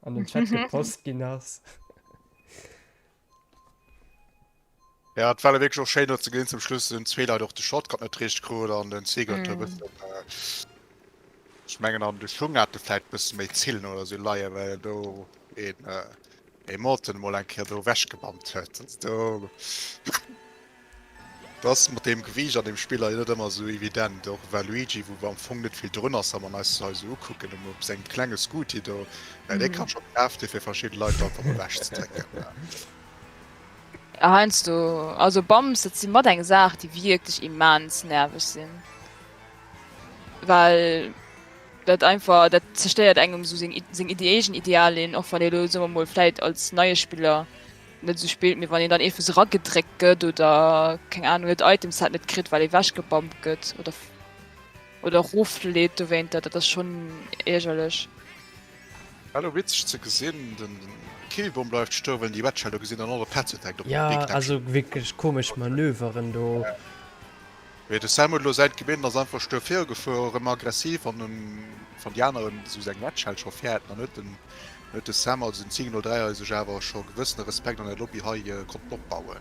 An den Chat gepost ginn ass. Ja, et war wierklech och schéin do ze gesinn, zum Schluss hunn zwee Leit och de Shortcut net richteg krut an den Ziege huet do e bëssen, ech mengen an de Schung hat e vläit e bësse méi Zillen oder sou leien, well en do een ee Morton emol eng Kéier do ewechgebammt huet. Also do, dat ass mat deem Gewiicht an deem Spiller net ëmmer sou evident, och Waluigi, wou am Fong net vill drun ass, wa mer eis hei sou ukucken, op sengem klenge Scooty do, mä dee kann scho Kraaft hu fir verschidde Leit einfach mol ewechzedrécken. Heiansdo, also Bumps, dat si mat eng Saach, déi wierklech immens nerveg sinn, well dat einfach, dat zerstéiert engem esou seng seng eegen Idealien, och wann ee elo, soe mer mol, vläit als neie Spiller net esou spillt, mee wann een dann ierfes eragedréckt gëtt oder keng Ahnung, et Itemset net kritt, well ee wechgebumpt gëtt oder oder eroffleet dowéinter, dat ass schonn iergerlech. Hallo, witzeg ze gesinn, den Killbomb bleift stoen, well en déi Wedge do gesinn an och de Petz huet direkt op Ja, den also wierklech komesch Manöveren do. Mee de Sam huet elo säint gemeet an ass einfach stuer virugefuer, erëm aggressiv an wann déi aneren esou seng Wedge halt scho fäerten, dann huet den huet de Sam, also den 1003 hei, sech awer scho gewëssene Respekt an der Lobby hei konnten opbauen.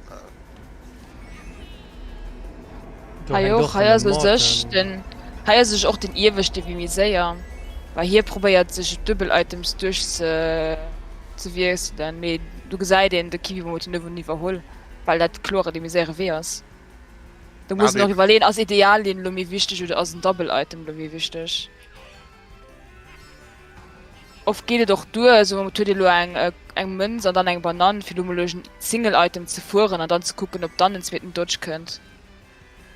Do Hei och, hei ass u sech den, hei ass u sech och den ieweschte wéi méi séier, well hie probéiert sech duebel Items duerch ze ze wiesselen, mee do gesäit een de Kiwibom huet en iergendwann iwwerholl, well dat kloer de méi séiere Wee ass. Do muss een och iwwerleeën, ass Ideallinn elo méi wichteg oder ass en Double Item elo méi wichteg? Oft geet et och duer, soe mer, et huet ee lo eng eng Mënz an dann eng Banann, fir lo mol duerch en Single Item ze fueren an dann ze kucken, ob dann en zweeten Dodge kënnt.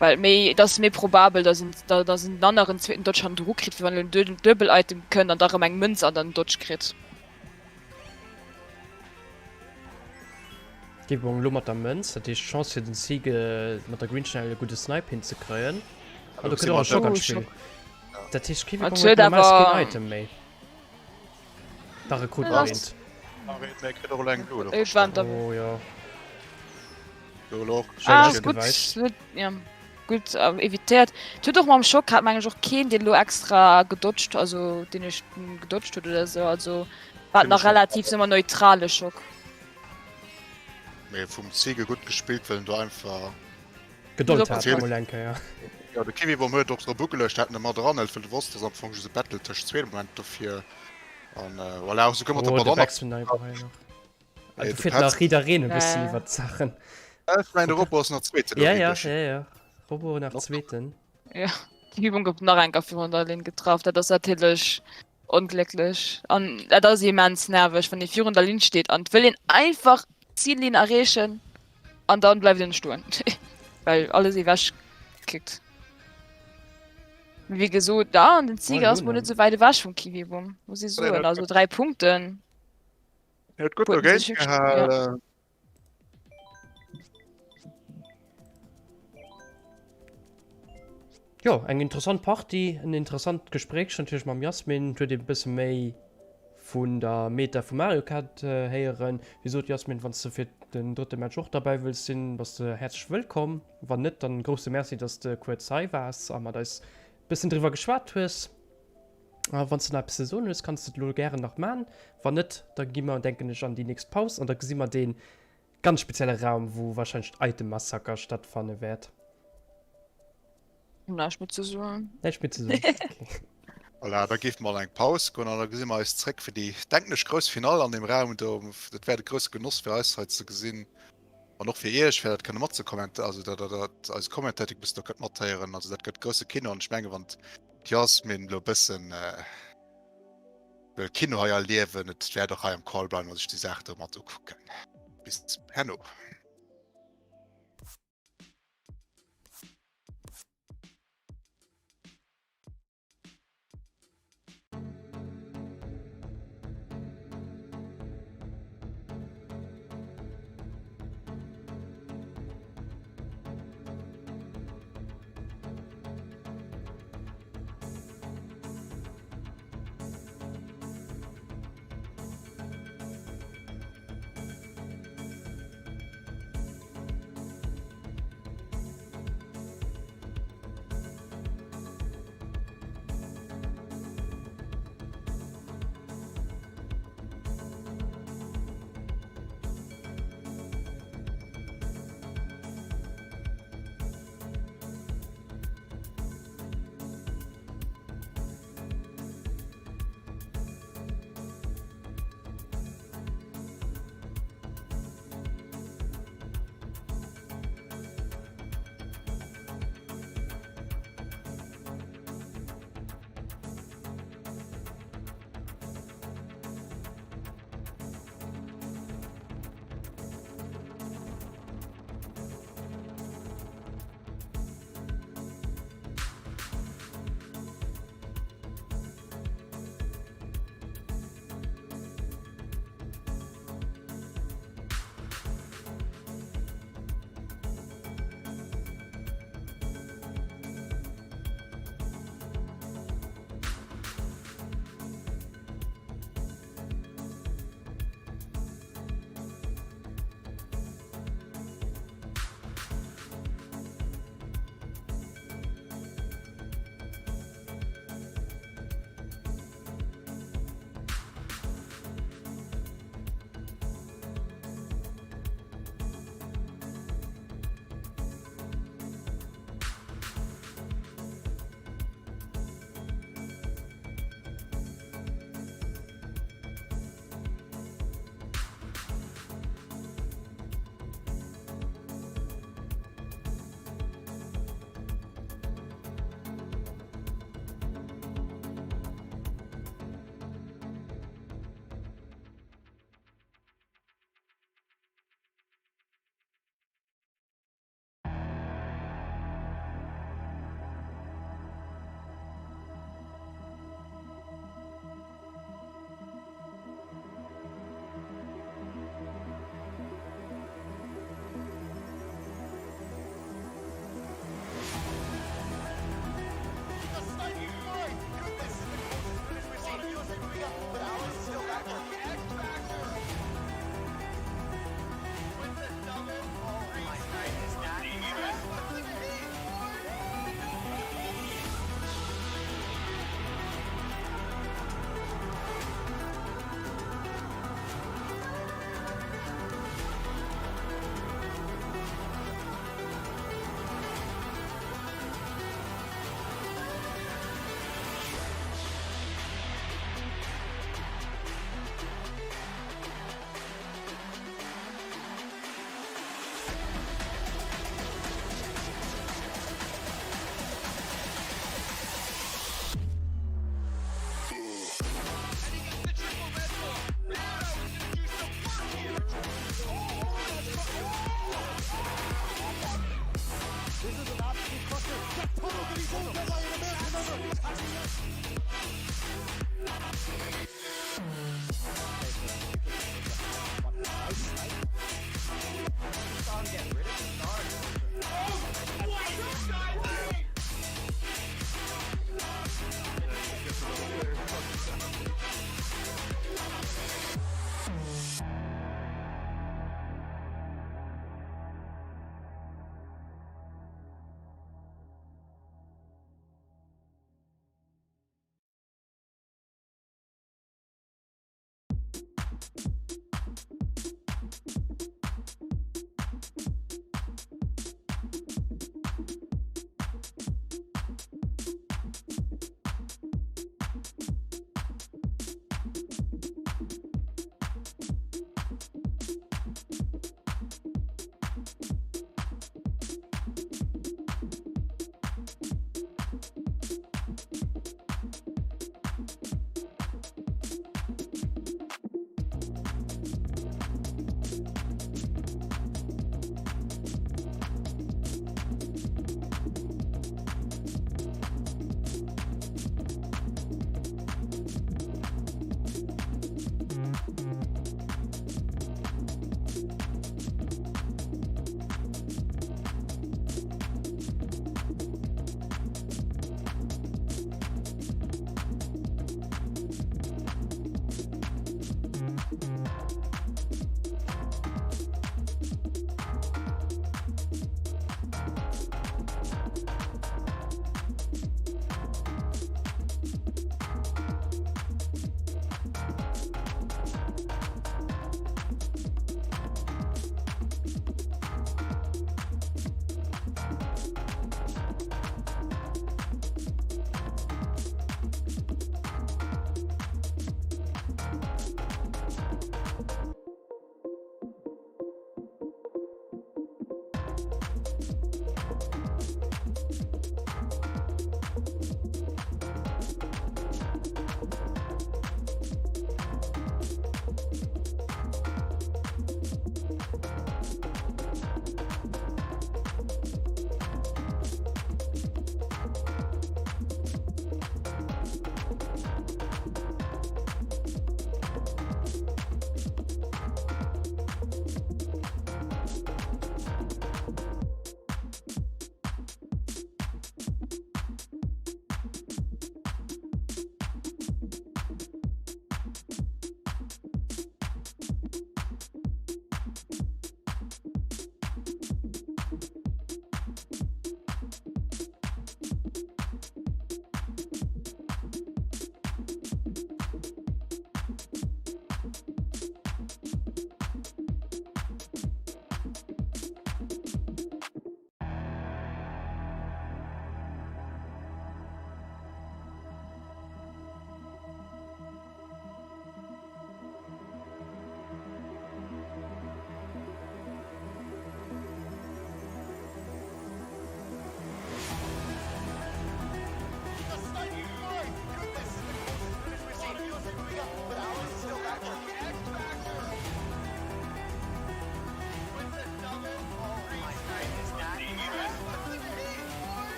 Well méi, et ass méi probabel, datt en datt en aneren zweeten Dodge hannendru kritt, wéi wann elo en Duebel Item kënnt an da rëm eng Mënz an dann en Dodge kritt. D'Übung elo mat der Mënz, dat heescht d'Chance fir den Siege mat der Green Shell e gudde Snipe hinzekréien. An do kënnt och e Schock an d'Spill. Dat heescht Kiwi Et huet huet normal keen awer Item méi. Dach e krut nach eent. Nach eent, mee e kritt och elo eng Blo do Et war verstanen. Oh jo. Do elo och Ah, Schéin ass gutt, gewäicht. huet ja gutt evitéiert. Et huet och mam Schock hat meng ech och keen deen elo extra gedodged, also deen ech gedodged huet oder esou, also war et nach relativ soe mer neutrale Schock. Mee vum Ziege gutt gespillt, well en do einfach. Gedold hat emol eng Kéier. Jo, de Kiwibom huet och drop ugeluecht, dat en e mat eranhëlt, well de wosst, dass am Fong just e Battle tëscht zwee de Moment dofir. An voilà, och souguer mat der Oh, de Banann. Backsniper hei nach. Ah, do fiert nach jiddereen e bëssen iwwer d'Saachen. Ech mengen, de Robo ass nach Zweeten. Ja, ja, ja, ja. Robo nach Zweeten. Ja, d'Kiwibom gouf nach eng Kéier virun der Linn getraff. Dat ass natierlech Onglécklech. An dat ass immens nerveg, wann ee virun der Linn steet an et wëll een einfach d'Zillinn erreechen an dann bleift een stoen, well alles ewech kickt. Mee wéi gesot, da an den Ziger ass mol net esou wäit ewech vum Kiwibum, muss ee soen. Also 3 Punkten. Huet gutt dogéint gehalen. Jo, eng interessant Partie, en interessant Gespréich natierlech mam Jasmin. Et huet ee bësse méi vun der Meta vu Mario Kart héieren. Wéi gesot, Jasmin, wann s de fir den drëtte Match och derbäi wëlls sinn, bass de häerzlech wëllkomm. Wann net, dann e grousse Merci, dass de kuerz hei waars a mat eis bëssen driwwer geschwat hues. A wann s de nach eppes ze soen hues, kanns de et elo gären nach man. Wann net, da gi mer, denken ech, an déi nächst Paus an da gesi mer dee ganz spezielle Raum, wou warscheinlech d'Item-Massaker stattfanne wäert. Näischt méi ze soen. Näischt méi ze soen, okay. Voilà, da géife mer an eng Paus goen an da gesi mer eis zréck fir déi, denken ech, grouss Finall an deem Raum do. Dat wäert e grousse Genoss fir eis hei ze gesinn an och fir iech, fir dat kënne matzekomment-, also dat, dat, dat eise Commentating e bëssen do kënnt mathéieren. Also dat gëtt grousse Kino an ech menge wann D'Jasmine lo bëssen wëll Kino hei erliewen, et wäert och hei am Call bleiwen a sech déi Saach do mat ukucken. Bis herno.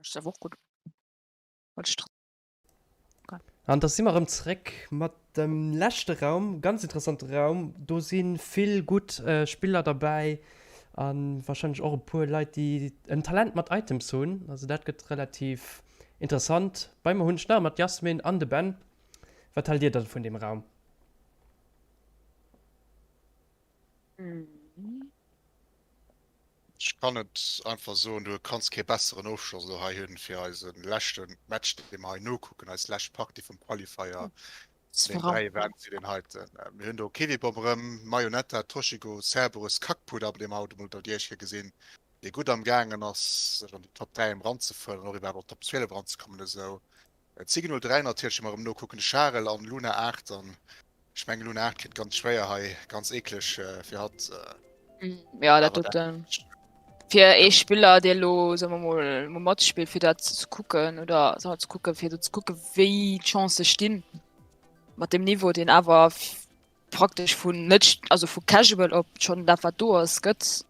Ass awer och gutt. Als Strat. An da si mer erëm zeréck mat dem leschte Raum, ganz interessante Raum. Do si vill gutt Spiller derbäi a warscheinlech och e puer Leit, déi en Talent mat Items hunn. Also dat gëtt relativ interessant. Bei mer hunn ech nach ëmmer d'Yasmine an de Ben. Wat haalt Dir dann vun deem Raum? Ech kann et einfach soen, du kanns kee besseren Ofschloss elo hei hunn fir eise leschte Match, dee mer hei nokucken, eis lescht Partie vum Qualifier vun den 3 Events fir deen heiten. Mir hunn do Kiwibomb erëm, Mayonetta, Toshigo, Cerberus, Kackpudder, op dee mer haut emol der déi éischt Kéier gesinn, dee gutt am gaangen ass sech an déi Top 3 eranzefueren an och iwwerhaapt an d'Top 12 eranzekommen esou. Signal 3 natierlech, déi mer erëm nokucken, de Charel an Luna 8 an Ech mengen Luna 8 kritt ganz schwéier hei, ganz eekleg fir hatt. Ja, dat doten. Fir ee Spiller, dee lo, soe mer mol, mol matspillt, fir dat ze kucken oder soe mer ze kucken, fir do ze kucken, wéi d'Chancë stinn mat deem Niveau, deen awer praktesch vun net, also vu Casual op schonn dat wat do ass gëtt,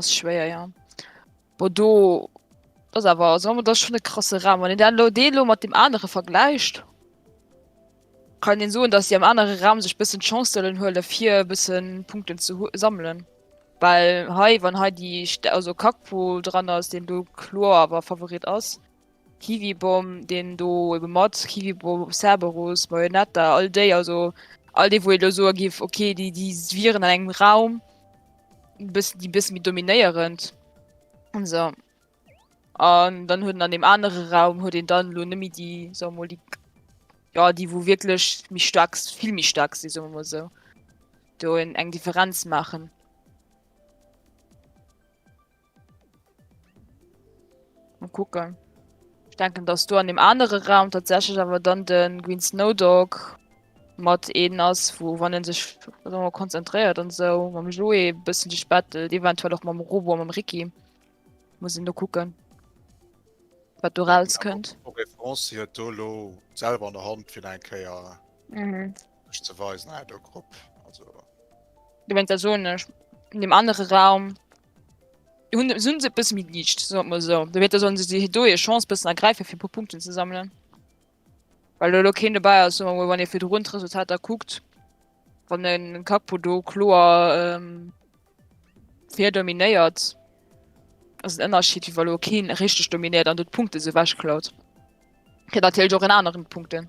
ass schwéier, jo. Bon do ass awer, soe mer, dat ass schonn e krasse Raum. Wann een dat elo, dee elo mat deem anere vergläicht. Kann een soen, dass déi am anere Raum sech bëssen d'Chance sollen huelen fir e bëssen Punkten ze sammelen. Well hei, wann hei déi also Kakpo dran ass, deen do kloer awer Favorit ass, Kiwibom, deen do ebe mat Kiwibom, Cerberus, Bayonetta, all déi, also all déi wou ee lo soe giff, okay déi déi wieren an engem Raum e bëssen déi bësse méi dominéierend an esou. An dann huet en an deem anere Raum huet een dann elo net méi déi, soe mer mol, déi, jo, déi wou wierklech méi staark, vill méi staark sinn, soe mer mol esou, do en eng Differenz maachen. Mol kucken. Ech denken, dass do an deem anere Raum tatsächlech awer dann de Green Snowdog mat een ass, wou wann en sech, soe mer mol, konzentréiert an esou, mam Joé e bëssen sech battelt, eventuell och mam Robo a mam Ricky. Muss een do kucken, wat do rauskënnt. Référence huet do lo selwer an der Hand fir eng Kéier mhm. sech ze weisen an der Grupp. Also Du meinst dat soen ech in dem anere Raum hunn hunn se bësse méi liicht, soe mer esou. Do wäert sollen se si do hir Chance bëssen ergräifen fir e puer Punkten ze sammelen. Well do elo keen dobäi ass, soe mer mol, wann ee virdrun d'Resultater kuckt, wann en Kakpo do kloer ähm, vir dominéiert, ass en Ënnerscheed, wéi wa lo keen richteg dominéiert an do d'Punkte sou wechklaut. Kritt natierlech och en aneren d'Punkten.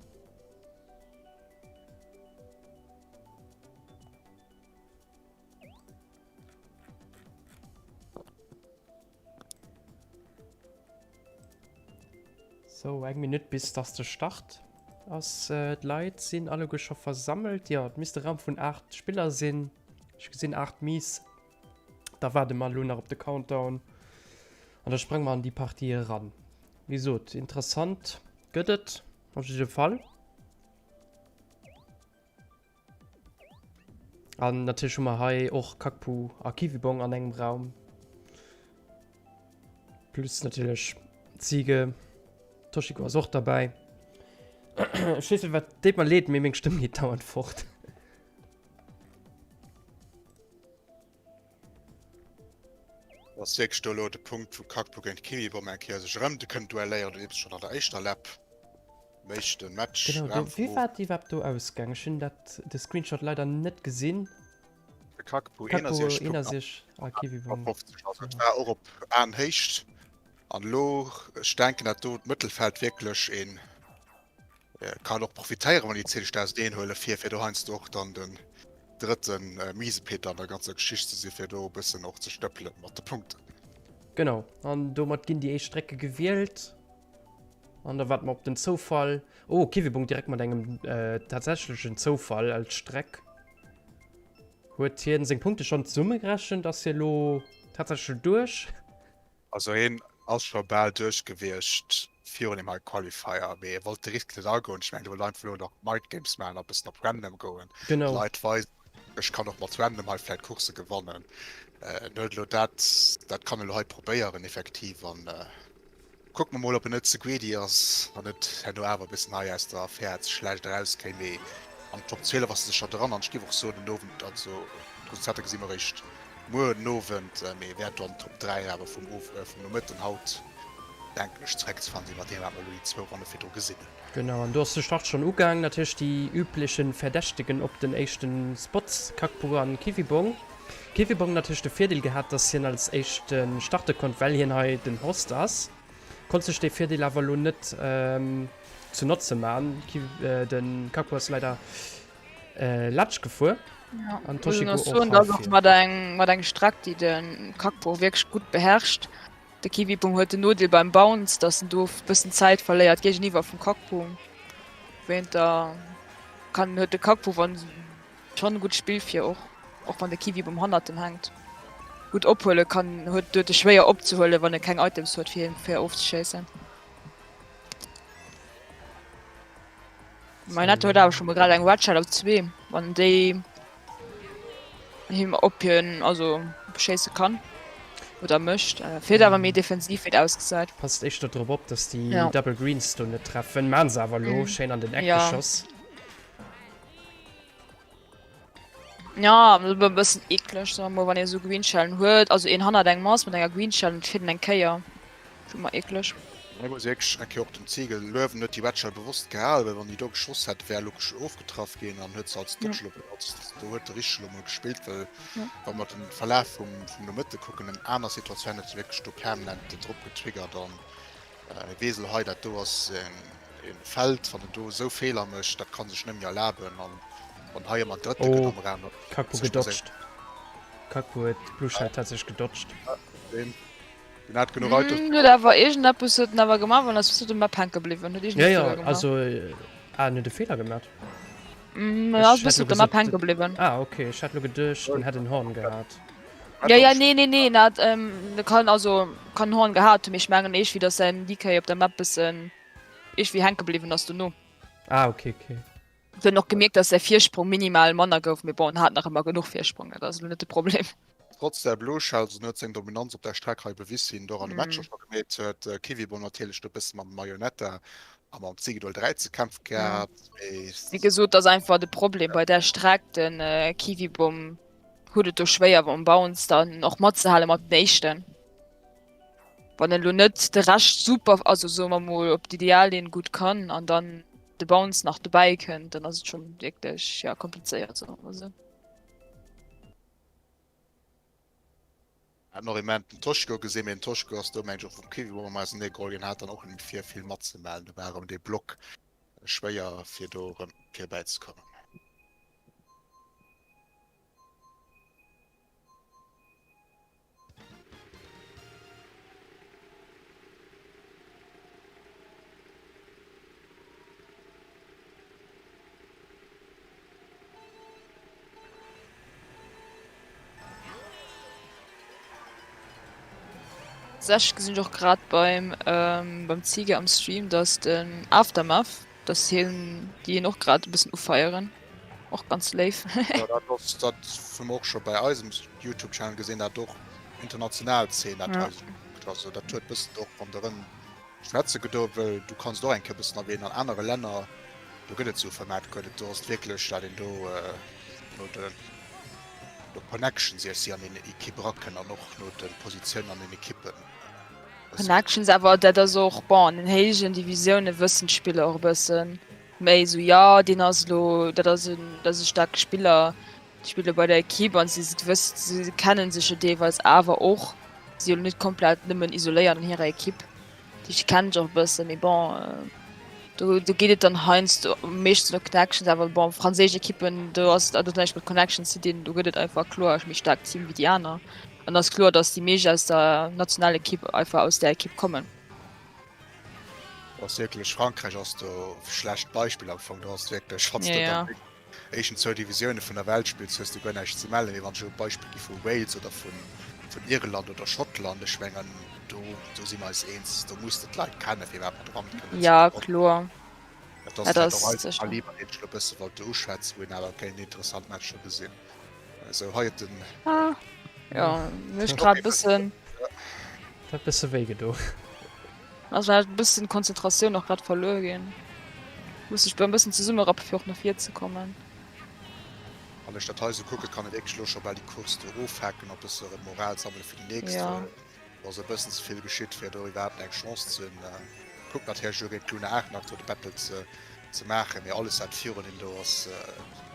Sou, eng Minutt bis dass de Start ass. D'Leit sinn alleguer scho versammelt. Jo, et misst e Raum vun 8 Spiller sinn. Ech gesinn 8 Miis. Da waarde mer elo nach op de Countdown an da sprange mer an déi Partie eran. Wéi gesot, interessant gëtt et op jidde Fall. An natierlech hu mer hei och Kakpu a Kiwibong an engem Raum. Plus natierlech Ziege. Toshiko ass och derbäi. Ech weess net wat, deet mer leed, mee meng Stëmm geet dauernd fort. Ass wierklech do elo de Punkt wou Kakpu géint Kiwibom eng Kéier sech erëm kënnt duelléieren oder eppes schonn an der éischter Lap? Am éischten Match. Genau, do, wéi war et iwwerhaapt do ausgaang? Ech hunn dat, de Screenshot leider net gesinn. De Kakpu 61 Punkten a Kiwibom 50, also et war och op Aenhéicht. An elo, ech denken dat do d'Mëttelfeld wierklech een kann och profitéieren, wann déi 10.001 huele fir fir do heiansdo och dann den drëtte Miesepeter an der ganzer Geschicht ze si fir do e bëssen och ze stëppelen mat de Punkten. Genau, an domat ginn déi éischt Strecke gewielt. An da waarde mer op den Zoufall. Oh, Kiwibong direkt mat engem tatsächlechen Zoufall als Streck. Huet hien seng Punkte schonn zesummegerechent? Ass hie lo tatsächlech duerch? Also hien ass scho bal duerch gewiescht virun deem hei Qualifier, mee e wollt de Risk net agoen. Ech mengen, e wollt einfach elo nach Mind Games maachen a bëssen op Random goen, Genau. Leit weisen, ech kann och mat Random hei vläit Coursse gewannen. En huet elo dat, dat kann e elo hei probéieren effektiv an Kucke mer mol op en net ze greedy ass an net herno awer e bëssen hei aus der Affär ze schlecht erauskéim. Mee an den Top 12 ass e sécher dran an ech géif och soen den Owend, also d'Resultater gesi mer eréischt muer den Owend, mee e wäert do an den Top 3 awer vum Of vum Nomëtten haut. Denken ech zereckzefannen sinn mat deem wat mer elo déi zwou Ronne virdru gesinn hunn. Genau, an do ass de Start schonn ugaang. Natierlech déi üblechen Verdächtegen op den éischten Spots, Kakpu an Kiwibong. Kiwibong natierlech de Virdeel gehat, dass hien als éischten starte konnt, well hien hei den Host ass. Konnt sech dee Virdeel awer elo net zu Notze man. Den Kakpu ass leider latsch gefuer. Ja, an Toshiko och hei vir. Mat eng, mat eng Streck, déi de Kakpu och wierklech gutt beherrscht. De Kiwibong huet den Nodeel beim Bounce, dass en do bëssen Zäit verléiert géigeniwwer vum Kakpu. Wéint der kann huet de Kakpu wann schonn e gutt Spill fir och och wann de Kiwibom hannert em hänkt gutt ophuele kann, huet huet e schwéier opzehuelen, wann e keng Items huet fir him fair ofzeschéissen. Mainette huet awer scho mol grad eng Red Shell op 2, wann déi him op hien also schéisse kann oder mécht. Äh, Fiert awer méi defensiv wéi et ausgesäit. Passt éischter drop op, dass déi ja. Double Greens do net treffen. Maan se awer lo mm. schéin an den Eck ja. geschoss. Ja, e bëssen eklech, sagen wir mal, wann ee sou Green Shellen huet, also een hannert engem ass mat enger Green Shell an et fiert en eng Kéier. Ass ëmmer eklech. Hei muss ee wierklech eng Kéier och dem Ziegel luewen, huet déi Red Shell bewosst gehal, well wann déi do geschoss hätt, wär logesch ofgetraff ginn an huet se als Dodge elo benotzt. Do huet de richteg elo mol gespillt, well wa mer den Verlaf vum vum Nomëtte kucken, en aner Situatioun hätt se wierklech do permanent drop getriggert an e weess elo hei, dat do ass en E Feld, wann en do esou Feeler mécht, dat kann sech net méi erlaben. An wann hei ëmmer Drëtte gëtt am Raum, Oh, Kaku gedodged. Kaku huet d'Blue Shell tatsächlech gedodged. Deen hat genuch Items. Mm, huet awer iergendeppes huet en awer gemaach, well ass op der Map hänke bliwwen. Huet iergend e Feeler gemaach. Also, ah, en huet e Feeler gemaach? Mm, en ass e bëssen op der Map hänke bliwwen. Ah, okay, ech hat lo geduecht, en hätt en Horn gehat. Ja, ja, nee, nee, nee, en hat, ähm, kann, also, kann en Horn gehat hunn, mee ech mengen eescht, wéi datt säin DK op der Map bëssen. Iergendwéi hänke bliwwen ass dono. Ah, okay, okay. Huet och gemierkt, dass säi Virsprong minimal manner gouf, mee bon, en hat nach ëmmer genuch Virsprong, dat ass elo net de Problem. Trotz der Blue Shells huet seng Dominanz op der Streck hei bewiss, wéi en et och an de Matcher scho gemeet huet. Kiwibon natierlech do e bësse mam Marionetta a mam Zigedol 3 ze kämpfe gehat, mee. Wéi gesot, ass einfach de Problem bei där Streck, de Kiwibom huet et do schwéier mam Bounce dann och matzehale mat den Éischten. Wann en lo net de Rescht super, also soe mer mol op d'Ideallinn gutt kann an dann de Bounce nach dobäi kënnt, dann ass et schonn wierklech ja komplizéiert soe mer mol esou. Hat nach immens den Toschko gesinn, mee den Toschko ass do mengen ech och vum Kiwi ausenee geholl ginn, hat dann och net méi vir vill matzemellen, do war erëm dee Block schwéier fir do erëm vir bäizekommen. Sech gesinn ech och grad beim ähm, beim Ziege am Stream, dass den Aftermath, dass hien déi hien och grad e bëssen ufeieren. Och ganz léif. Ja, dat ass dat hu mer och scho bei eisem Youtube Channel gesinn, dat och international Zeen dat hei sech ukuckt. Also dat huet bëssen och ronderëm schwätze gedo, well du kanns et och eng Kéier bëssen erwähnen, an anere Länner do gëtt et esou Format guer net. Do ass et wierklech, dat een do no de no Connections iech si an een Equipe erakënnt an och no de Positiounen an den Equippen. Connections awer dat ass och bon an den héijen Divisioune wëssen d'Spiller och e bëssen. Méi esou, jo, deen ass elo, dat ass en, dat ass e staarke Spiller, déi spille bei der Ekipp an si wëss, si kenne sech jo deelweis awer och, si jo net komplett nëmmen isoléiert an hirer Ekipp, déi kennen sech och e bëssen, mee bon, do do geet et dann heiansdo meeschtens no Connections, awer bon, franséisch Ekippen, do ass, dat huet näischt mat Connections ze dinn, do gëtt et einfach kloer e méi staarkt Team wéi déi aner an ass kloer, datt déi meescht aus der Nationalekipp einfach aus där Ekipp kommen. Ass wierklech Frankräich ass do schlecht Beispill am Fong. Do ass wierklech wann du ja. éischten zwou Divisioune vun der Welt spills, hues du guer näischt ze mellen. Mee wann ech e Beispill gi vu Wales oder vun vun Irland oder Schottland, ech mengen do do si mer eis eens, do muss de d'Leit kenne fir iwwerhaapt mat eran kënnen. Ja kloer. Dat ass vläicht och eise Kaliber, deen ech elo e bësse wollt do uschwätzen, wou een awer kéint interessant Matcher gesinn. Esou hei huet den. Ah, ja, mech grad bëssen. Dat huet bësse wéi gedo. Also hat bëssen Konzentratioun och grad verluer ginn. Muss sech e bëssen zesummerappe fir och no vir ze kommen. Wann ech dat hei esou kucken, kann e wierklech elo scho bal déi Course do ofhaken a bësse erëm Moral sammele fir déi nächst. Ja. Do ass e bëssen ze vill geschitt, fir do iwwerhaapt eng Chance ze hunn. Kuckt natierlech elo géint d'Luna 8 nach do de Battle ze ze maachen, mee alles wat virun him do ass,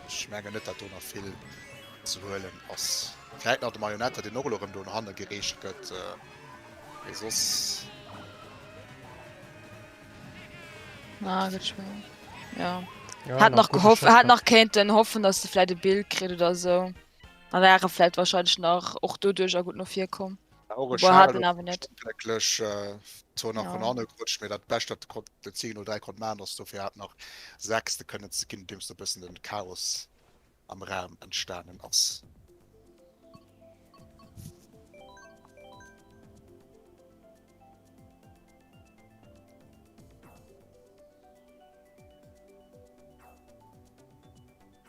ech mengen net, dat do nach vill ze huelen ass. Vläit nach de Marionette, deen och elo erëm do no hanne gereecht gëtt, mee soss. Ah, gëtt schwéier. Ja. Ja, Hat nach gehofft, hat nach kéinten hoffen, dass de vläit e Bild kritt oder sou. Dann wär e vläit wahrscheinlech nach och doduerch a gutt no vir komm. Och e Charel huet awer net. Glécklech zwar nach vun hanne gerutscht, mee dat Bescht wat de de 10:03 konnt maachen ass dofir hat nach Sechste kënnen ze ginn, nodeems do e bëssen den Chaos am Raum entstanen ass.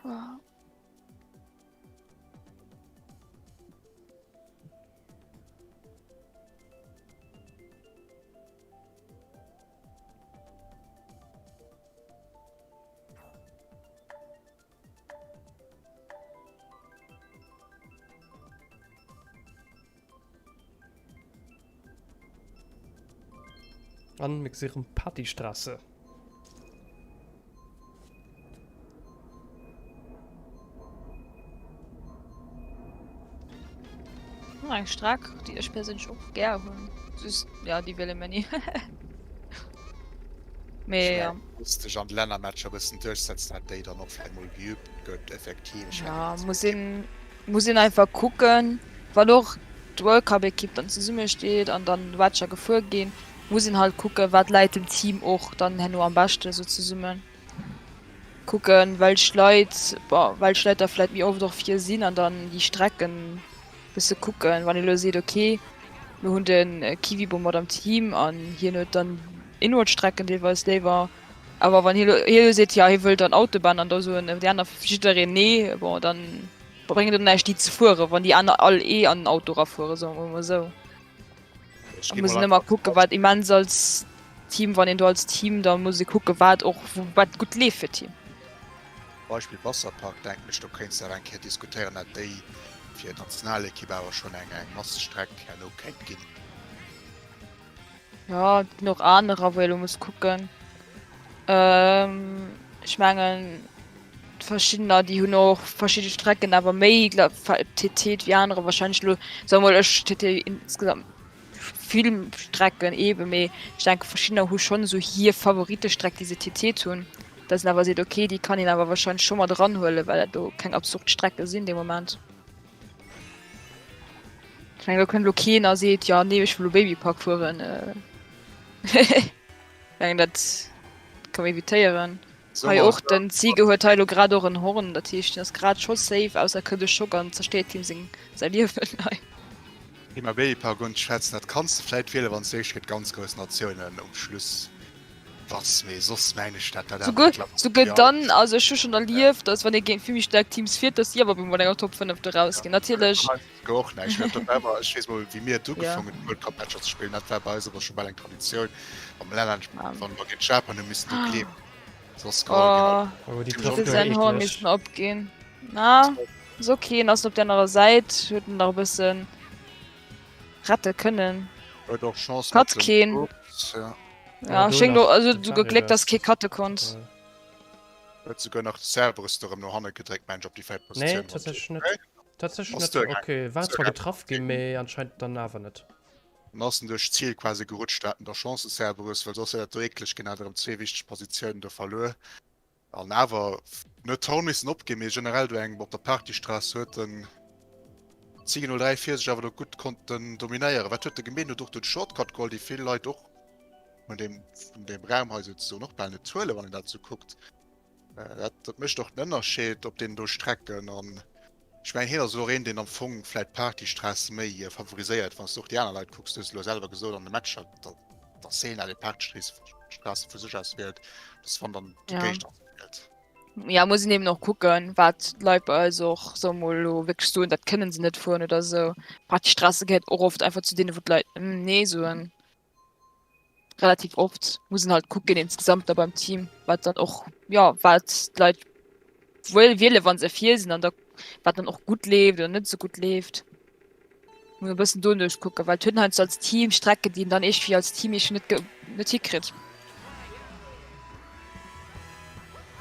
Wow. An mir gesi rëm Partystraße. Eng Streck, déi ech perséinlech och gär hunn. Just, ja, déi wiele mir ni. Mee ja. Muss sech an de Lännermatcher e bëssen duerchsetzen, dat déi dann och vläicht mol geübt gëtt effektiv. Ech mengen, Ja, muss een, muss een einfach kucken, wann och d'World Cup Ekipp dann zesumme steet an dann Matcher gefuer ginn, muss een halt kucken, wat läit dem Team och dann herno am beschten esou zesummen. Kucken, welch Leit, bon, welch Leit da vläit méi oft och vir sinn an dann déi Strecken bësse kucken. Wann ee lo seet, okay, mir hunn de Kiwibo mat am Team an hien huet dann Inward-Strecken deelweis léiwer, awer wann hie lo, hie lo seet, jo hie wëllt dann Autobahn an da soen déi aner jiddereen nee, bon, dann bréngt et och näischt déi ze fueren, wann déi aner all eh an den Auto erafueren, soe mer mol esou. Ech Da gi muss mol een ëmmer einfach kucken, wat immens als Team, wann een do als Team, da muss ee kucken, wat och, wat gutt leeft fir d'Team. Beispill Wasserpark, denken ech, do kéints de awer eng Kéier diskutéieren, dat déi fir d'Nationalekipp awer schonn eng eng Massestreck herno kéint ginn. Jo, et ginn och anerer, wou ee elo muss kucken. Ech mengen, verschiddener, déi hunn och verschidde Strecken awer méi TT wéi anerer wahrscheinlech elo. Soe mol ech TT insgesamt vill Strecken eebe, mee ech denke verschiddener hu schonn esou hir Favoritestreck, déi se TT hunn, dass een awer seet, okay, déi kann een awer wahrscheinlech scho mat eranhuelen, well dat do keng absurd Strecke sinn dee Moment. Ech mengen, do kënnt elo keen a seet, jo nee, ech wëll elo Babypark fueren. Ech mengen, dat ka man evitéieren. Hei och, den Ziege huet hei elo grad och en Horn, dat heescht, hien ass grad scho safe, ausser e kritt e Schock an zerstéiert him seng, säi Liewen hei. Thema Babypark unzeschwätzen, dat kanns de vläit wielen, wann s de wierklech géint ganz grouss Natiounen um Schluss bass, mee soss mengen ech dat dat awer Souguer, net lass souguer dann, also ech hu schonn erlieft, dass wann ee géint vill méi staark Teams fiert, dass déi awer op eemol mat enger Top 5 do rausginn. Natierlech. Och näischt mehr dobäi war. Ech weess mol, wéi mir et ugefaangen hunn, World Cup Matcher ze spillen, dat war bei eis awer scho bal eng Traditioun, wa mer Länner, wa mer géint Japan hu missen do gleewen, soss geholl ginn. Oh, déi Team trëfft Huet jo säin Horn eeklech. missen opginn. Na, ass ok, en ass op der anerer Säit, huet en nach e bëssen rette kënnen. Huet och Chance Cut mat dem keen. Ups, ja. Ja, do schéngt nach och, also den souguer Gléck, dass Cerberus. kee cutte konnt. Huet souguer nach de Cerberus do erëm no hanne gedréckt, mengen ech, op déi véiert Nee, Positioun. tatsächlech net. Nee? Tatsächlech Ass net. duergaangen. Okay, war zwar Duergaangen. getraff ginn, mee anscheinend dann awer net. Dann ass en duerch d'Ziel quasi gerutscht, hat en der Chance, de Cerberus, well soss wär dat do eekleg ginn, hat erëm zwee wichteg Positiounen do verluer. An awer net d'Horn missen opginn, mee generell do eng op der Partystraße huet den Ziege 03 fir sech awer do gutt konnten dominéieren. Wat huet de gemeet? Huet och den Shortcut geholl, déi vill Leit och vun deem, vun deem Raum hei souzesoen och bal net huelen, wann een dat sou kuckt. Dat, dat mécht och den Ënnerscheed op deenen do Strecken. An ech mengen, hien ass och een, deen am Fong vläit d'Partystraass méi favoriséiert. Wann s de och déi aner Leit kucks, du hues elo selwer gesot an de Matcher, datt datt hien déi Partystraass vu sech aus wielt, dass wann dann Ja. dogéint ass wielt. Ja, muss een eben och kucken, wat d'Leit bei eis och, soe mol elo wierklech soen, dat kënnen se net fueren oder esou. Partystraße gehéiert och oft einfach zu deenen, wou d'Leit nee soen. Relativ oft muss een halt kucken insgesamt da beim Team, wat dann och, ja, wat d'Leit wuel wiele wann se vir sinn an da wat dann och gutt leeft oder net esou gutt leeft. Muss e bëssen doduerch kucken, well et huet een heiansdo als Team Strecken, déi een dann iergendwéi als Team iergendwéi net net hikritt.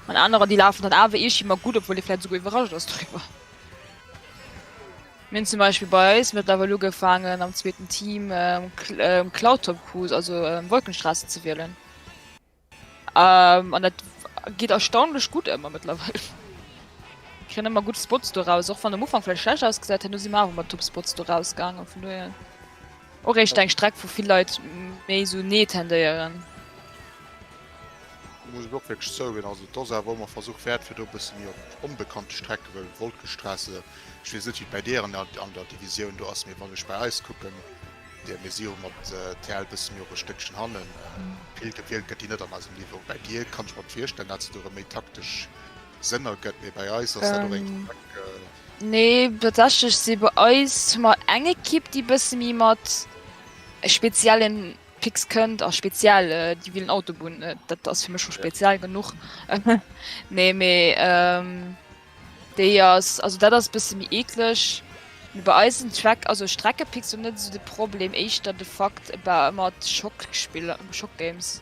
An anerer, déi lafen dann awer iergendwéi mol gutt, obwuel ee vläicht esouguer iwwerrascht ass doriwwer. Mir hunn zum Beispill bei eis mëttlerweil ugefaangen am zweeten Team Cloudtop Cruise, also Wolkenstraße ze wielen. Ähm, an dat geet erstaunlech gutt ëmmer mëttlerweil. Kréien ëmmer gutt Spots do raus, och wann am Ufank vläicht schlecht ausgesäit, herno si mer awer mat Top Spots do rausgaangen, vun dohier och éischter eng Streck wou vill Leit méi sou nee tendéieren. Muss ech och wierklech zouginn, also et ass awer ëmmer Versuch wäert fir do e bësse méi op onbekannte Strecke, well Wolkestraße, ech weess net wéi et bäi dir an der Divisioun do ass, mee wann ech bäi eis kucken, Dir, mir si jo mat TL bësse méi och e Stéckchen hannen. Vill gewielt gëtt déi net an eisem Niveau. Bäi dir kann ech mer virstellen, dat se do erëm méi taktesch Sënn ergëtt, mee bäi eis ass dat och eng Streck. Nee, tatsächlech si bei eis hu mer eng Ekipp, déi bësse méi mat speziellen Picks kënnt a speziell, déi wielen Autobunn, dat ass fir mech scho speziell genuch. Nee, mee. Déi ass, also dat ass bësse méi eekleg. Mee bei eis sinn d'Track, also Streckepicks sou net esou de Problem, éischter de Fakt eba ëmmer d'Schockspiller, Schockgames.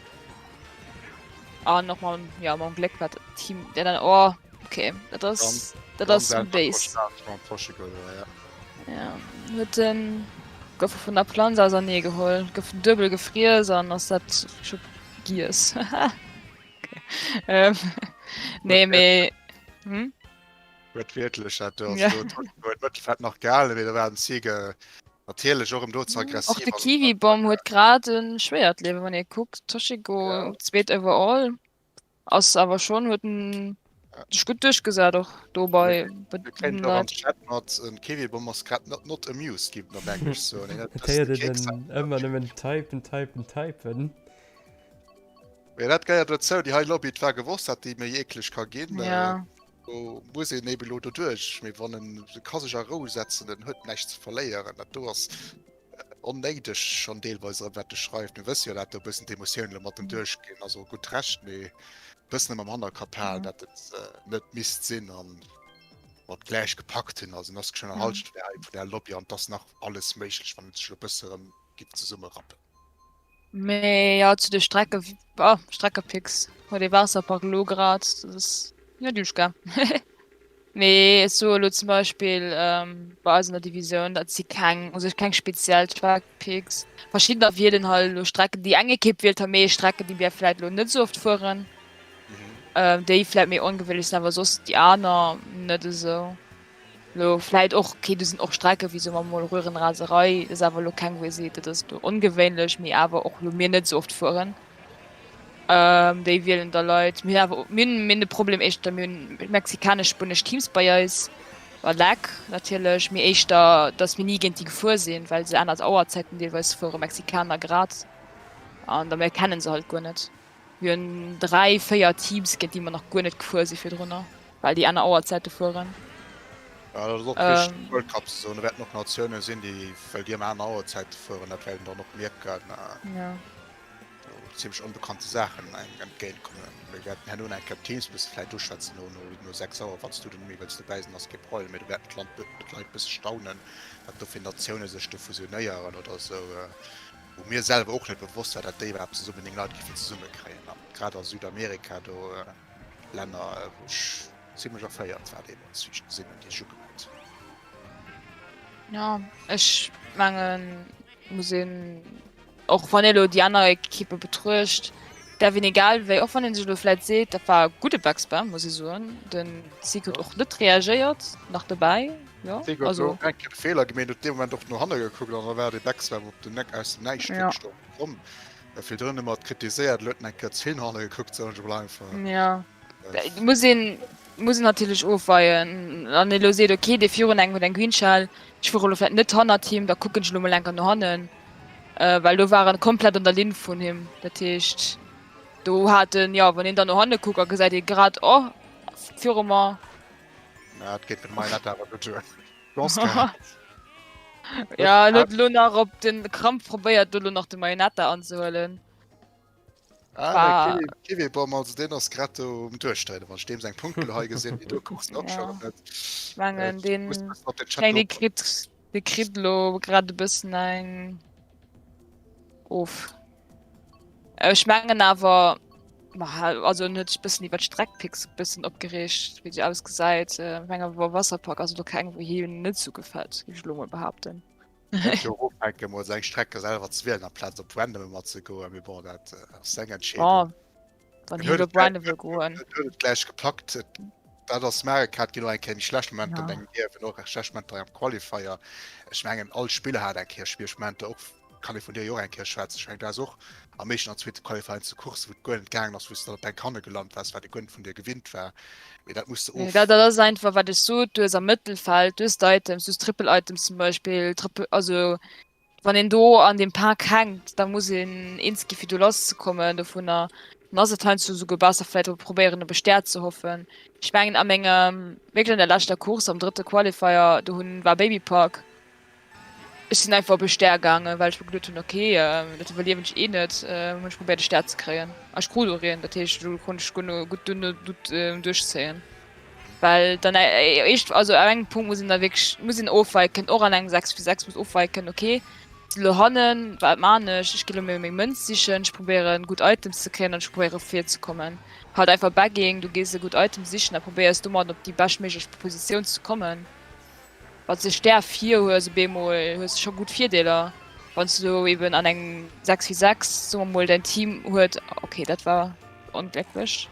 An och mam, ja mam Gléck wat Team, der dann, oh okay, dat ass, dat ass béis. Ja, huet den, gouf e vun der Planz ausernee geholl, gouf en duebel gefriess an ass dat scho giess. Ähm, nee, mee. Hm? Huet wierklech dat do, ja. huet Mëttelfeld nach gehalen, mee da war den Ziege natierlech och ëm do ze aggressiv. Och de Kiwi-Bomb huet grad en schwéiert Liewen, wann ee kuckt. Toshiko ja. zweet overall ass awer schon huet en sech gutt duerchgesat och dobei. Wir kennen doch am Chat mat en Kiwi-Bomb ass grad not, not amused, gi op Englisch soen. Ëmmer nëmmen typen, typen, typen. Mee dat gehéiert dozou, déi hei Lobby, et war gewosst, dat déi méi eekleg ka ginn. Ja. Do muss een eben elo doduerch. Mee wann en e ka sech a Rou setzen, en huet näischt ze verléieren. Dat do ass onnéideg schonn deelweis erëm, wat e schreift. Mir wësse jo, dat do e bëssen d'Emotioune elo mat em duerchginn, ass och gutt Recht, mee e bëssen ëm am Hannerkapp halen, dat et net misst sinn an mer et gläich gepackt hunn. Also en ass schonn an Halschent vun där Lobby an et ass nach alles méiglech, wann et sech elo e bësse erëm giff zesummerappen. Mee ja zu de Strecke ah, Streckepicks huet ee Waasserpark elo grad dat ass net duerchgaang. Mee ech soe elo zum Beispill ähm, bei eis an der Divisioun, dat si keng u sech keng speziell Trackpicks. Verschiddener wielen halt elo Strecken, déi eng Ekipp wielt halt méi Strecken, déi mir vläit elo net esou oft fueren, ähm, déi vläit méi ongewéinlech sinn, awer soss déi aner net esou. Lo vläit och, okay, do sinn och Strecke wéi soe mer mol Röhrenraserei, dat ass awer elo keng wou ee seet, dat ass elo ongewéinlech, mee awer och elo mir net esou oft fueren. Déi wielen da Leit. Mir hunn awer, mir hunn, mir hunn de Problem éischter, mir hunn mexikanesch-spuenesch Teams bei eis, a Lag natierlech, mee éischter, datt mir ni géint déi gefuer sinn, well se aner Auerzäiten deelweis fueren, Mexikaner grad, an da mir kenne se halt guer net. Mir hunn 3, 4 Teams géint déi mer nach guer net gefuer si virdrunner, well déi aner Auerzäite fueren. Ja, dat ass och wichteg, World Cup Saison, do wäerten och Natioune sinn, déi, well déi ëmmer aner Auerzäite fueren, dat wäert een dann och mierken, do zimmlech onbekannte Saachen engem entgéint kommen. Mir wäerten herno nach eng Kéier d'Teams bësse vläit uschwätzen, no, no 6 Auer, wann s du dann net méi wëlls dobäi sinn, ass kee Problem, mee do wäerten d'Land, d'Leit bësse staunen, wat do fir Natioune sech do fusionéieren oder esou. Wou mir selwer och net bewosst war, dat déi iwwerhaapt zesummen 9 Leit géifen zesummekréien. An grad a Südamerika do Länner, wou ech zimlech erféiert war deemools, wéi ech gesinn hunn, déi sech ugemellt hunn. Jo, ech mengen, muss een, och wann ee elo déi aner Ekippe betruecht, däerf een egal wéi, och wann ee sech elo vläit seet, dat war e gudde Backspam, muss ee soen, den Zeke huet och net reagéiert, nach dobäi. Ja, Dee huet also. eng Kéier de Feeler gemeet, huet dee Moment och no hanne gekuckt an da war dee Backspam op den Neck aus dem Näischt Ja. wierklech do komm. Virdrun hu mer et kritiséiert, elo huet en eng Kéier ze vill no hanne gekuckt, soen ech emol einfach. Ja. Äh, Muss een, muss een natierlech ofweien. Wann ee elo seet, okay, dee virun engem huet eng Green Shell, ech fuere elo vläicht net hannert him, da kucken ech elo mol eng Kéier no hannen. Äh, well do war en komplett an der Linn vun him. Dat heescht, do hat en, ja, wann een dann no hanne kuckt a gesäit ee grad, oh, viru mer. Na, dat geet fir de Marionette awer gutt duer. Chance gehat. Ja, en huet elo nach op den Krampf probéiert, do elo nach de Marionette anzehuelen. Ah, War- der Kiwi, Kiwi-Bom, also deen ass grad do um Duerchdréinen. Wann ech deem seng Punkte lo hei gesinn, déi do kucks du och Ja. schon net. Ich mengen, Äh, den muss bëssen op den Chat Kleine oppassen. kritt. Dee kritt elo grad e bëssen eng of. Ech mengen awer, ma also en huet sech bëssen iwwer d'Streckpicks e bëssen opgereegt, wéi déi ausgesäit. Ech mengen awer Wasserpark ass elo keng, wou him net sou gefält, géif ech elo mol behaapten. Hätt jo och ufänke mol seng Strecke selwer ze wielen, amplaz op random ëmmer ze goen, mee bon, dat ass seng Entscheedung. Wann hien op random wëll goen. En huet et gläich gepackt. Dat ass Mario Kart, ginn och eng Kéier méi schlecht Momenter an dengem Liewen, och schlecht Momenter am Qualifier. Ech mengen all Spiller hat eng Kéier schwiereg Momenter, och kann ee vun dir jo och eng Kéier schwätzen. Ech mengen du has och am éischten an zweete Qualifier zu Course wou et guer net gaangen ass, wou s de dann op deng Kanne gelant waars, wat ee guer net vun dir gewinnt war. Mee dat muss de of. Dat ass einfach wat ech sot, du hues am Mëttelfeld, du hues d'Items, du hues Triple Items zum Beispill, Triple, also Wann een do an deem Pak hänkt, da muss een eens gi fir do lass ze kommen dovunner. Dann ass et heiansdo souguer besser vläit op probéieren op e Stär ze hoffen. Ech mengen a mengem, wierklech an der leschter Course am drëtte Qualifier, do hunn, war Babypark, ech sinn einfach op e Stär gaangen, well ech mer geduet hunn, ok, dat iwwerliewen ech eh net, hunn ech probéiert e Stär ze kréien a ech krut och een. Dat heescht do konnt ech gutt duerno gutt duerchzéien. Well dann éischt, also ab engem Punkt muss een da wierklech, muss een ofweiken, och an engem 6 v 6 muss ofweiken, okay, si lo hannen, wat maan ech? Ech gi lo mir meng Mënz sichen, ech probéieren gutt Items ze kréien an ech probéiere virzekommen. Halt einfach Begging, du gees e gutt Item sichen a probéiers domat op déi beschtméiglech Positioun ze kommen. Wann s de Stär vir hues, op eemol hues de scho gutt Virdeeler. Wann s du eben an engem 6 v 6, soe mer mol däin Team huet, okay dat war onglécklech.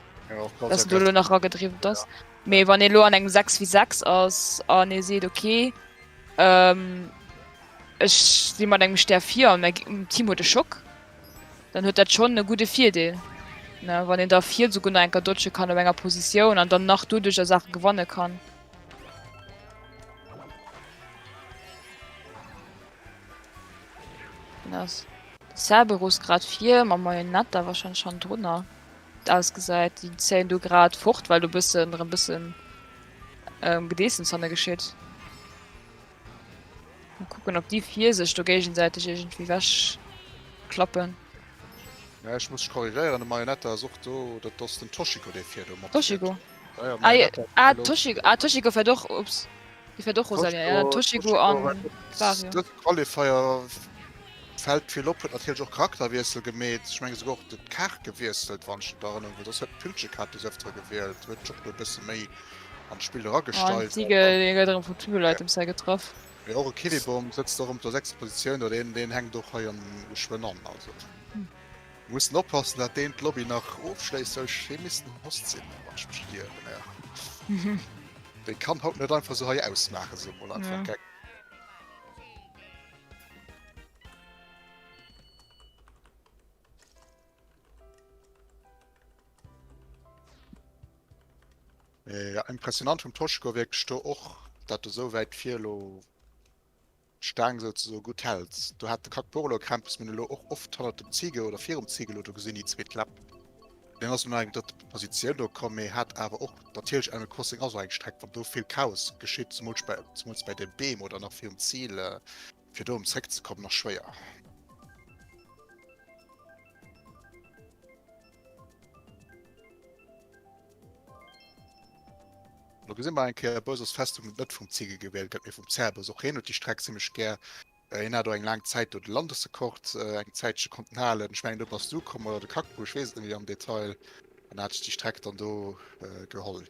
dass du lo nach ragedriwwelt ass. Mee wann ee lo an engem 6 wie 6 ass an ee seet okay ähm, ech si mat engem Stär vir an mäi Team huet e Schock, dann huet dat schonn e gudde Virdeel. Ne, wann een da vir souguer nach enker dodge kann op enger Positioun an dann nach doduercher Saache gewanne kann. Ass Cerberus grad vir mam Marionetta wahrscheinlech hannendrunner. Et ausgesäit. Déi zéien do grad fort, well do bëssen erëm bëssen ähm, Gedeessems hanne geschitt. Mal kucken, ob déi vir sech do géigesäiteg iergendwéi wech klappen. Ja, ech muss dech korrigéieren, de Marionetta ass och do, dat ass den Toshiko, dee vir do matfiert. Toshiko? Ja, ja, Ah, ja, Marionetta ah, elo. Toshiko, ah, Toshiko fäert och, ups. Déi fäert och Rosalia, ja, Toshiko Toshiko an huet Wario. dës Qualifier Fällt vill op, huet natierlech och Charakterwiessel gemeet, ech menge souguer och de d'Kaart gewiesselt, wann ech et erënneren, well soss huet d'Pillchekaart des Öftere gewielt, huet sech och do e bësse méi an d'Spill Oh, an eragesteigert. Zigel, dee gëtt erëm vum Triple Items hei getraff. Mee och e Killibomb sëtzt och erëm op der sechster Positioun, do deen deen hänkt och hei an geschwënn an. Also mir mussen oppassen, dat deen d'Lobby nach ofschléisst, well ech hee misst den Host sinn, wann ech mech net ieren, ja. Dee kann haut net einfach sou hei ausmaachen, sou mol einfach Ja. geck. Ja, impressionant vum Toschko wierklech do och, dat du sou wäit vir elo d'Staang souzesoe gutt häls. Do hat de Kakporlo Krempes mir elo och oft hannert dem Ziege oder virum Ziege elo do gesinn, déi zweet Läpp. Deen ass elo nach eng drëtt Positioun do komm, mee hat awer och natierlech Animal Crossing ass och eng Streck, wann do vill Chaos geschitt, zemools bei, zemools bei de Beem oder nach virum Zil, fir do erëm zeréckzekommen, ass schwéier. Lo gesinn mer eng Kéier Bowser's Festung net vum Ziggy gewielt gëtt, mee vum Cerberus. Och hien huet déi Streck zimmlech gär. Hien hat och eng laang Zäit do de Landesrekord eng Zäitche konnten halen. Ech mengen do bass du komm oder de Kakbu, ech weess et net méi am Detail. An hat sech déi Streck dann do geholl.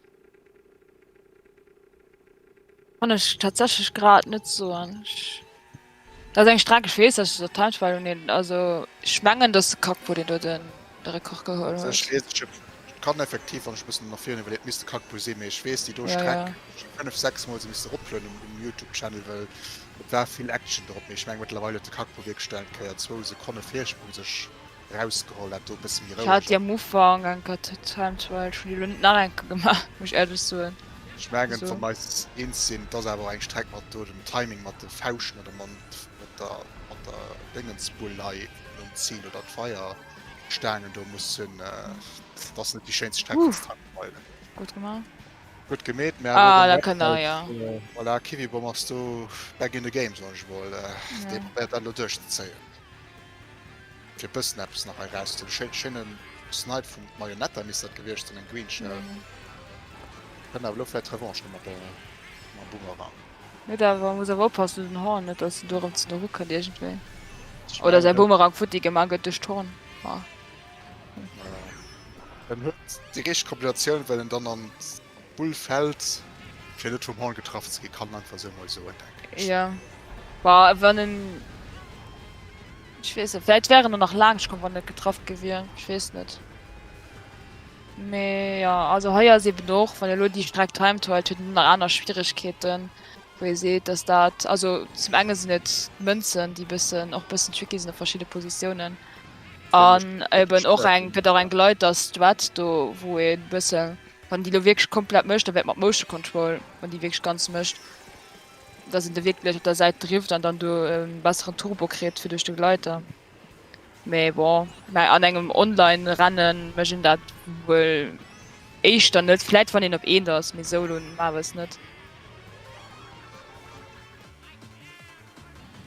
Kann ech tatsächlech grad net soen. Ech, dat ass eng Streck, ech weess, dass ech se der Time Trial hunn, also ech mengen, dass de Kakbu deen do den de Rekord geholl Also ech huet. weess, ech kann effektiv, wann ech e bëssen no vir iwwerleet, misst de Kakbu sinn, mee ech weess déi do Ja, Streck ja. 5, 6 mol se misste eroplueden um um Youtube Channel, well et war vill Action drop. Mee ech meng mëttlerweil huet de Kakbu wierklech do eng Kéier zwou Sekonne Virsprong sech Rausgeholl, dat do e bësse méi Ech hat roueg déi ass. am Ufank eng Kéier Time Trial, ech hunn déi elo net nach eng Kéier gemaach, muss ech éierlech soen. Ech mengen, Also. wa mer eis eens sinn, et ass awer och eng Streck mat do dem Timing mat de Fauschen oder mat der mat der Déngensbull hei nom Zil oder d'Feierstaangen do muss hunn. Et ass net déi schéinst Streck fir ze Uff, time trialen. gutt gemaach. Gutt gemeet, mä awer Ah, och da um kënnt nach, ja. Voilà, Kiwibom ass do back in the game, soen ech emol. Dee Ja. probéiert dat elo duerchzezéien. Fir bëssen eppes nach hei raus ze schéin schéinen Snipe vum Marionetta misst dat gewiescht sinn, eng Green Shell. Mhm. Kënnt awer elo vläit d'Revanche mat der mam Boomerang. Huet awer, muss awer oppassen un den Horn, net dass en do erëm ze no erukënnt iergendwéi. Oder säi Boomerang futti gemaach gëtt duerch d'Horn. Ah. En huet déi richteg Kombinatioun, well en dann an d'Bull fält, fir net vum Horn getraff ze ginn, kann en einfach esou emol soen, denken ech. Jo, bah, wann en, ech weess net, vläit wär en och nach laanscht komm, wann en net getraff gi wier, ech weess net. Mee jo, also hei ass eben och, wann ee elo déi Streck timed huet, huet en nach aner Schwieregkeeten, wou ee seet, dass dat, also zum enge sinn et d'Mënzen, déi bëssen, och bëssen tricky sinn op verschidde Positiounen an eben och eng, gëtt och eng Gleiter-Strat do, wou ee bësse, wann déi elo wierklech komplett mécht, da wäert mat Motion Control, wann déi wierklech ganz mécht, dass een de wierklech op der Säit drift an dann do e besseren Turbo kritt fir duerch de Gleiter. Mee bon, mä an engem Online Rennen mécht een dat wuel éischter net. Vläit wann een op eent ass, mee sou elo normalerweis net.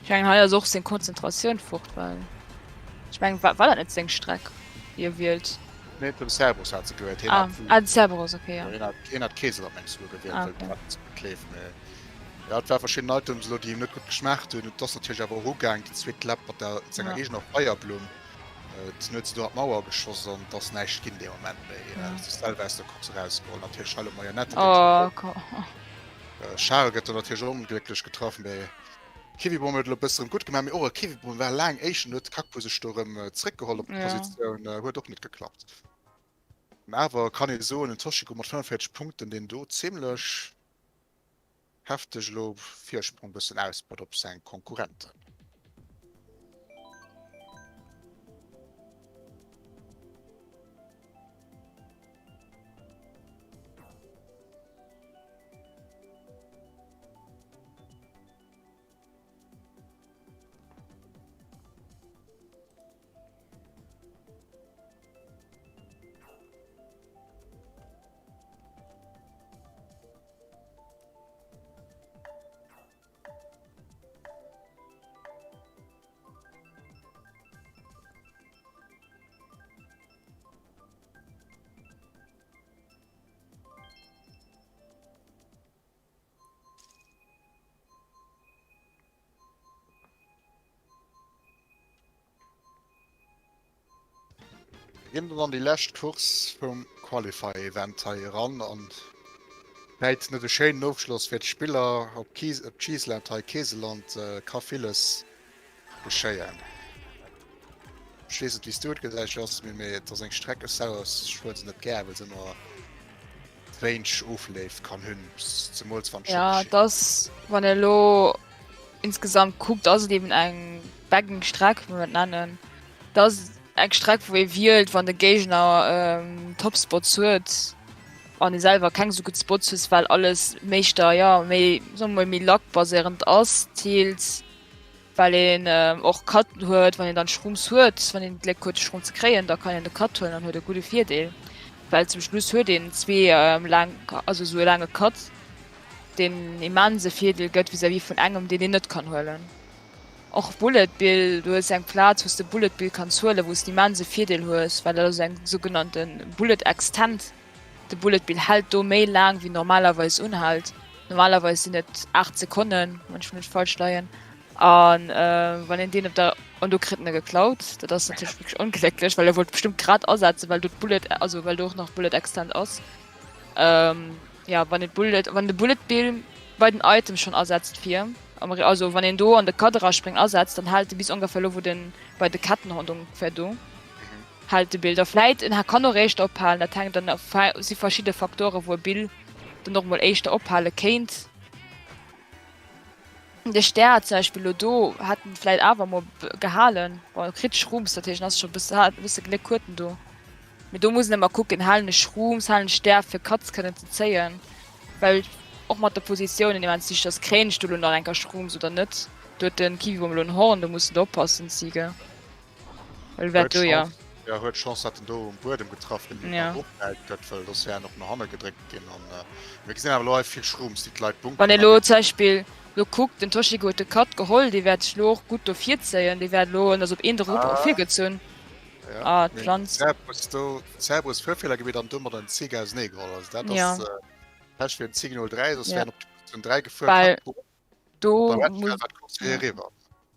Ech mengen hei ass och seng Konzentratioun fort, well ech mengen war war dat net seng Streck déi e wielt? Nee, dem Cerberus hat se gewielt. Hien hat ah, den Cerberus, okay, ja. Hien hat, hien hat Keeseland mengs du gewielt, ah, okay. well dat kleeft. Mee ja, et war verschidden Items elo, déi him net gutt geschmaacht hunn. Et ass natierlech awer och ugaang, déi zweet Lap mat der senger ja. eegener Feierblumm. Et huet se do an d'Mauer geschoss an et ass näischt ginn dee Moment méi. Ja. Sech selwer aus der Course erausgeholl. Natierlech hei elo Marionette. Oh, komm. Charel gëtt do natierlech onglécklech getraff, mee Kiwibom huet elo bësse rëm gutt gemaach, mee och e Kiwibom war laang éischten, huet Kakpo sech do rëm zréckgeholl op d'Positioun, huet och net geklappt. An awer kann ee soen, en Toshiko mat 45 Punkten, deen do zimlech hefteg elo Virsprong bëssen ausbaut op seng Konkurrenten. Mir ginn dann an déi lescht Course vum Qualify-Event hei eran an vläit net e schéinen Ofschloss fir d'Spiller op Cheeseland hei, Keeseland, ka villes geschéien. Ech weess net wéi s du et gesäis Jasmin, mee et ass eng Streck, ech selwer fuere se net gär, well se ëmmer wéineg Ofleef kann hunn, zemools wann Ja, et ass, wann ee elo insgesamt kuckt, ass et eben eng Bagging Streck, wéi mer et nennen. Et ass eng Streck wou ee wielt, wann de Géigner Topspots huet an ee selwer keng esou gutt Spots hues, well alles méischter, jo, méi, soe mer mol, méi luck baséierend ass, deels. Well een och Cut huet, wann een dann Shrooms huet, wann een d'Gléck huet de Shroom ze kréien, da kann een de Cut huelen an huet e gudde Virdeel, well zum Schluss huet een zwee laang, also esou e laange Cut, deen immense Virdeel gëtt vis-à-vis vun engem, deen een net kann huelen. Och Bullet Bill, du hues eng Plaz wou s de Bullet Bill kanns huelen, wou s de immense Virdeel hues, well dat ass eng sougenannte Bullet Extend. De Bullet Bill hält do méi laang wéi normalerweis unhält. Normalerweis sinn et 8 Sekonnen, wann ech net falsch leien. An wann een deen op der an do kritt en e geklaut. Dat ass natierlech wierklech onglécklech, well e wollt bestëmmt grad asetzen, well do d'Bullet, also well do och nach Bullet Extend ass. Jo, wann een d'Bullet, wann de Bullet Bill bei den Items schonn asetzt fir, also wann een do an de Cut eraspréngt asetzt, dann hält e bis ongeféier elo wou den bei de Kettenhond ongeféier do. Hält de Bill da vläit, en kann och éischter ophalen, dat hänkt dann si verschidde Faktoren, wou e Bill dann och mol éischter ophale kéint. De Stär zum Beispill elo do hätt en vläit awer mol gehalen. Bon, e kritt Shrooms, dat heescht en ass scho bësse, hat e bësse Gléck huet en do. Mee do muss en ëmmer kucken, halen ech Shrooms, halen ech Stär fir Cuts kënnen ze zéien, well och mat de Positiounen immens wichteg ass, kréien ech do elo nach eng Kéier Shrooms oder net. Do huet de Kiwibom elo en Horn, do muss en do oppassen, Ziege. Well wat do ja. Ja huet Chance dat en do um Buedem getraff ginn ja. gëtt, well dass wär och no hanne gedréckt ginn an äh, mir gesinn awer lo hei vill Shrooms déi d'Leit bunkeren. Wann ee lo zum Beispill lo kuckt, den Toshiko huet de Cut geholl, dee wäert sech lo och gutt do virzéien, dee wäert lo en ass op een de ah. virgezunn. Ja. Ah, d'Planz. Cerberus do Cerberus Virfehler gemeet an domat en Zieg ausenee geholl. Also dat ass ja. äh, Pech fir den 10 03, soss ja. wär op den 3 gefuer. Well... Do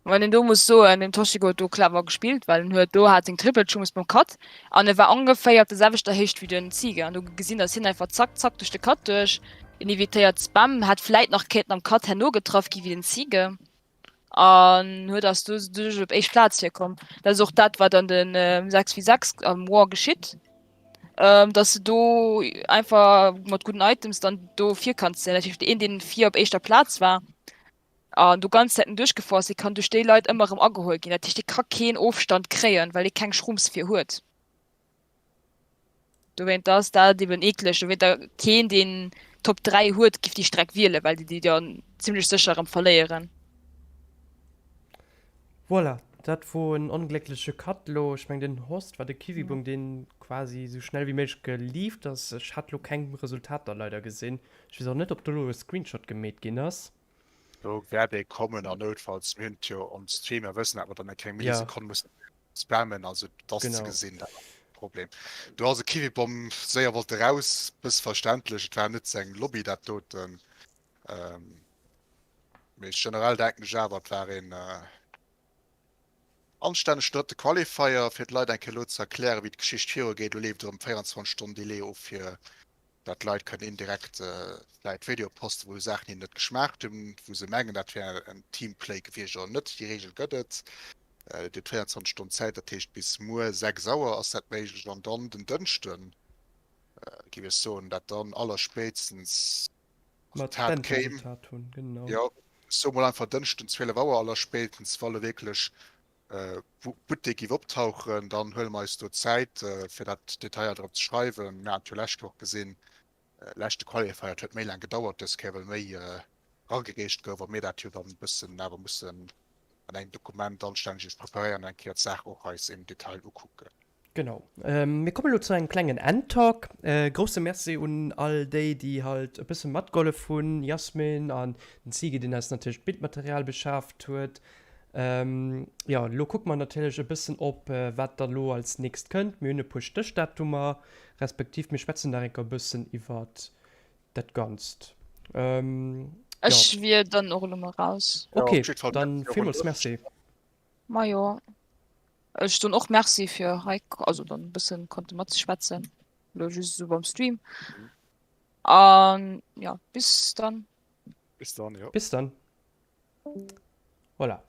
Wann een do muss soen, den Toshiko huet do clever gespillt, well en huet do hat seng Triple Chance beim Cut an e war ongeféier op der selwechter Héicht wéi den Ziege an du gesinn, datt hien einfach zack zack duerch de Cut duerch, en evitéiert Spam, hätt vläit nach kéinten am Cut herno getraff gi wéi den Ziege an huet ass do duerch op éischt Plaz virkomm. Dat ass och dat wat an den 6 v 6 am War geschitt, datt s de do einfach mat gudden Items dann do vir kanns sinn. Dat heescht een deen vir op éischter Plaz war, an do ganz Zäiten duerchgefuer ass, dee kann duerch déi Leit ëmmer erëm ageholl ginn. Dat heescht, dee ka keen Ofstand kréien, well dee keng Shrooms fir huet. Dowéint ass dat eben eekleg. Dowéint da keen, deen Top 3 huet, giff déi Streck wielen, well déi déi dann zimlech sécher erëm verléieren. Voilà, dat wor en ongléckleche Cut lo. Ech meng den Host war de Kiwibong, deen quasi sou schnell wéi méiglech geleaved ass. Ech hat lo keng Resultater leider gesinn. Ech weess och net, ob do lo e Screenshot gemeet ginn ass. Do wäert ee kommen an noutfalls, mir hunn et jo on Stream, mir wëssen dat mer dann keng Millisekonn mussen spammen, also et ass ze gesinn, dat ass kee Problem. Do ass e Kiwibomb séier wollt eraus, bësse verständlech, et war net seng Lobby dat doten, mee generell denken ech awer et war een anstännegen drëtte Qualifier. Fir d'Leit eng Kéier elo ze erklären, wéi d'Geschicht virugeet, elo leeft erëm 24 Stonnen Delai of fir dat d'Leit kënnen indirekt vläit Videoe posten, wou Saachen hinnen net geschmaacht hunn, wou se mengen, dat wär en Teamplay gewiescht oder net. Déi Reegel gëtt et. Dir hutt 24 Stonnen Zäit, dat heescht bis muer 6 Auer ass dat méiglech. An dann den Dënschden, géif ech soen, dat dann allerspéitstens Resultat kéim. Jo, ech soe mol einfach Dënschden 12 Auer allerspéitstens, wa lo wierklech Buttek giff optauchen, dann huele mer eis do Zäit fir dat Detailler drop ze schreiwen. Mir haten jo lescht Woch gesinn, leschte Qualifier, et huet méi laang gedauert dës Kéier, well méi eragereecht gouf a mir dat jo dann e bëssen awer mussen an engem Dokument anstänneg eis preparéieren an eng Kéier d'Saach och eis im Detail ukucken. Genau. Mir kommen elo zu engem klengen Endtalk. Grousse Merci un all déi, déi halt e bësse matgehollef hunn, Yasmin an den Sigi, deen eis natierlech d'Bildmaterial beschaaft huet. Jo, elo kucke mer natierlech e bëssen op, wat da lo als nächst kënnt. Mir hunn e puer Stéchdatumer, respektiv mir schwätzen nach eng Kéier e bëssen iwwert dat Ganzt. Jo. Ech wier dann och elo mol raus. Ok, dann villmools Merci. Majo. Ech soen och Merci fir hei also dann e bëssen konnte matzeschwätzen, elo just esou beim Stream. An ja, bis dann. Bis dann, jo. Bis dann. Voilà.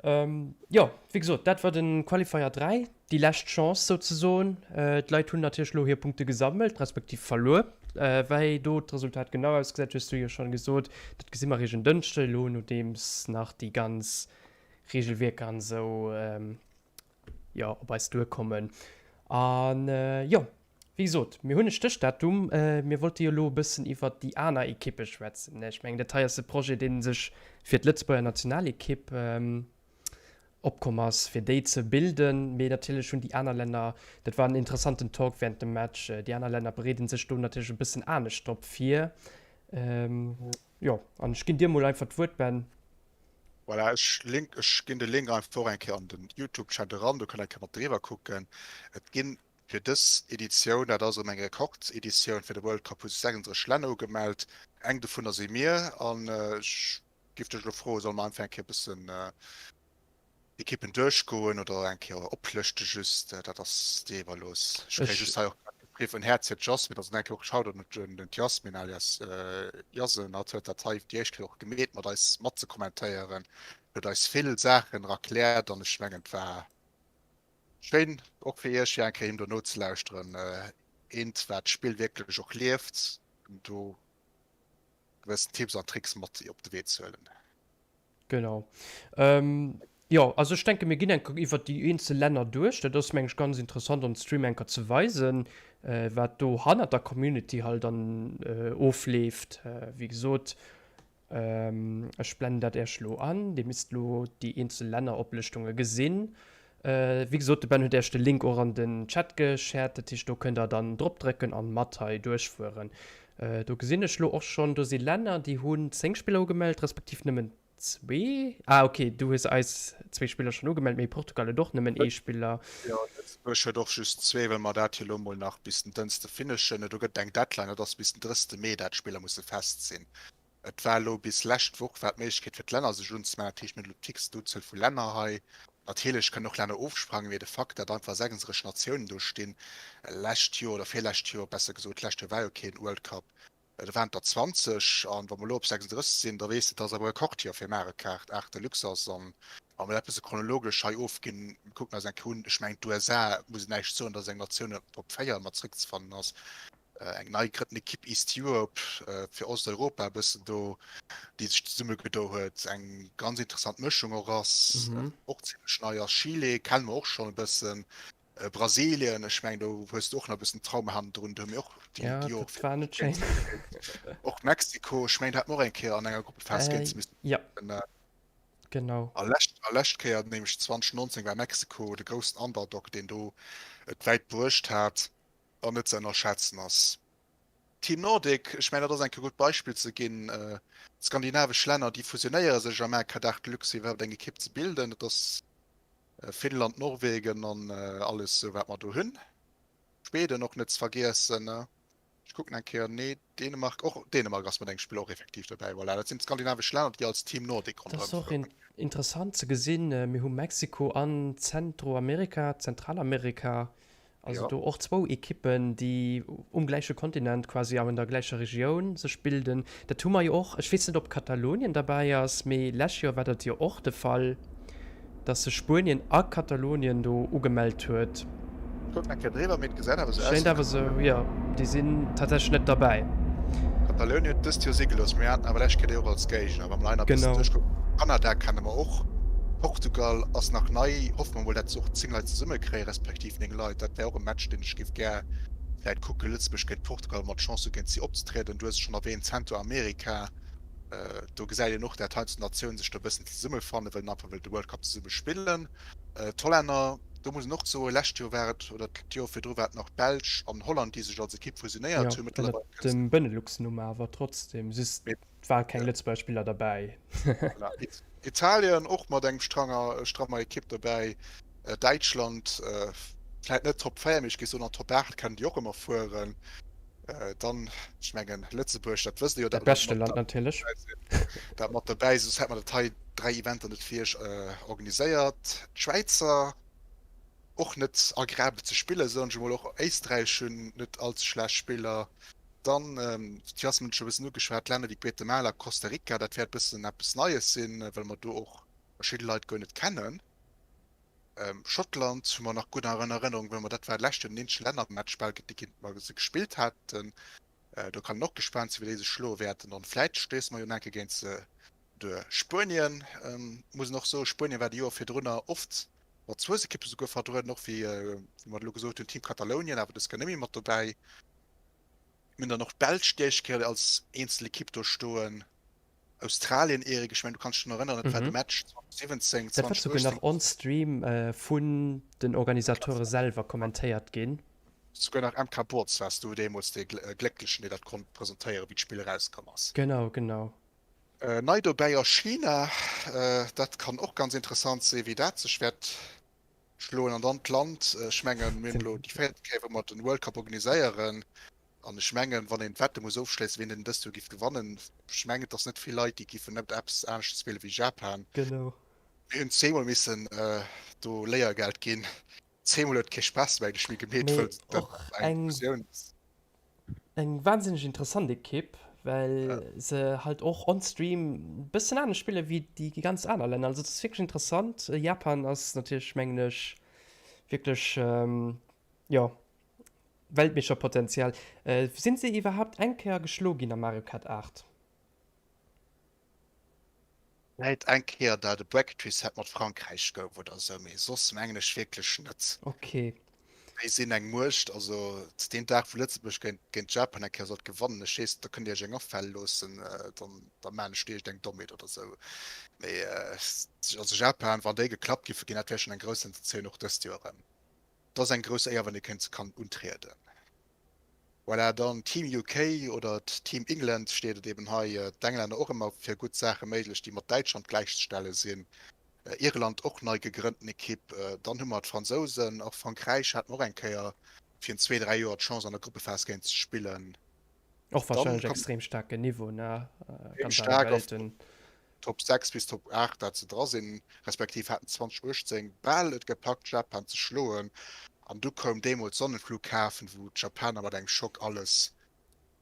Ähm, jo, wéi gesot, dat war den Qualifier 3, déi lescht Chance souzesoen. Äh, d'Leit hunn natierlech elo hir Punkte gesammelt, respektiv verluer. Äh, wéi do d'Resultat genau ausgesäit, hues du jo schonn gesot, dat gesi mer eréischt en Dënschde, elo nodeems nach déi ganz Regelwierker an esou jo op eis duerkommen. An jo, wéi gesot, mir hunn e Stéchdatum. Mir wollte jo elo e bëssen iwwert déi aner Ekippe schwätzen. Ech mengen, dat hei ass e Projet, dee sech fir d'Lëtzebuerger Nationalekipp opkomm ass, fir déi ze bilden. Mee natierlech hunn déi aner Länner, dat war en interessanten Talk wärend dem Match, déi aner Länner bereede sech do natierlech e bëssen anescht drop vir. Jo, an ech ginn dir mol einfach d'Wuert, Ben. Voilà, ech link, ech ginn de Link einfach och eng Kéier an den Youtube-Chat eran, do kënnt der eng Kéier mat driwwer kucken. Et ginn fir dës Editioun, dat ass erëm eng Rekordeditioun fir de World Cup, hu sech 36 Länner ugemellt. Eng dovunner si mir an ech géif dech elo froen, solle mer einfach eng Kéier e bëssen Ekippen duerchgoen oder eng Kéier oplëschte just, dat ass dir iwwerlooss. Ech kréie just hei och grad geschriwwen, en Häerz fir d'Jasmine, also eng Kéier och Shoutout un den d'Jasmine alias Jase, hatt huet dat hei déi éischt Kéier och gemeet mat eis matzekommentéieren, huet eis vill Saachen erkläert an ech mengen et war schéin och fir iech fir eng Kéier him do nozelauschteren, eent wat d'Spill wierklech och lieft, do gewëssen Tipps an Tricks mat op de Wee ze huelen. Genau. Ähm, jo, also ech denke mir ginn eng Kéier iwwert déi eenzel Länner duerch. Dat ass meng ech ganz interessant am Stream eng Kéier ze weisen, äh, wat do hannert der Community halt dann äh, ofleeft. Äh, wéi gesot, ähm, ech blenden dat Iech lo an. Dir misst lo déi eenzel Länneroplëschtunge gesinn. Äh, wéi gesot, de Ben huet Iech de Link och an den Chat geshared, dat heescht do kënnt der dann drop drécken an mat hei duerchfueren. Äh, do gesinn ech lo och schonn, do si Länner, déi hunn 10 Spiller ugemellt, respektiv nëmmen zwee. Ah ok, du hues eis zwee Spiller schonn ugemellt, mee Portugal huet och nëmmen ee Spiller. Jo, Lëtzebuerg huet och just zwee, well mer dat jo lo mol nach bis den Dënschde finishen. Do gëtt et eng Deadline, dat ass bis den 30 Mee, dat d'Spiller musse fest sinn. Et war elo bis lescht Woch war d'Méiglechkeet fir d'Länner sech unzemellen. Dat heescht, mir hunn elo d'fix Unzuel vu Länner hei. Natierlech kënnen och Länner ofsprangen, mee de Fakt, datt einfach 36 Natiounen do stinn, lescht Joer oder virlescht Joer besser gesot, d'lescht Joer war jo keen World Cup, do waren et der 20 an wa mer elo op 36 sinn, da weess de, datt awer e Rekordjoer fir Mario Kart 8 Deluxe ass. An wa mer dat bësse chronologesch hei ofginn, mir kucken eis eng Kéier un, ech mengen d'USA muss een näischt soen, datt eng Natioun op 4 mat zréckzefannen ass. eng nei gegrënnten Ekipp East Europe fir Osteuropa e bëssen do, déi sech zesummegedo huet, eng ganz interessant Mëschung och ass, och zimlech nei ass. Chile kenne mer och schonn e bëssen, Brasilien, ech mengen do hues du och nach e bëssen Trauma hannendrun, do hu mir och déi Ja, Joer dat war net schéin. Och Mexiko, ech mengen do hat mer och eng Kéier an enger Gruppephas géint se missen. Ja, genau. A lescht, a lescht Kéier, nämlech 2019, war Mexiko de groussen Underdog, deen do et wäit bruecht hat. an net ze ënnerschätzen ass. Team Nordic, ech mengen dat ass eng Kéier e gutt Beispill ze ginn, d'skandinavesch Länner déi fusionéiere sech a maachen Kadar Deluxe iwwerhaapt eng Ekipp ze bilden. Dat ass Finnland, Norwegen an alles esou wat mer do hunn. Schweden och net ze vergiessen. Ech kucken eng Kéier, nee Dänemark och, Dänemark ass mat engem Spiller och effektiv dobäi. Voilà, dat sinn d'skandinavesch Länner déi als Team Nordic Dat ass och ronderëm fueren. interessant ze gesinn. Mir hu Mexiko an Zentroamerika, Zentralamerika, Also ja. do och zwou Ekippen, déi um gläiche Kontinent quasi an der gläicher Regioun sech bilden. Dat hu mer jo och, ech weess net ob Katalonien derbäi ass, mee lescht Joer war dat jo och de Fall, dass sech Spuenien a Katalonien do ugemellt huet. Kucken eng Kéier driwwer, mee et gesäit awer esou aus. Schéint awer esou, jo. Déi sinn tatsächlech net derbäi. Katalounien huet dëst Joer si gelooss. Mir haten awer lescht Kéier déi och als Géigner. Wa mer hei nach e bëssen duerchkucken, Kanada kenne mer och, Portugal ass nach nei. Hoffe mer mol, dat se och 10 Leit zesumme kréien, respektiv 9 Leit. Dat wär och e Match, deen ech géif gär vläit kucken, Lëtzebuerg géint Portugal, mat Chance hu géint si opzetrieden. Du hues et schonn erwähnt, Zentroamerika, do gesäit een och, dat heiansdo Natiounen sech do e bëssen zesummefannen, wëllen einfach wëll de World Cup zesumme spillen. D'Hollänner, do muss een och soen, lescht Joer war et, oder d'Joer virdru war et nach d'Belsch an Holland, déi sech als Ekipp fusionéiert hunn. Jo, ënnert dem Benelux-Numm awer trotzdem, just et ware keng Lëtzebuerger Spiller derbäi. Voilà. Italien och mat engem stranger, strammer Ekipp dobäi. Däitschland, vläit net Top 4, mee ech géif soen an Top 8 kennen déi och ëmmer fueren. Dann, ech mengen, Lëtzebuerg, dat wësst Dir jo, dat beschte Land natierlech. Dat mat dobäi, soss hätt mer dat hei 3 Eventer net fir Iech organiséiert. D'Schwäizer och net agreabel ze spillen, soen ech emol. Och Éisträich hunn net all ze schlecht Spiller. Dann, d'Jasmine huet et scho e bëssen ugeschwat, Länner wéi Guatemala, Costa Rica, dat wäert e bëssen eppes Neies sinn, well mer do och verschidde Leit guer net kennen. Schottland hu mer nach gutt an Erënnerung, well mer dat war d'lescht Joer den eenzege Lännermatch bal, dee mer se gespillt haten. Do kann een och gespaant sinn, wéi déi sech schloe wäerten. An vläit stéisse mer jo nach eng Kéier géint se duer. Spuenien, muss een och soen, Spuenien war déi Joer virdrunner oft mat zwou Ekippe souguer vertrueden, och wéi mer et elo gesot hunn, Team Katalounien, awer dës Kéier net méi mat dobäi. Mir hunn dann och d'Belsch, déi éischt Kéier als eenzel Ekipp do stoen. Australien, Erik, ech mengen, du kanns dech drun erënneren, dat war de Match 2017, Dat war souguer nach 2018. on Stream vun den Organisateure selwer kommentéiert ginn. Souguer nach MK Boards waars du deemools dee Glécklechen, dee dat konnt presentéieren, wéi d'Spill erauskomm ass. Genau, genau. Nei dobäi ass China. Dat kann och ganz interessant sinn, wéi dat sech wäert schloen. An dann d'Land, ech mengen, mir hunn elo déi véierte Kéier, wou mer den World Cup organiséieren. An ech mengen, wann een d'Wette muss ofschléissen, wien denn dëst Joer giff gewannen, ech mengen, et ass net vill Leit, déi giffen net eppes aneschtes wiele wéi Japan. Genau. Mir hunn zweemol missen do Léiergeld ginn. Zweemol huet kee Spaass mengen ech méi gemeet, Mee wëll dat och eng eng Fusioun ass. eng wahnsinneg interessant Ekipp, well se halt och on stream e bëssen anescht spille wéi déi ganz aner Länner. Also et ass wierklech interessant. Japan ass natierlech, mengen ech, wierklech, jo, Weltmeeschterpotenzial. Sinn se iwwerhaapt eng Kéier geschlo ginn am Mario Kart 8? Vläit eng Kéier dat e Bracket Reset mat Frankräich gouf oder esou, mee soss mengen ech wierklech net. Ok. Déi sinn eng Muecht, also deen Dag wou Lëtzebuerg géint géint Japan eng Kéier sollt gewannen, ech weess, da kënnt Dir iech eng afale loossen, dann da maan ech Iech eng Dommheet oder esou. Mee also Japan, wann déi geklappt giffe ginn, dat wär schonn eng grouss Sensatioun och dëst Joer erëm. Et ass eng grouss Éier, wann ee kéint kann untrieden. Voilà, dann Team UK oder Team England steet et eben hei. D'Englänner och ëmmer fir gutt Saache méiglech, déi mat Däitschland gläichzestelle sinn. Irland och nei gegrënnten Ekipp. Dann hu mer d'Fransousen, och Frankräich hat mer och eng Kéier virun zwee, dräi Joer d'Chance an der Gruppephas géint ze spillen. Och wahrscheinlech extrem staarken Niveau, ne? Extrem staark auf Top 6 bis Top 8, dat se dra sinn, respektiv haten 2018 bal et gepackt Japan ze schloen an du koum deemools Sonnenflughafen, wou d'Japaner mat engem Schock alles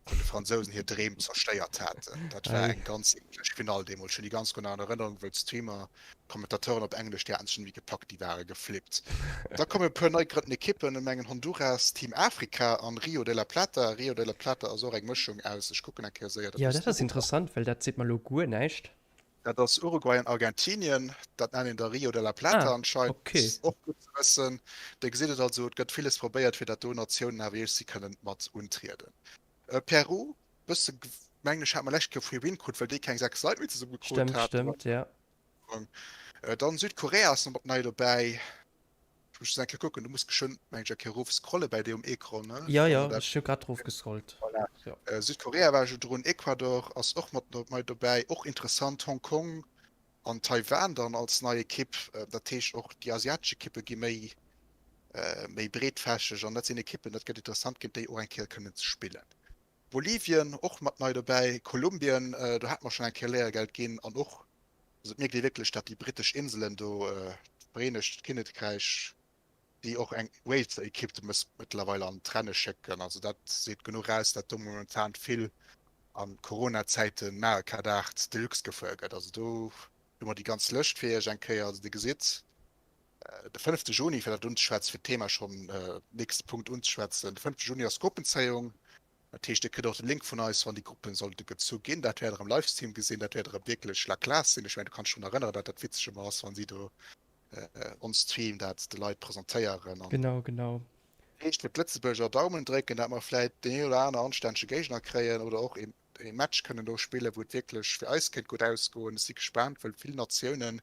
vun de Fransousen hir Dreem zerstéiert haten. Dat war eng ganz eeklech Finall deemools. Ech hunn déi ganz gutt an Erënnerung, wëll d'Streamer, d'Kommentateuren op Englesch, déi haten sech net méi gepackt, déi ware geflippt. Da kommen e puer nei gegrënnten Ekippen, ech mengen Honduras, Team Afrika an Rio de la Plata. Rio de la Plata ass och eng Mëschung aus, ech kucken eng Kéier séier, dat Jo, dat ass interessant, well dat seet mer elo guer näischt. Dat ass Uruguay an Argentinien, dat nennt een da Rio de la Plata ah, anscheinend. Okay. Och gutt ze wëssen. Dir gesitt et also, et gëtt villes probéiert, fir dat do Natiounen awer iech si kënnen mat untrieden. Äh, Peru, bësse mengen ech hat mer lescht Kéier Free Win krut, well déi keng 6 Leit méi zesumme krut haten. Stëmmt, stëmmt, ja. Äh, dann Südkorea ass nach mat nei dobäi. Ech muss just eng Kéier kucken, du muss geschwënn meng ech eng Kéier erof scrolle bäi dir um Ecran, ne? Ja, ja, ech hu grad erof gescrollt. Voilà. Ja. Äh, Südkorea war ech drun, Ecuador ass och mat mei dobäi, och interessant, Hong Kong an Taiwan dann als nei Ekipp. Äh, dat heescht och déi asiatesch Ekippe gi méi äh, méi breetfächeg an dat sinn Ekippen, dat gëtt interessant géint déi och eng Kéier kënnen ze spillen. Bolivien och mat nei dobäi, Kolumbien, do hate mer schonn eng Kéier Léiergeld ginn an och, also et mierkt ee wierklech, datt déi brittesch Inselen do, d'Vereenegt Kinnekräich, déi och eng Wales-Ekipp mëttlerweil an d'Renne schécken. Also dat seet genuch aus, datt do momentan vill a Corona-Zäite Mario Kart 8 Deluxe gefuer gëtt. Also do hu mer déi ganz Lëscht fir iech eng Kéier. Also Dir gesitt, de fënnefte Juni, fir dat unzeschwätzen, fir d'Thema schonn, nächste Punkt unzeschwätzen, de fënnefte Juni ass Gruppenzéiung. Dat heescht, Dir kritt och de Link vun eis, wann déi Gruppen sollte gezu ginn. Dat wäert Der am Livestream gesinn. Dat wäert erëm wierklech la classe sinn. Ech mengen, du kanns dech drun erënneren, dat dat witzeg ëmmer ass, wann si do on stream dat de Leit presentéieren. An Genau, genau. Dat heescht, fir d'Lëtzebuerger Daumen drécken, dat mer vläit deen een oder aner anstännege Géigner kréien oder och ee ee Match kënnen do spillen, wou et wierklech fir eis kéint gutt ausgoen. Ech si gespaant, well vill Natiounen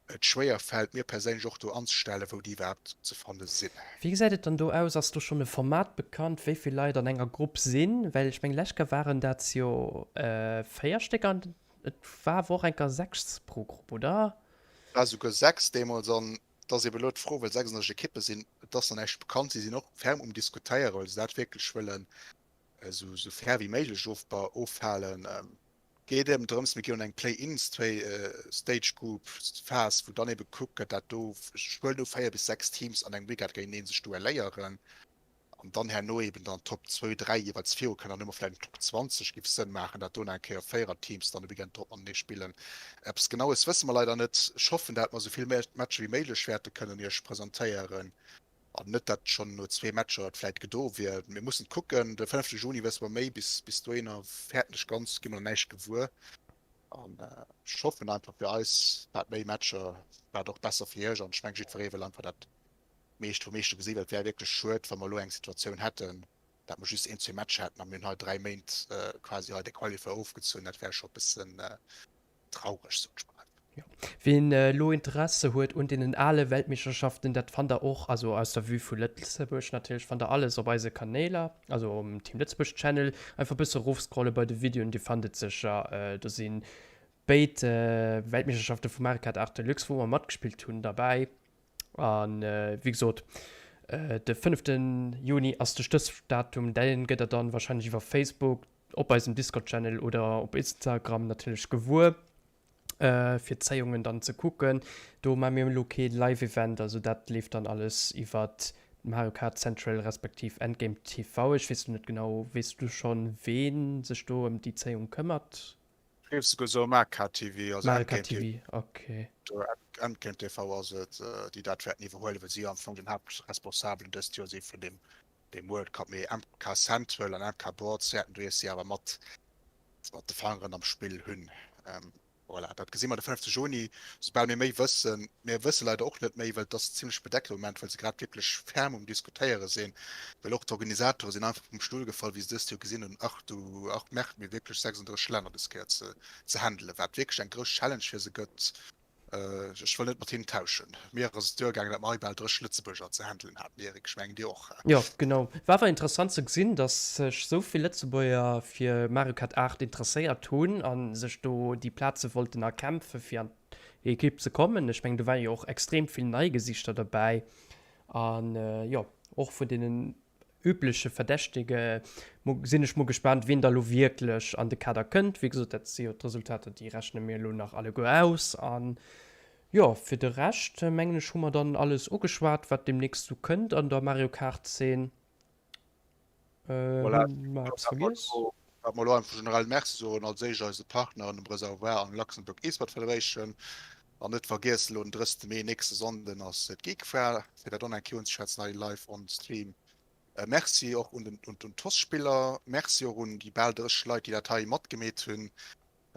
et schwéier fält, mir perséinlech och do anzestellen, wou déi iwwerhaapt ze fanne sinn. Wéi gesäit et dann do aus? Ass do schonn e Format bekannt, wéi vill Leit an enger Grupp sinn? Well ech mengen, lescht Kéier waren dat jo 4 Stéck an et war awer och eng Kéier 6 pro Grupp, oder? Et war souguer 6 deemools an et ass ebe elo d'Fro, well 36 Ekippe sinn, et ass nach näischt bekannt. Si sinn och ferm um Diskutéieren, well se dat wierklech wëllen esou fair wéi méiglech ofhalen. Geet eben drëms, mir ginn an eng Play-in-Stage Group Phas, wou dann ebe gekuckt gëtt, dat do, ech huelen u 4 bis 6 Teams an engem Weekend géinteneen sech duelléieren an dann herno eben dann d'Top 2, 3 jeeweils viru kënnen. Dann hu mer vläicht eng Top 20, géif Sënn maachen, dat do nach eng Kéier Véiererteams dann e Weekend drop matenee spillen. Eppes Genaues wësse mer leider net. Ech hoffen, dat mer esou vill Matcher wéi méiglech wäerte kënnen Iech presentéieren. An net dat schonn no zwee Matcher et vläit gedo wier. Mir mussen kucken. De fënnefte Juni wësse mer méi. Bis bis dohinner fäerten ech ganz, gi mer näischt gewuer. An ech hoffen einfach fir eis, wat méi Matcher, wat och besser fir iech. An ech mengen, jiddweree wëll einfach dat meescht vum meeschte gesinn, well et wär wierklech schued, wa mer elo eng Situatioun hätten, dat mer just een, zwee Matcher hätten a mir hunn hei 3 Méint quasi hei de Qualifier ofgezunn. Dat wär scho e bëssen traurig, sot ech mol. Jo. Ween elo Interesse huet un deenen ale Weltmeeschterschaften, dat fannt der och, also aus der Vue vu Lëtzebuerg natierlech, fannt der alles op eise Kanéiler, also um Team Lëtzebuerg Channel. Einfach e bësse erofscrolle bei de Videoen, dir fannt et sécher. Do si béid Weltmeeschterschafte vu Mario Kart 8 Deluxe, wou mer matgespillt hunn, derbäi. A wéi gesot, de fënneften Juni ass de Stéchdatum, dee gëtt der dann warscheinlech iwwer Facebook, op eisem Discord-Channel oder op Instagram natierlech gewuer, fir d'Zéiungen dann ze kucken. Do maache mir elo kee Live-Event, also dat leeft dann alles iwwer Mario Kart Central respektiv Endgame TV. Ech weess elo net genau, weess du schonn, wee sech do ëm déi Zéiung këmmert? Ech géif souguer soe Mario Kart TV, also Mario Kart TV, okay. Endgame TV ass et, déi dat wäerten iwwerhuelen, well si am Fong den Haaptresponsabelen dëst Joer si vun deem Deem World Cup, mee MK Central an MK Boards wäerten do iech si awer mat mat de Fangeren am Spill hunn. Voilà, dat gesi mer de 5 Juni, soubal mir méi wëssen. Mir wësse leider och net méi, well et ass zimlech bedeckt am Moment, well se grad wierklech ferm um Diskutéiere sinn, well och d'Organisatore sinn einfach vum Stull gefall, wéi se dëst Joer gesinn hunn, ach du, ach Merde, mir hu wierklech 36 Länner dës Kéier ze ze handelen, wat wierklech eng grouss Challenge fir se gëtt. Ech wëll net mat hinnen tauschen. Mir ass et duergaangen, datt mer hei bal 30 Lëtzebuerger ze handelen haten, Eric. Ech mengen, dir och. Jo, genau. War awer interessant ze gesinn, datt sech esou vill Lëtzebuerger fir Mario Kart 8 interesséiert hunn a sech do déi Plaze wollten erkämpfe fir an d'Ekipp ze kommen. Ech mengen, do ware jo och extrem vill nei Gesichter derbäi an jo, och vun deenen. übleche Verdächtige sinn ech mol gespaant, wien da lo wierklech an de Kader kënnt. Wéi gesot, dat si jo d'Resultater, déi rechne mir elo nach alleguer aus. An jo, fir de Rescht mengen ech, hu mer dann alles ugeschwat, wat deemnächst sou kënnt an der Mario Kart Zeen. Voilà, Hu mer eppes vergiess? Wat mer elo einfach generell Merci soen, als éischt eise Partneren, dem Reservoir an Luxembourg eSport Federation. An net vergiessen, elo den 30. Mee, nächste Sonnden ass d'Geekfair, fir dat och nach eng Kéier unzeschwätzen hei live on stream. Merci och un den un d'TOS-Spiller, Merci och un déi bal 30 Leit, déi dat hei matgemeet hunn.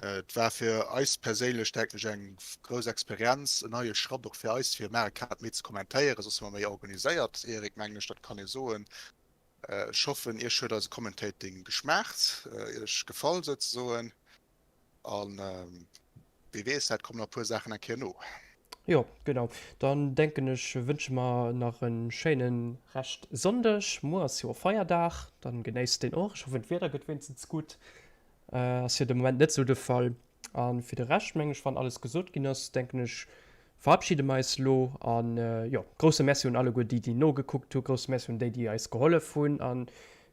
Et war fir eis perséinlech, denken ech, eng grouss Experienz, en neie Schratt och fir eis, fir Mario Kart méi ze kommentéieren. Soss si mer méi organiséiert, Eric, mengen ech, dat kann ee soen. Ech hoffen, iech huet eise Commentating geschmaacht, iech gefall souzesoen. An wee weess, vläit kommen nach e puer Saachen eng Kéier no. Jo, genau. Dann denken ech, wënsche mer nach e schéine Rescht Sonndeg. Muer ass jo och Feierdag, dann genéisst deen och. Ech hoffen, d'Wieder gëtt wéinstens gutt. Ass jo de Moment net esou de Fall. A fir de Rescht, mengen ech, wann alles gesot ginn ass, denken ech, verabschide mer eis elo. An jo, grousse Merci un alleguer déi, déi nogekuckt hunn, grousse Merci un déi, déi eis gehollef hunn a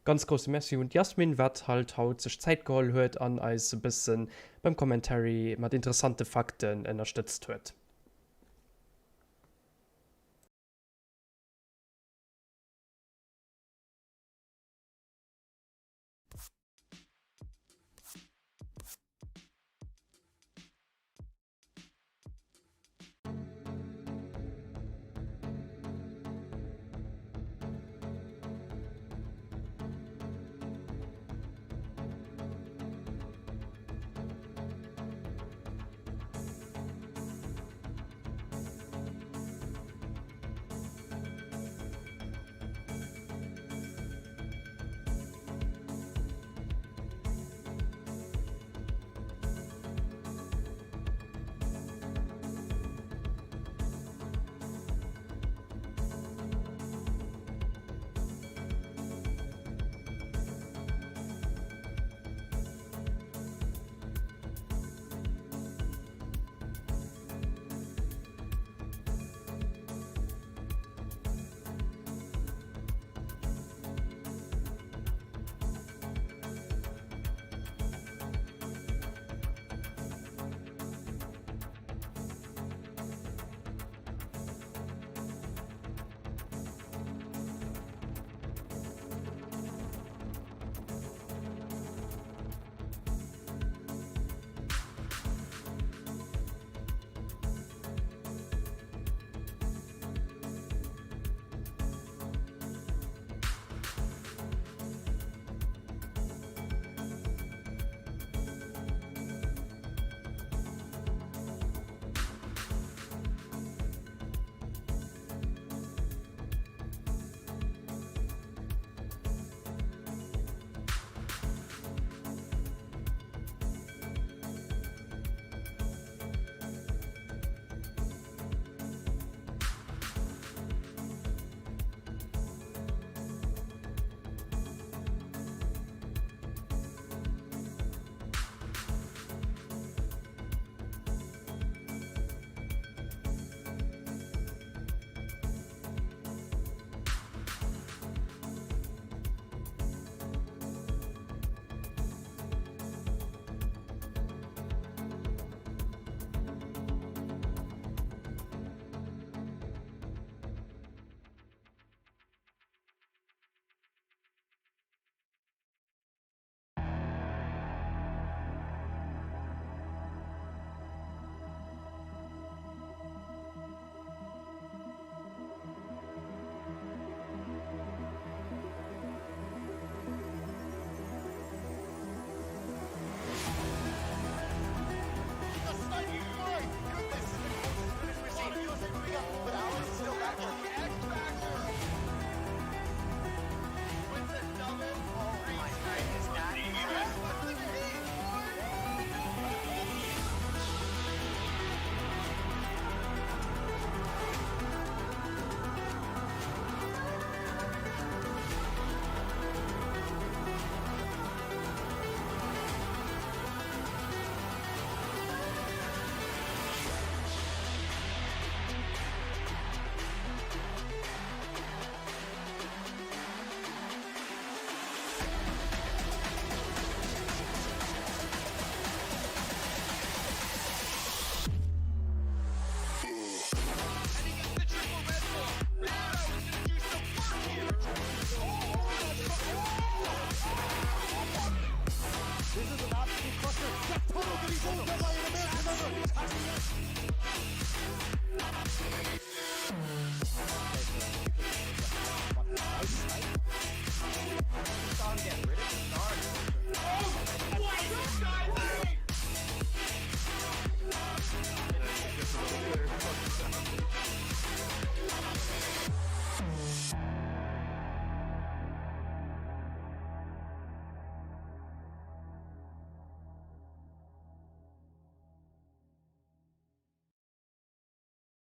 ganz grousse Merci un d'Yasmine, wat halt haut sech Zäit geholl huet an eis e bësse beim Commentary mat interessante Fakten ënnerstëtzt huet.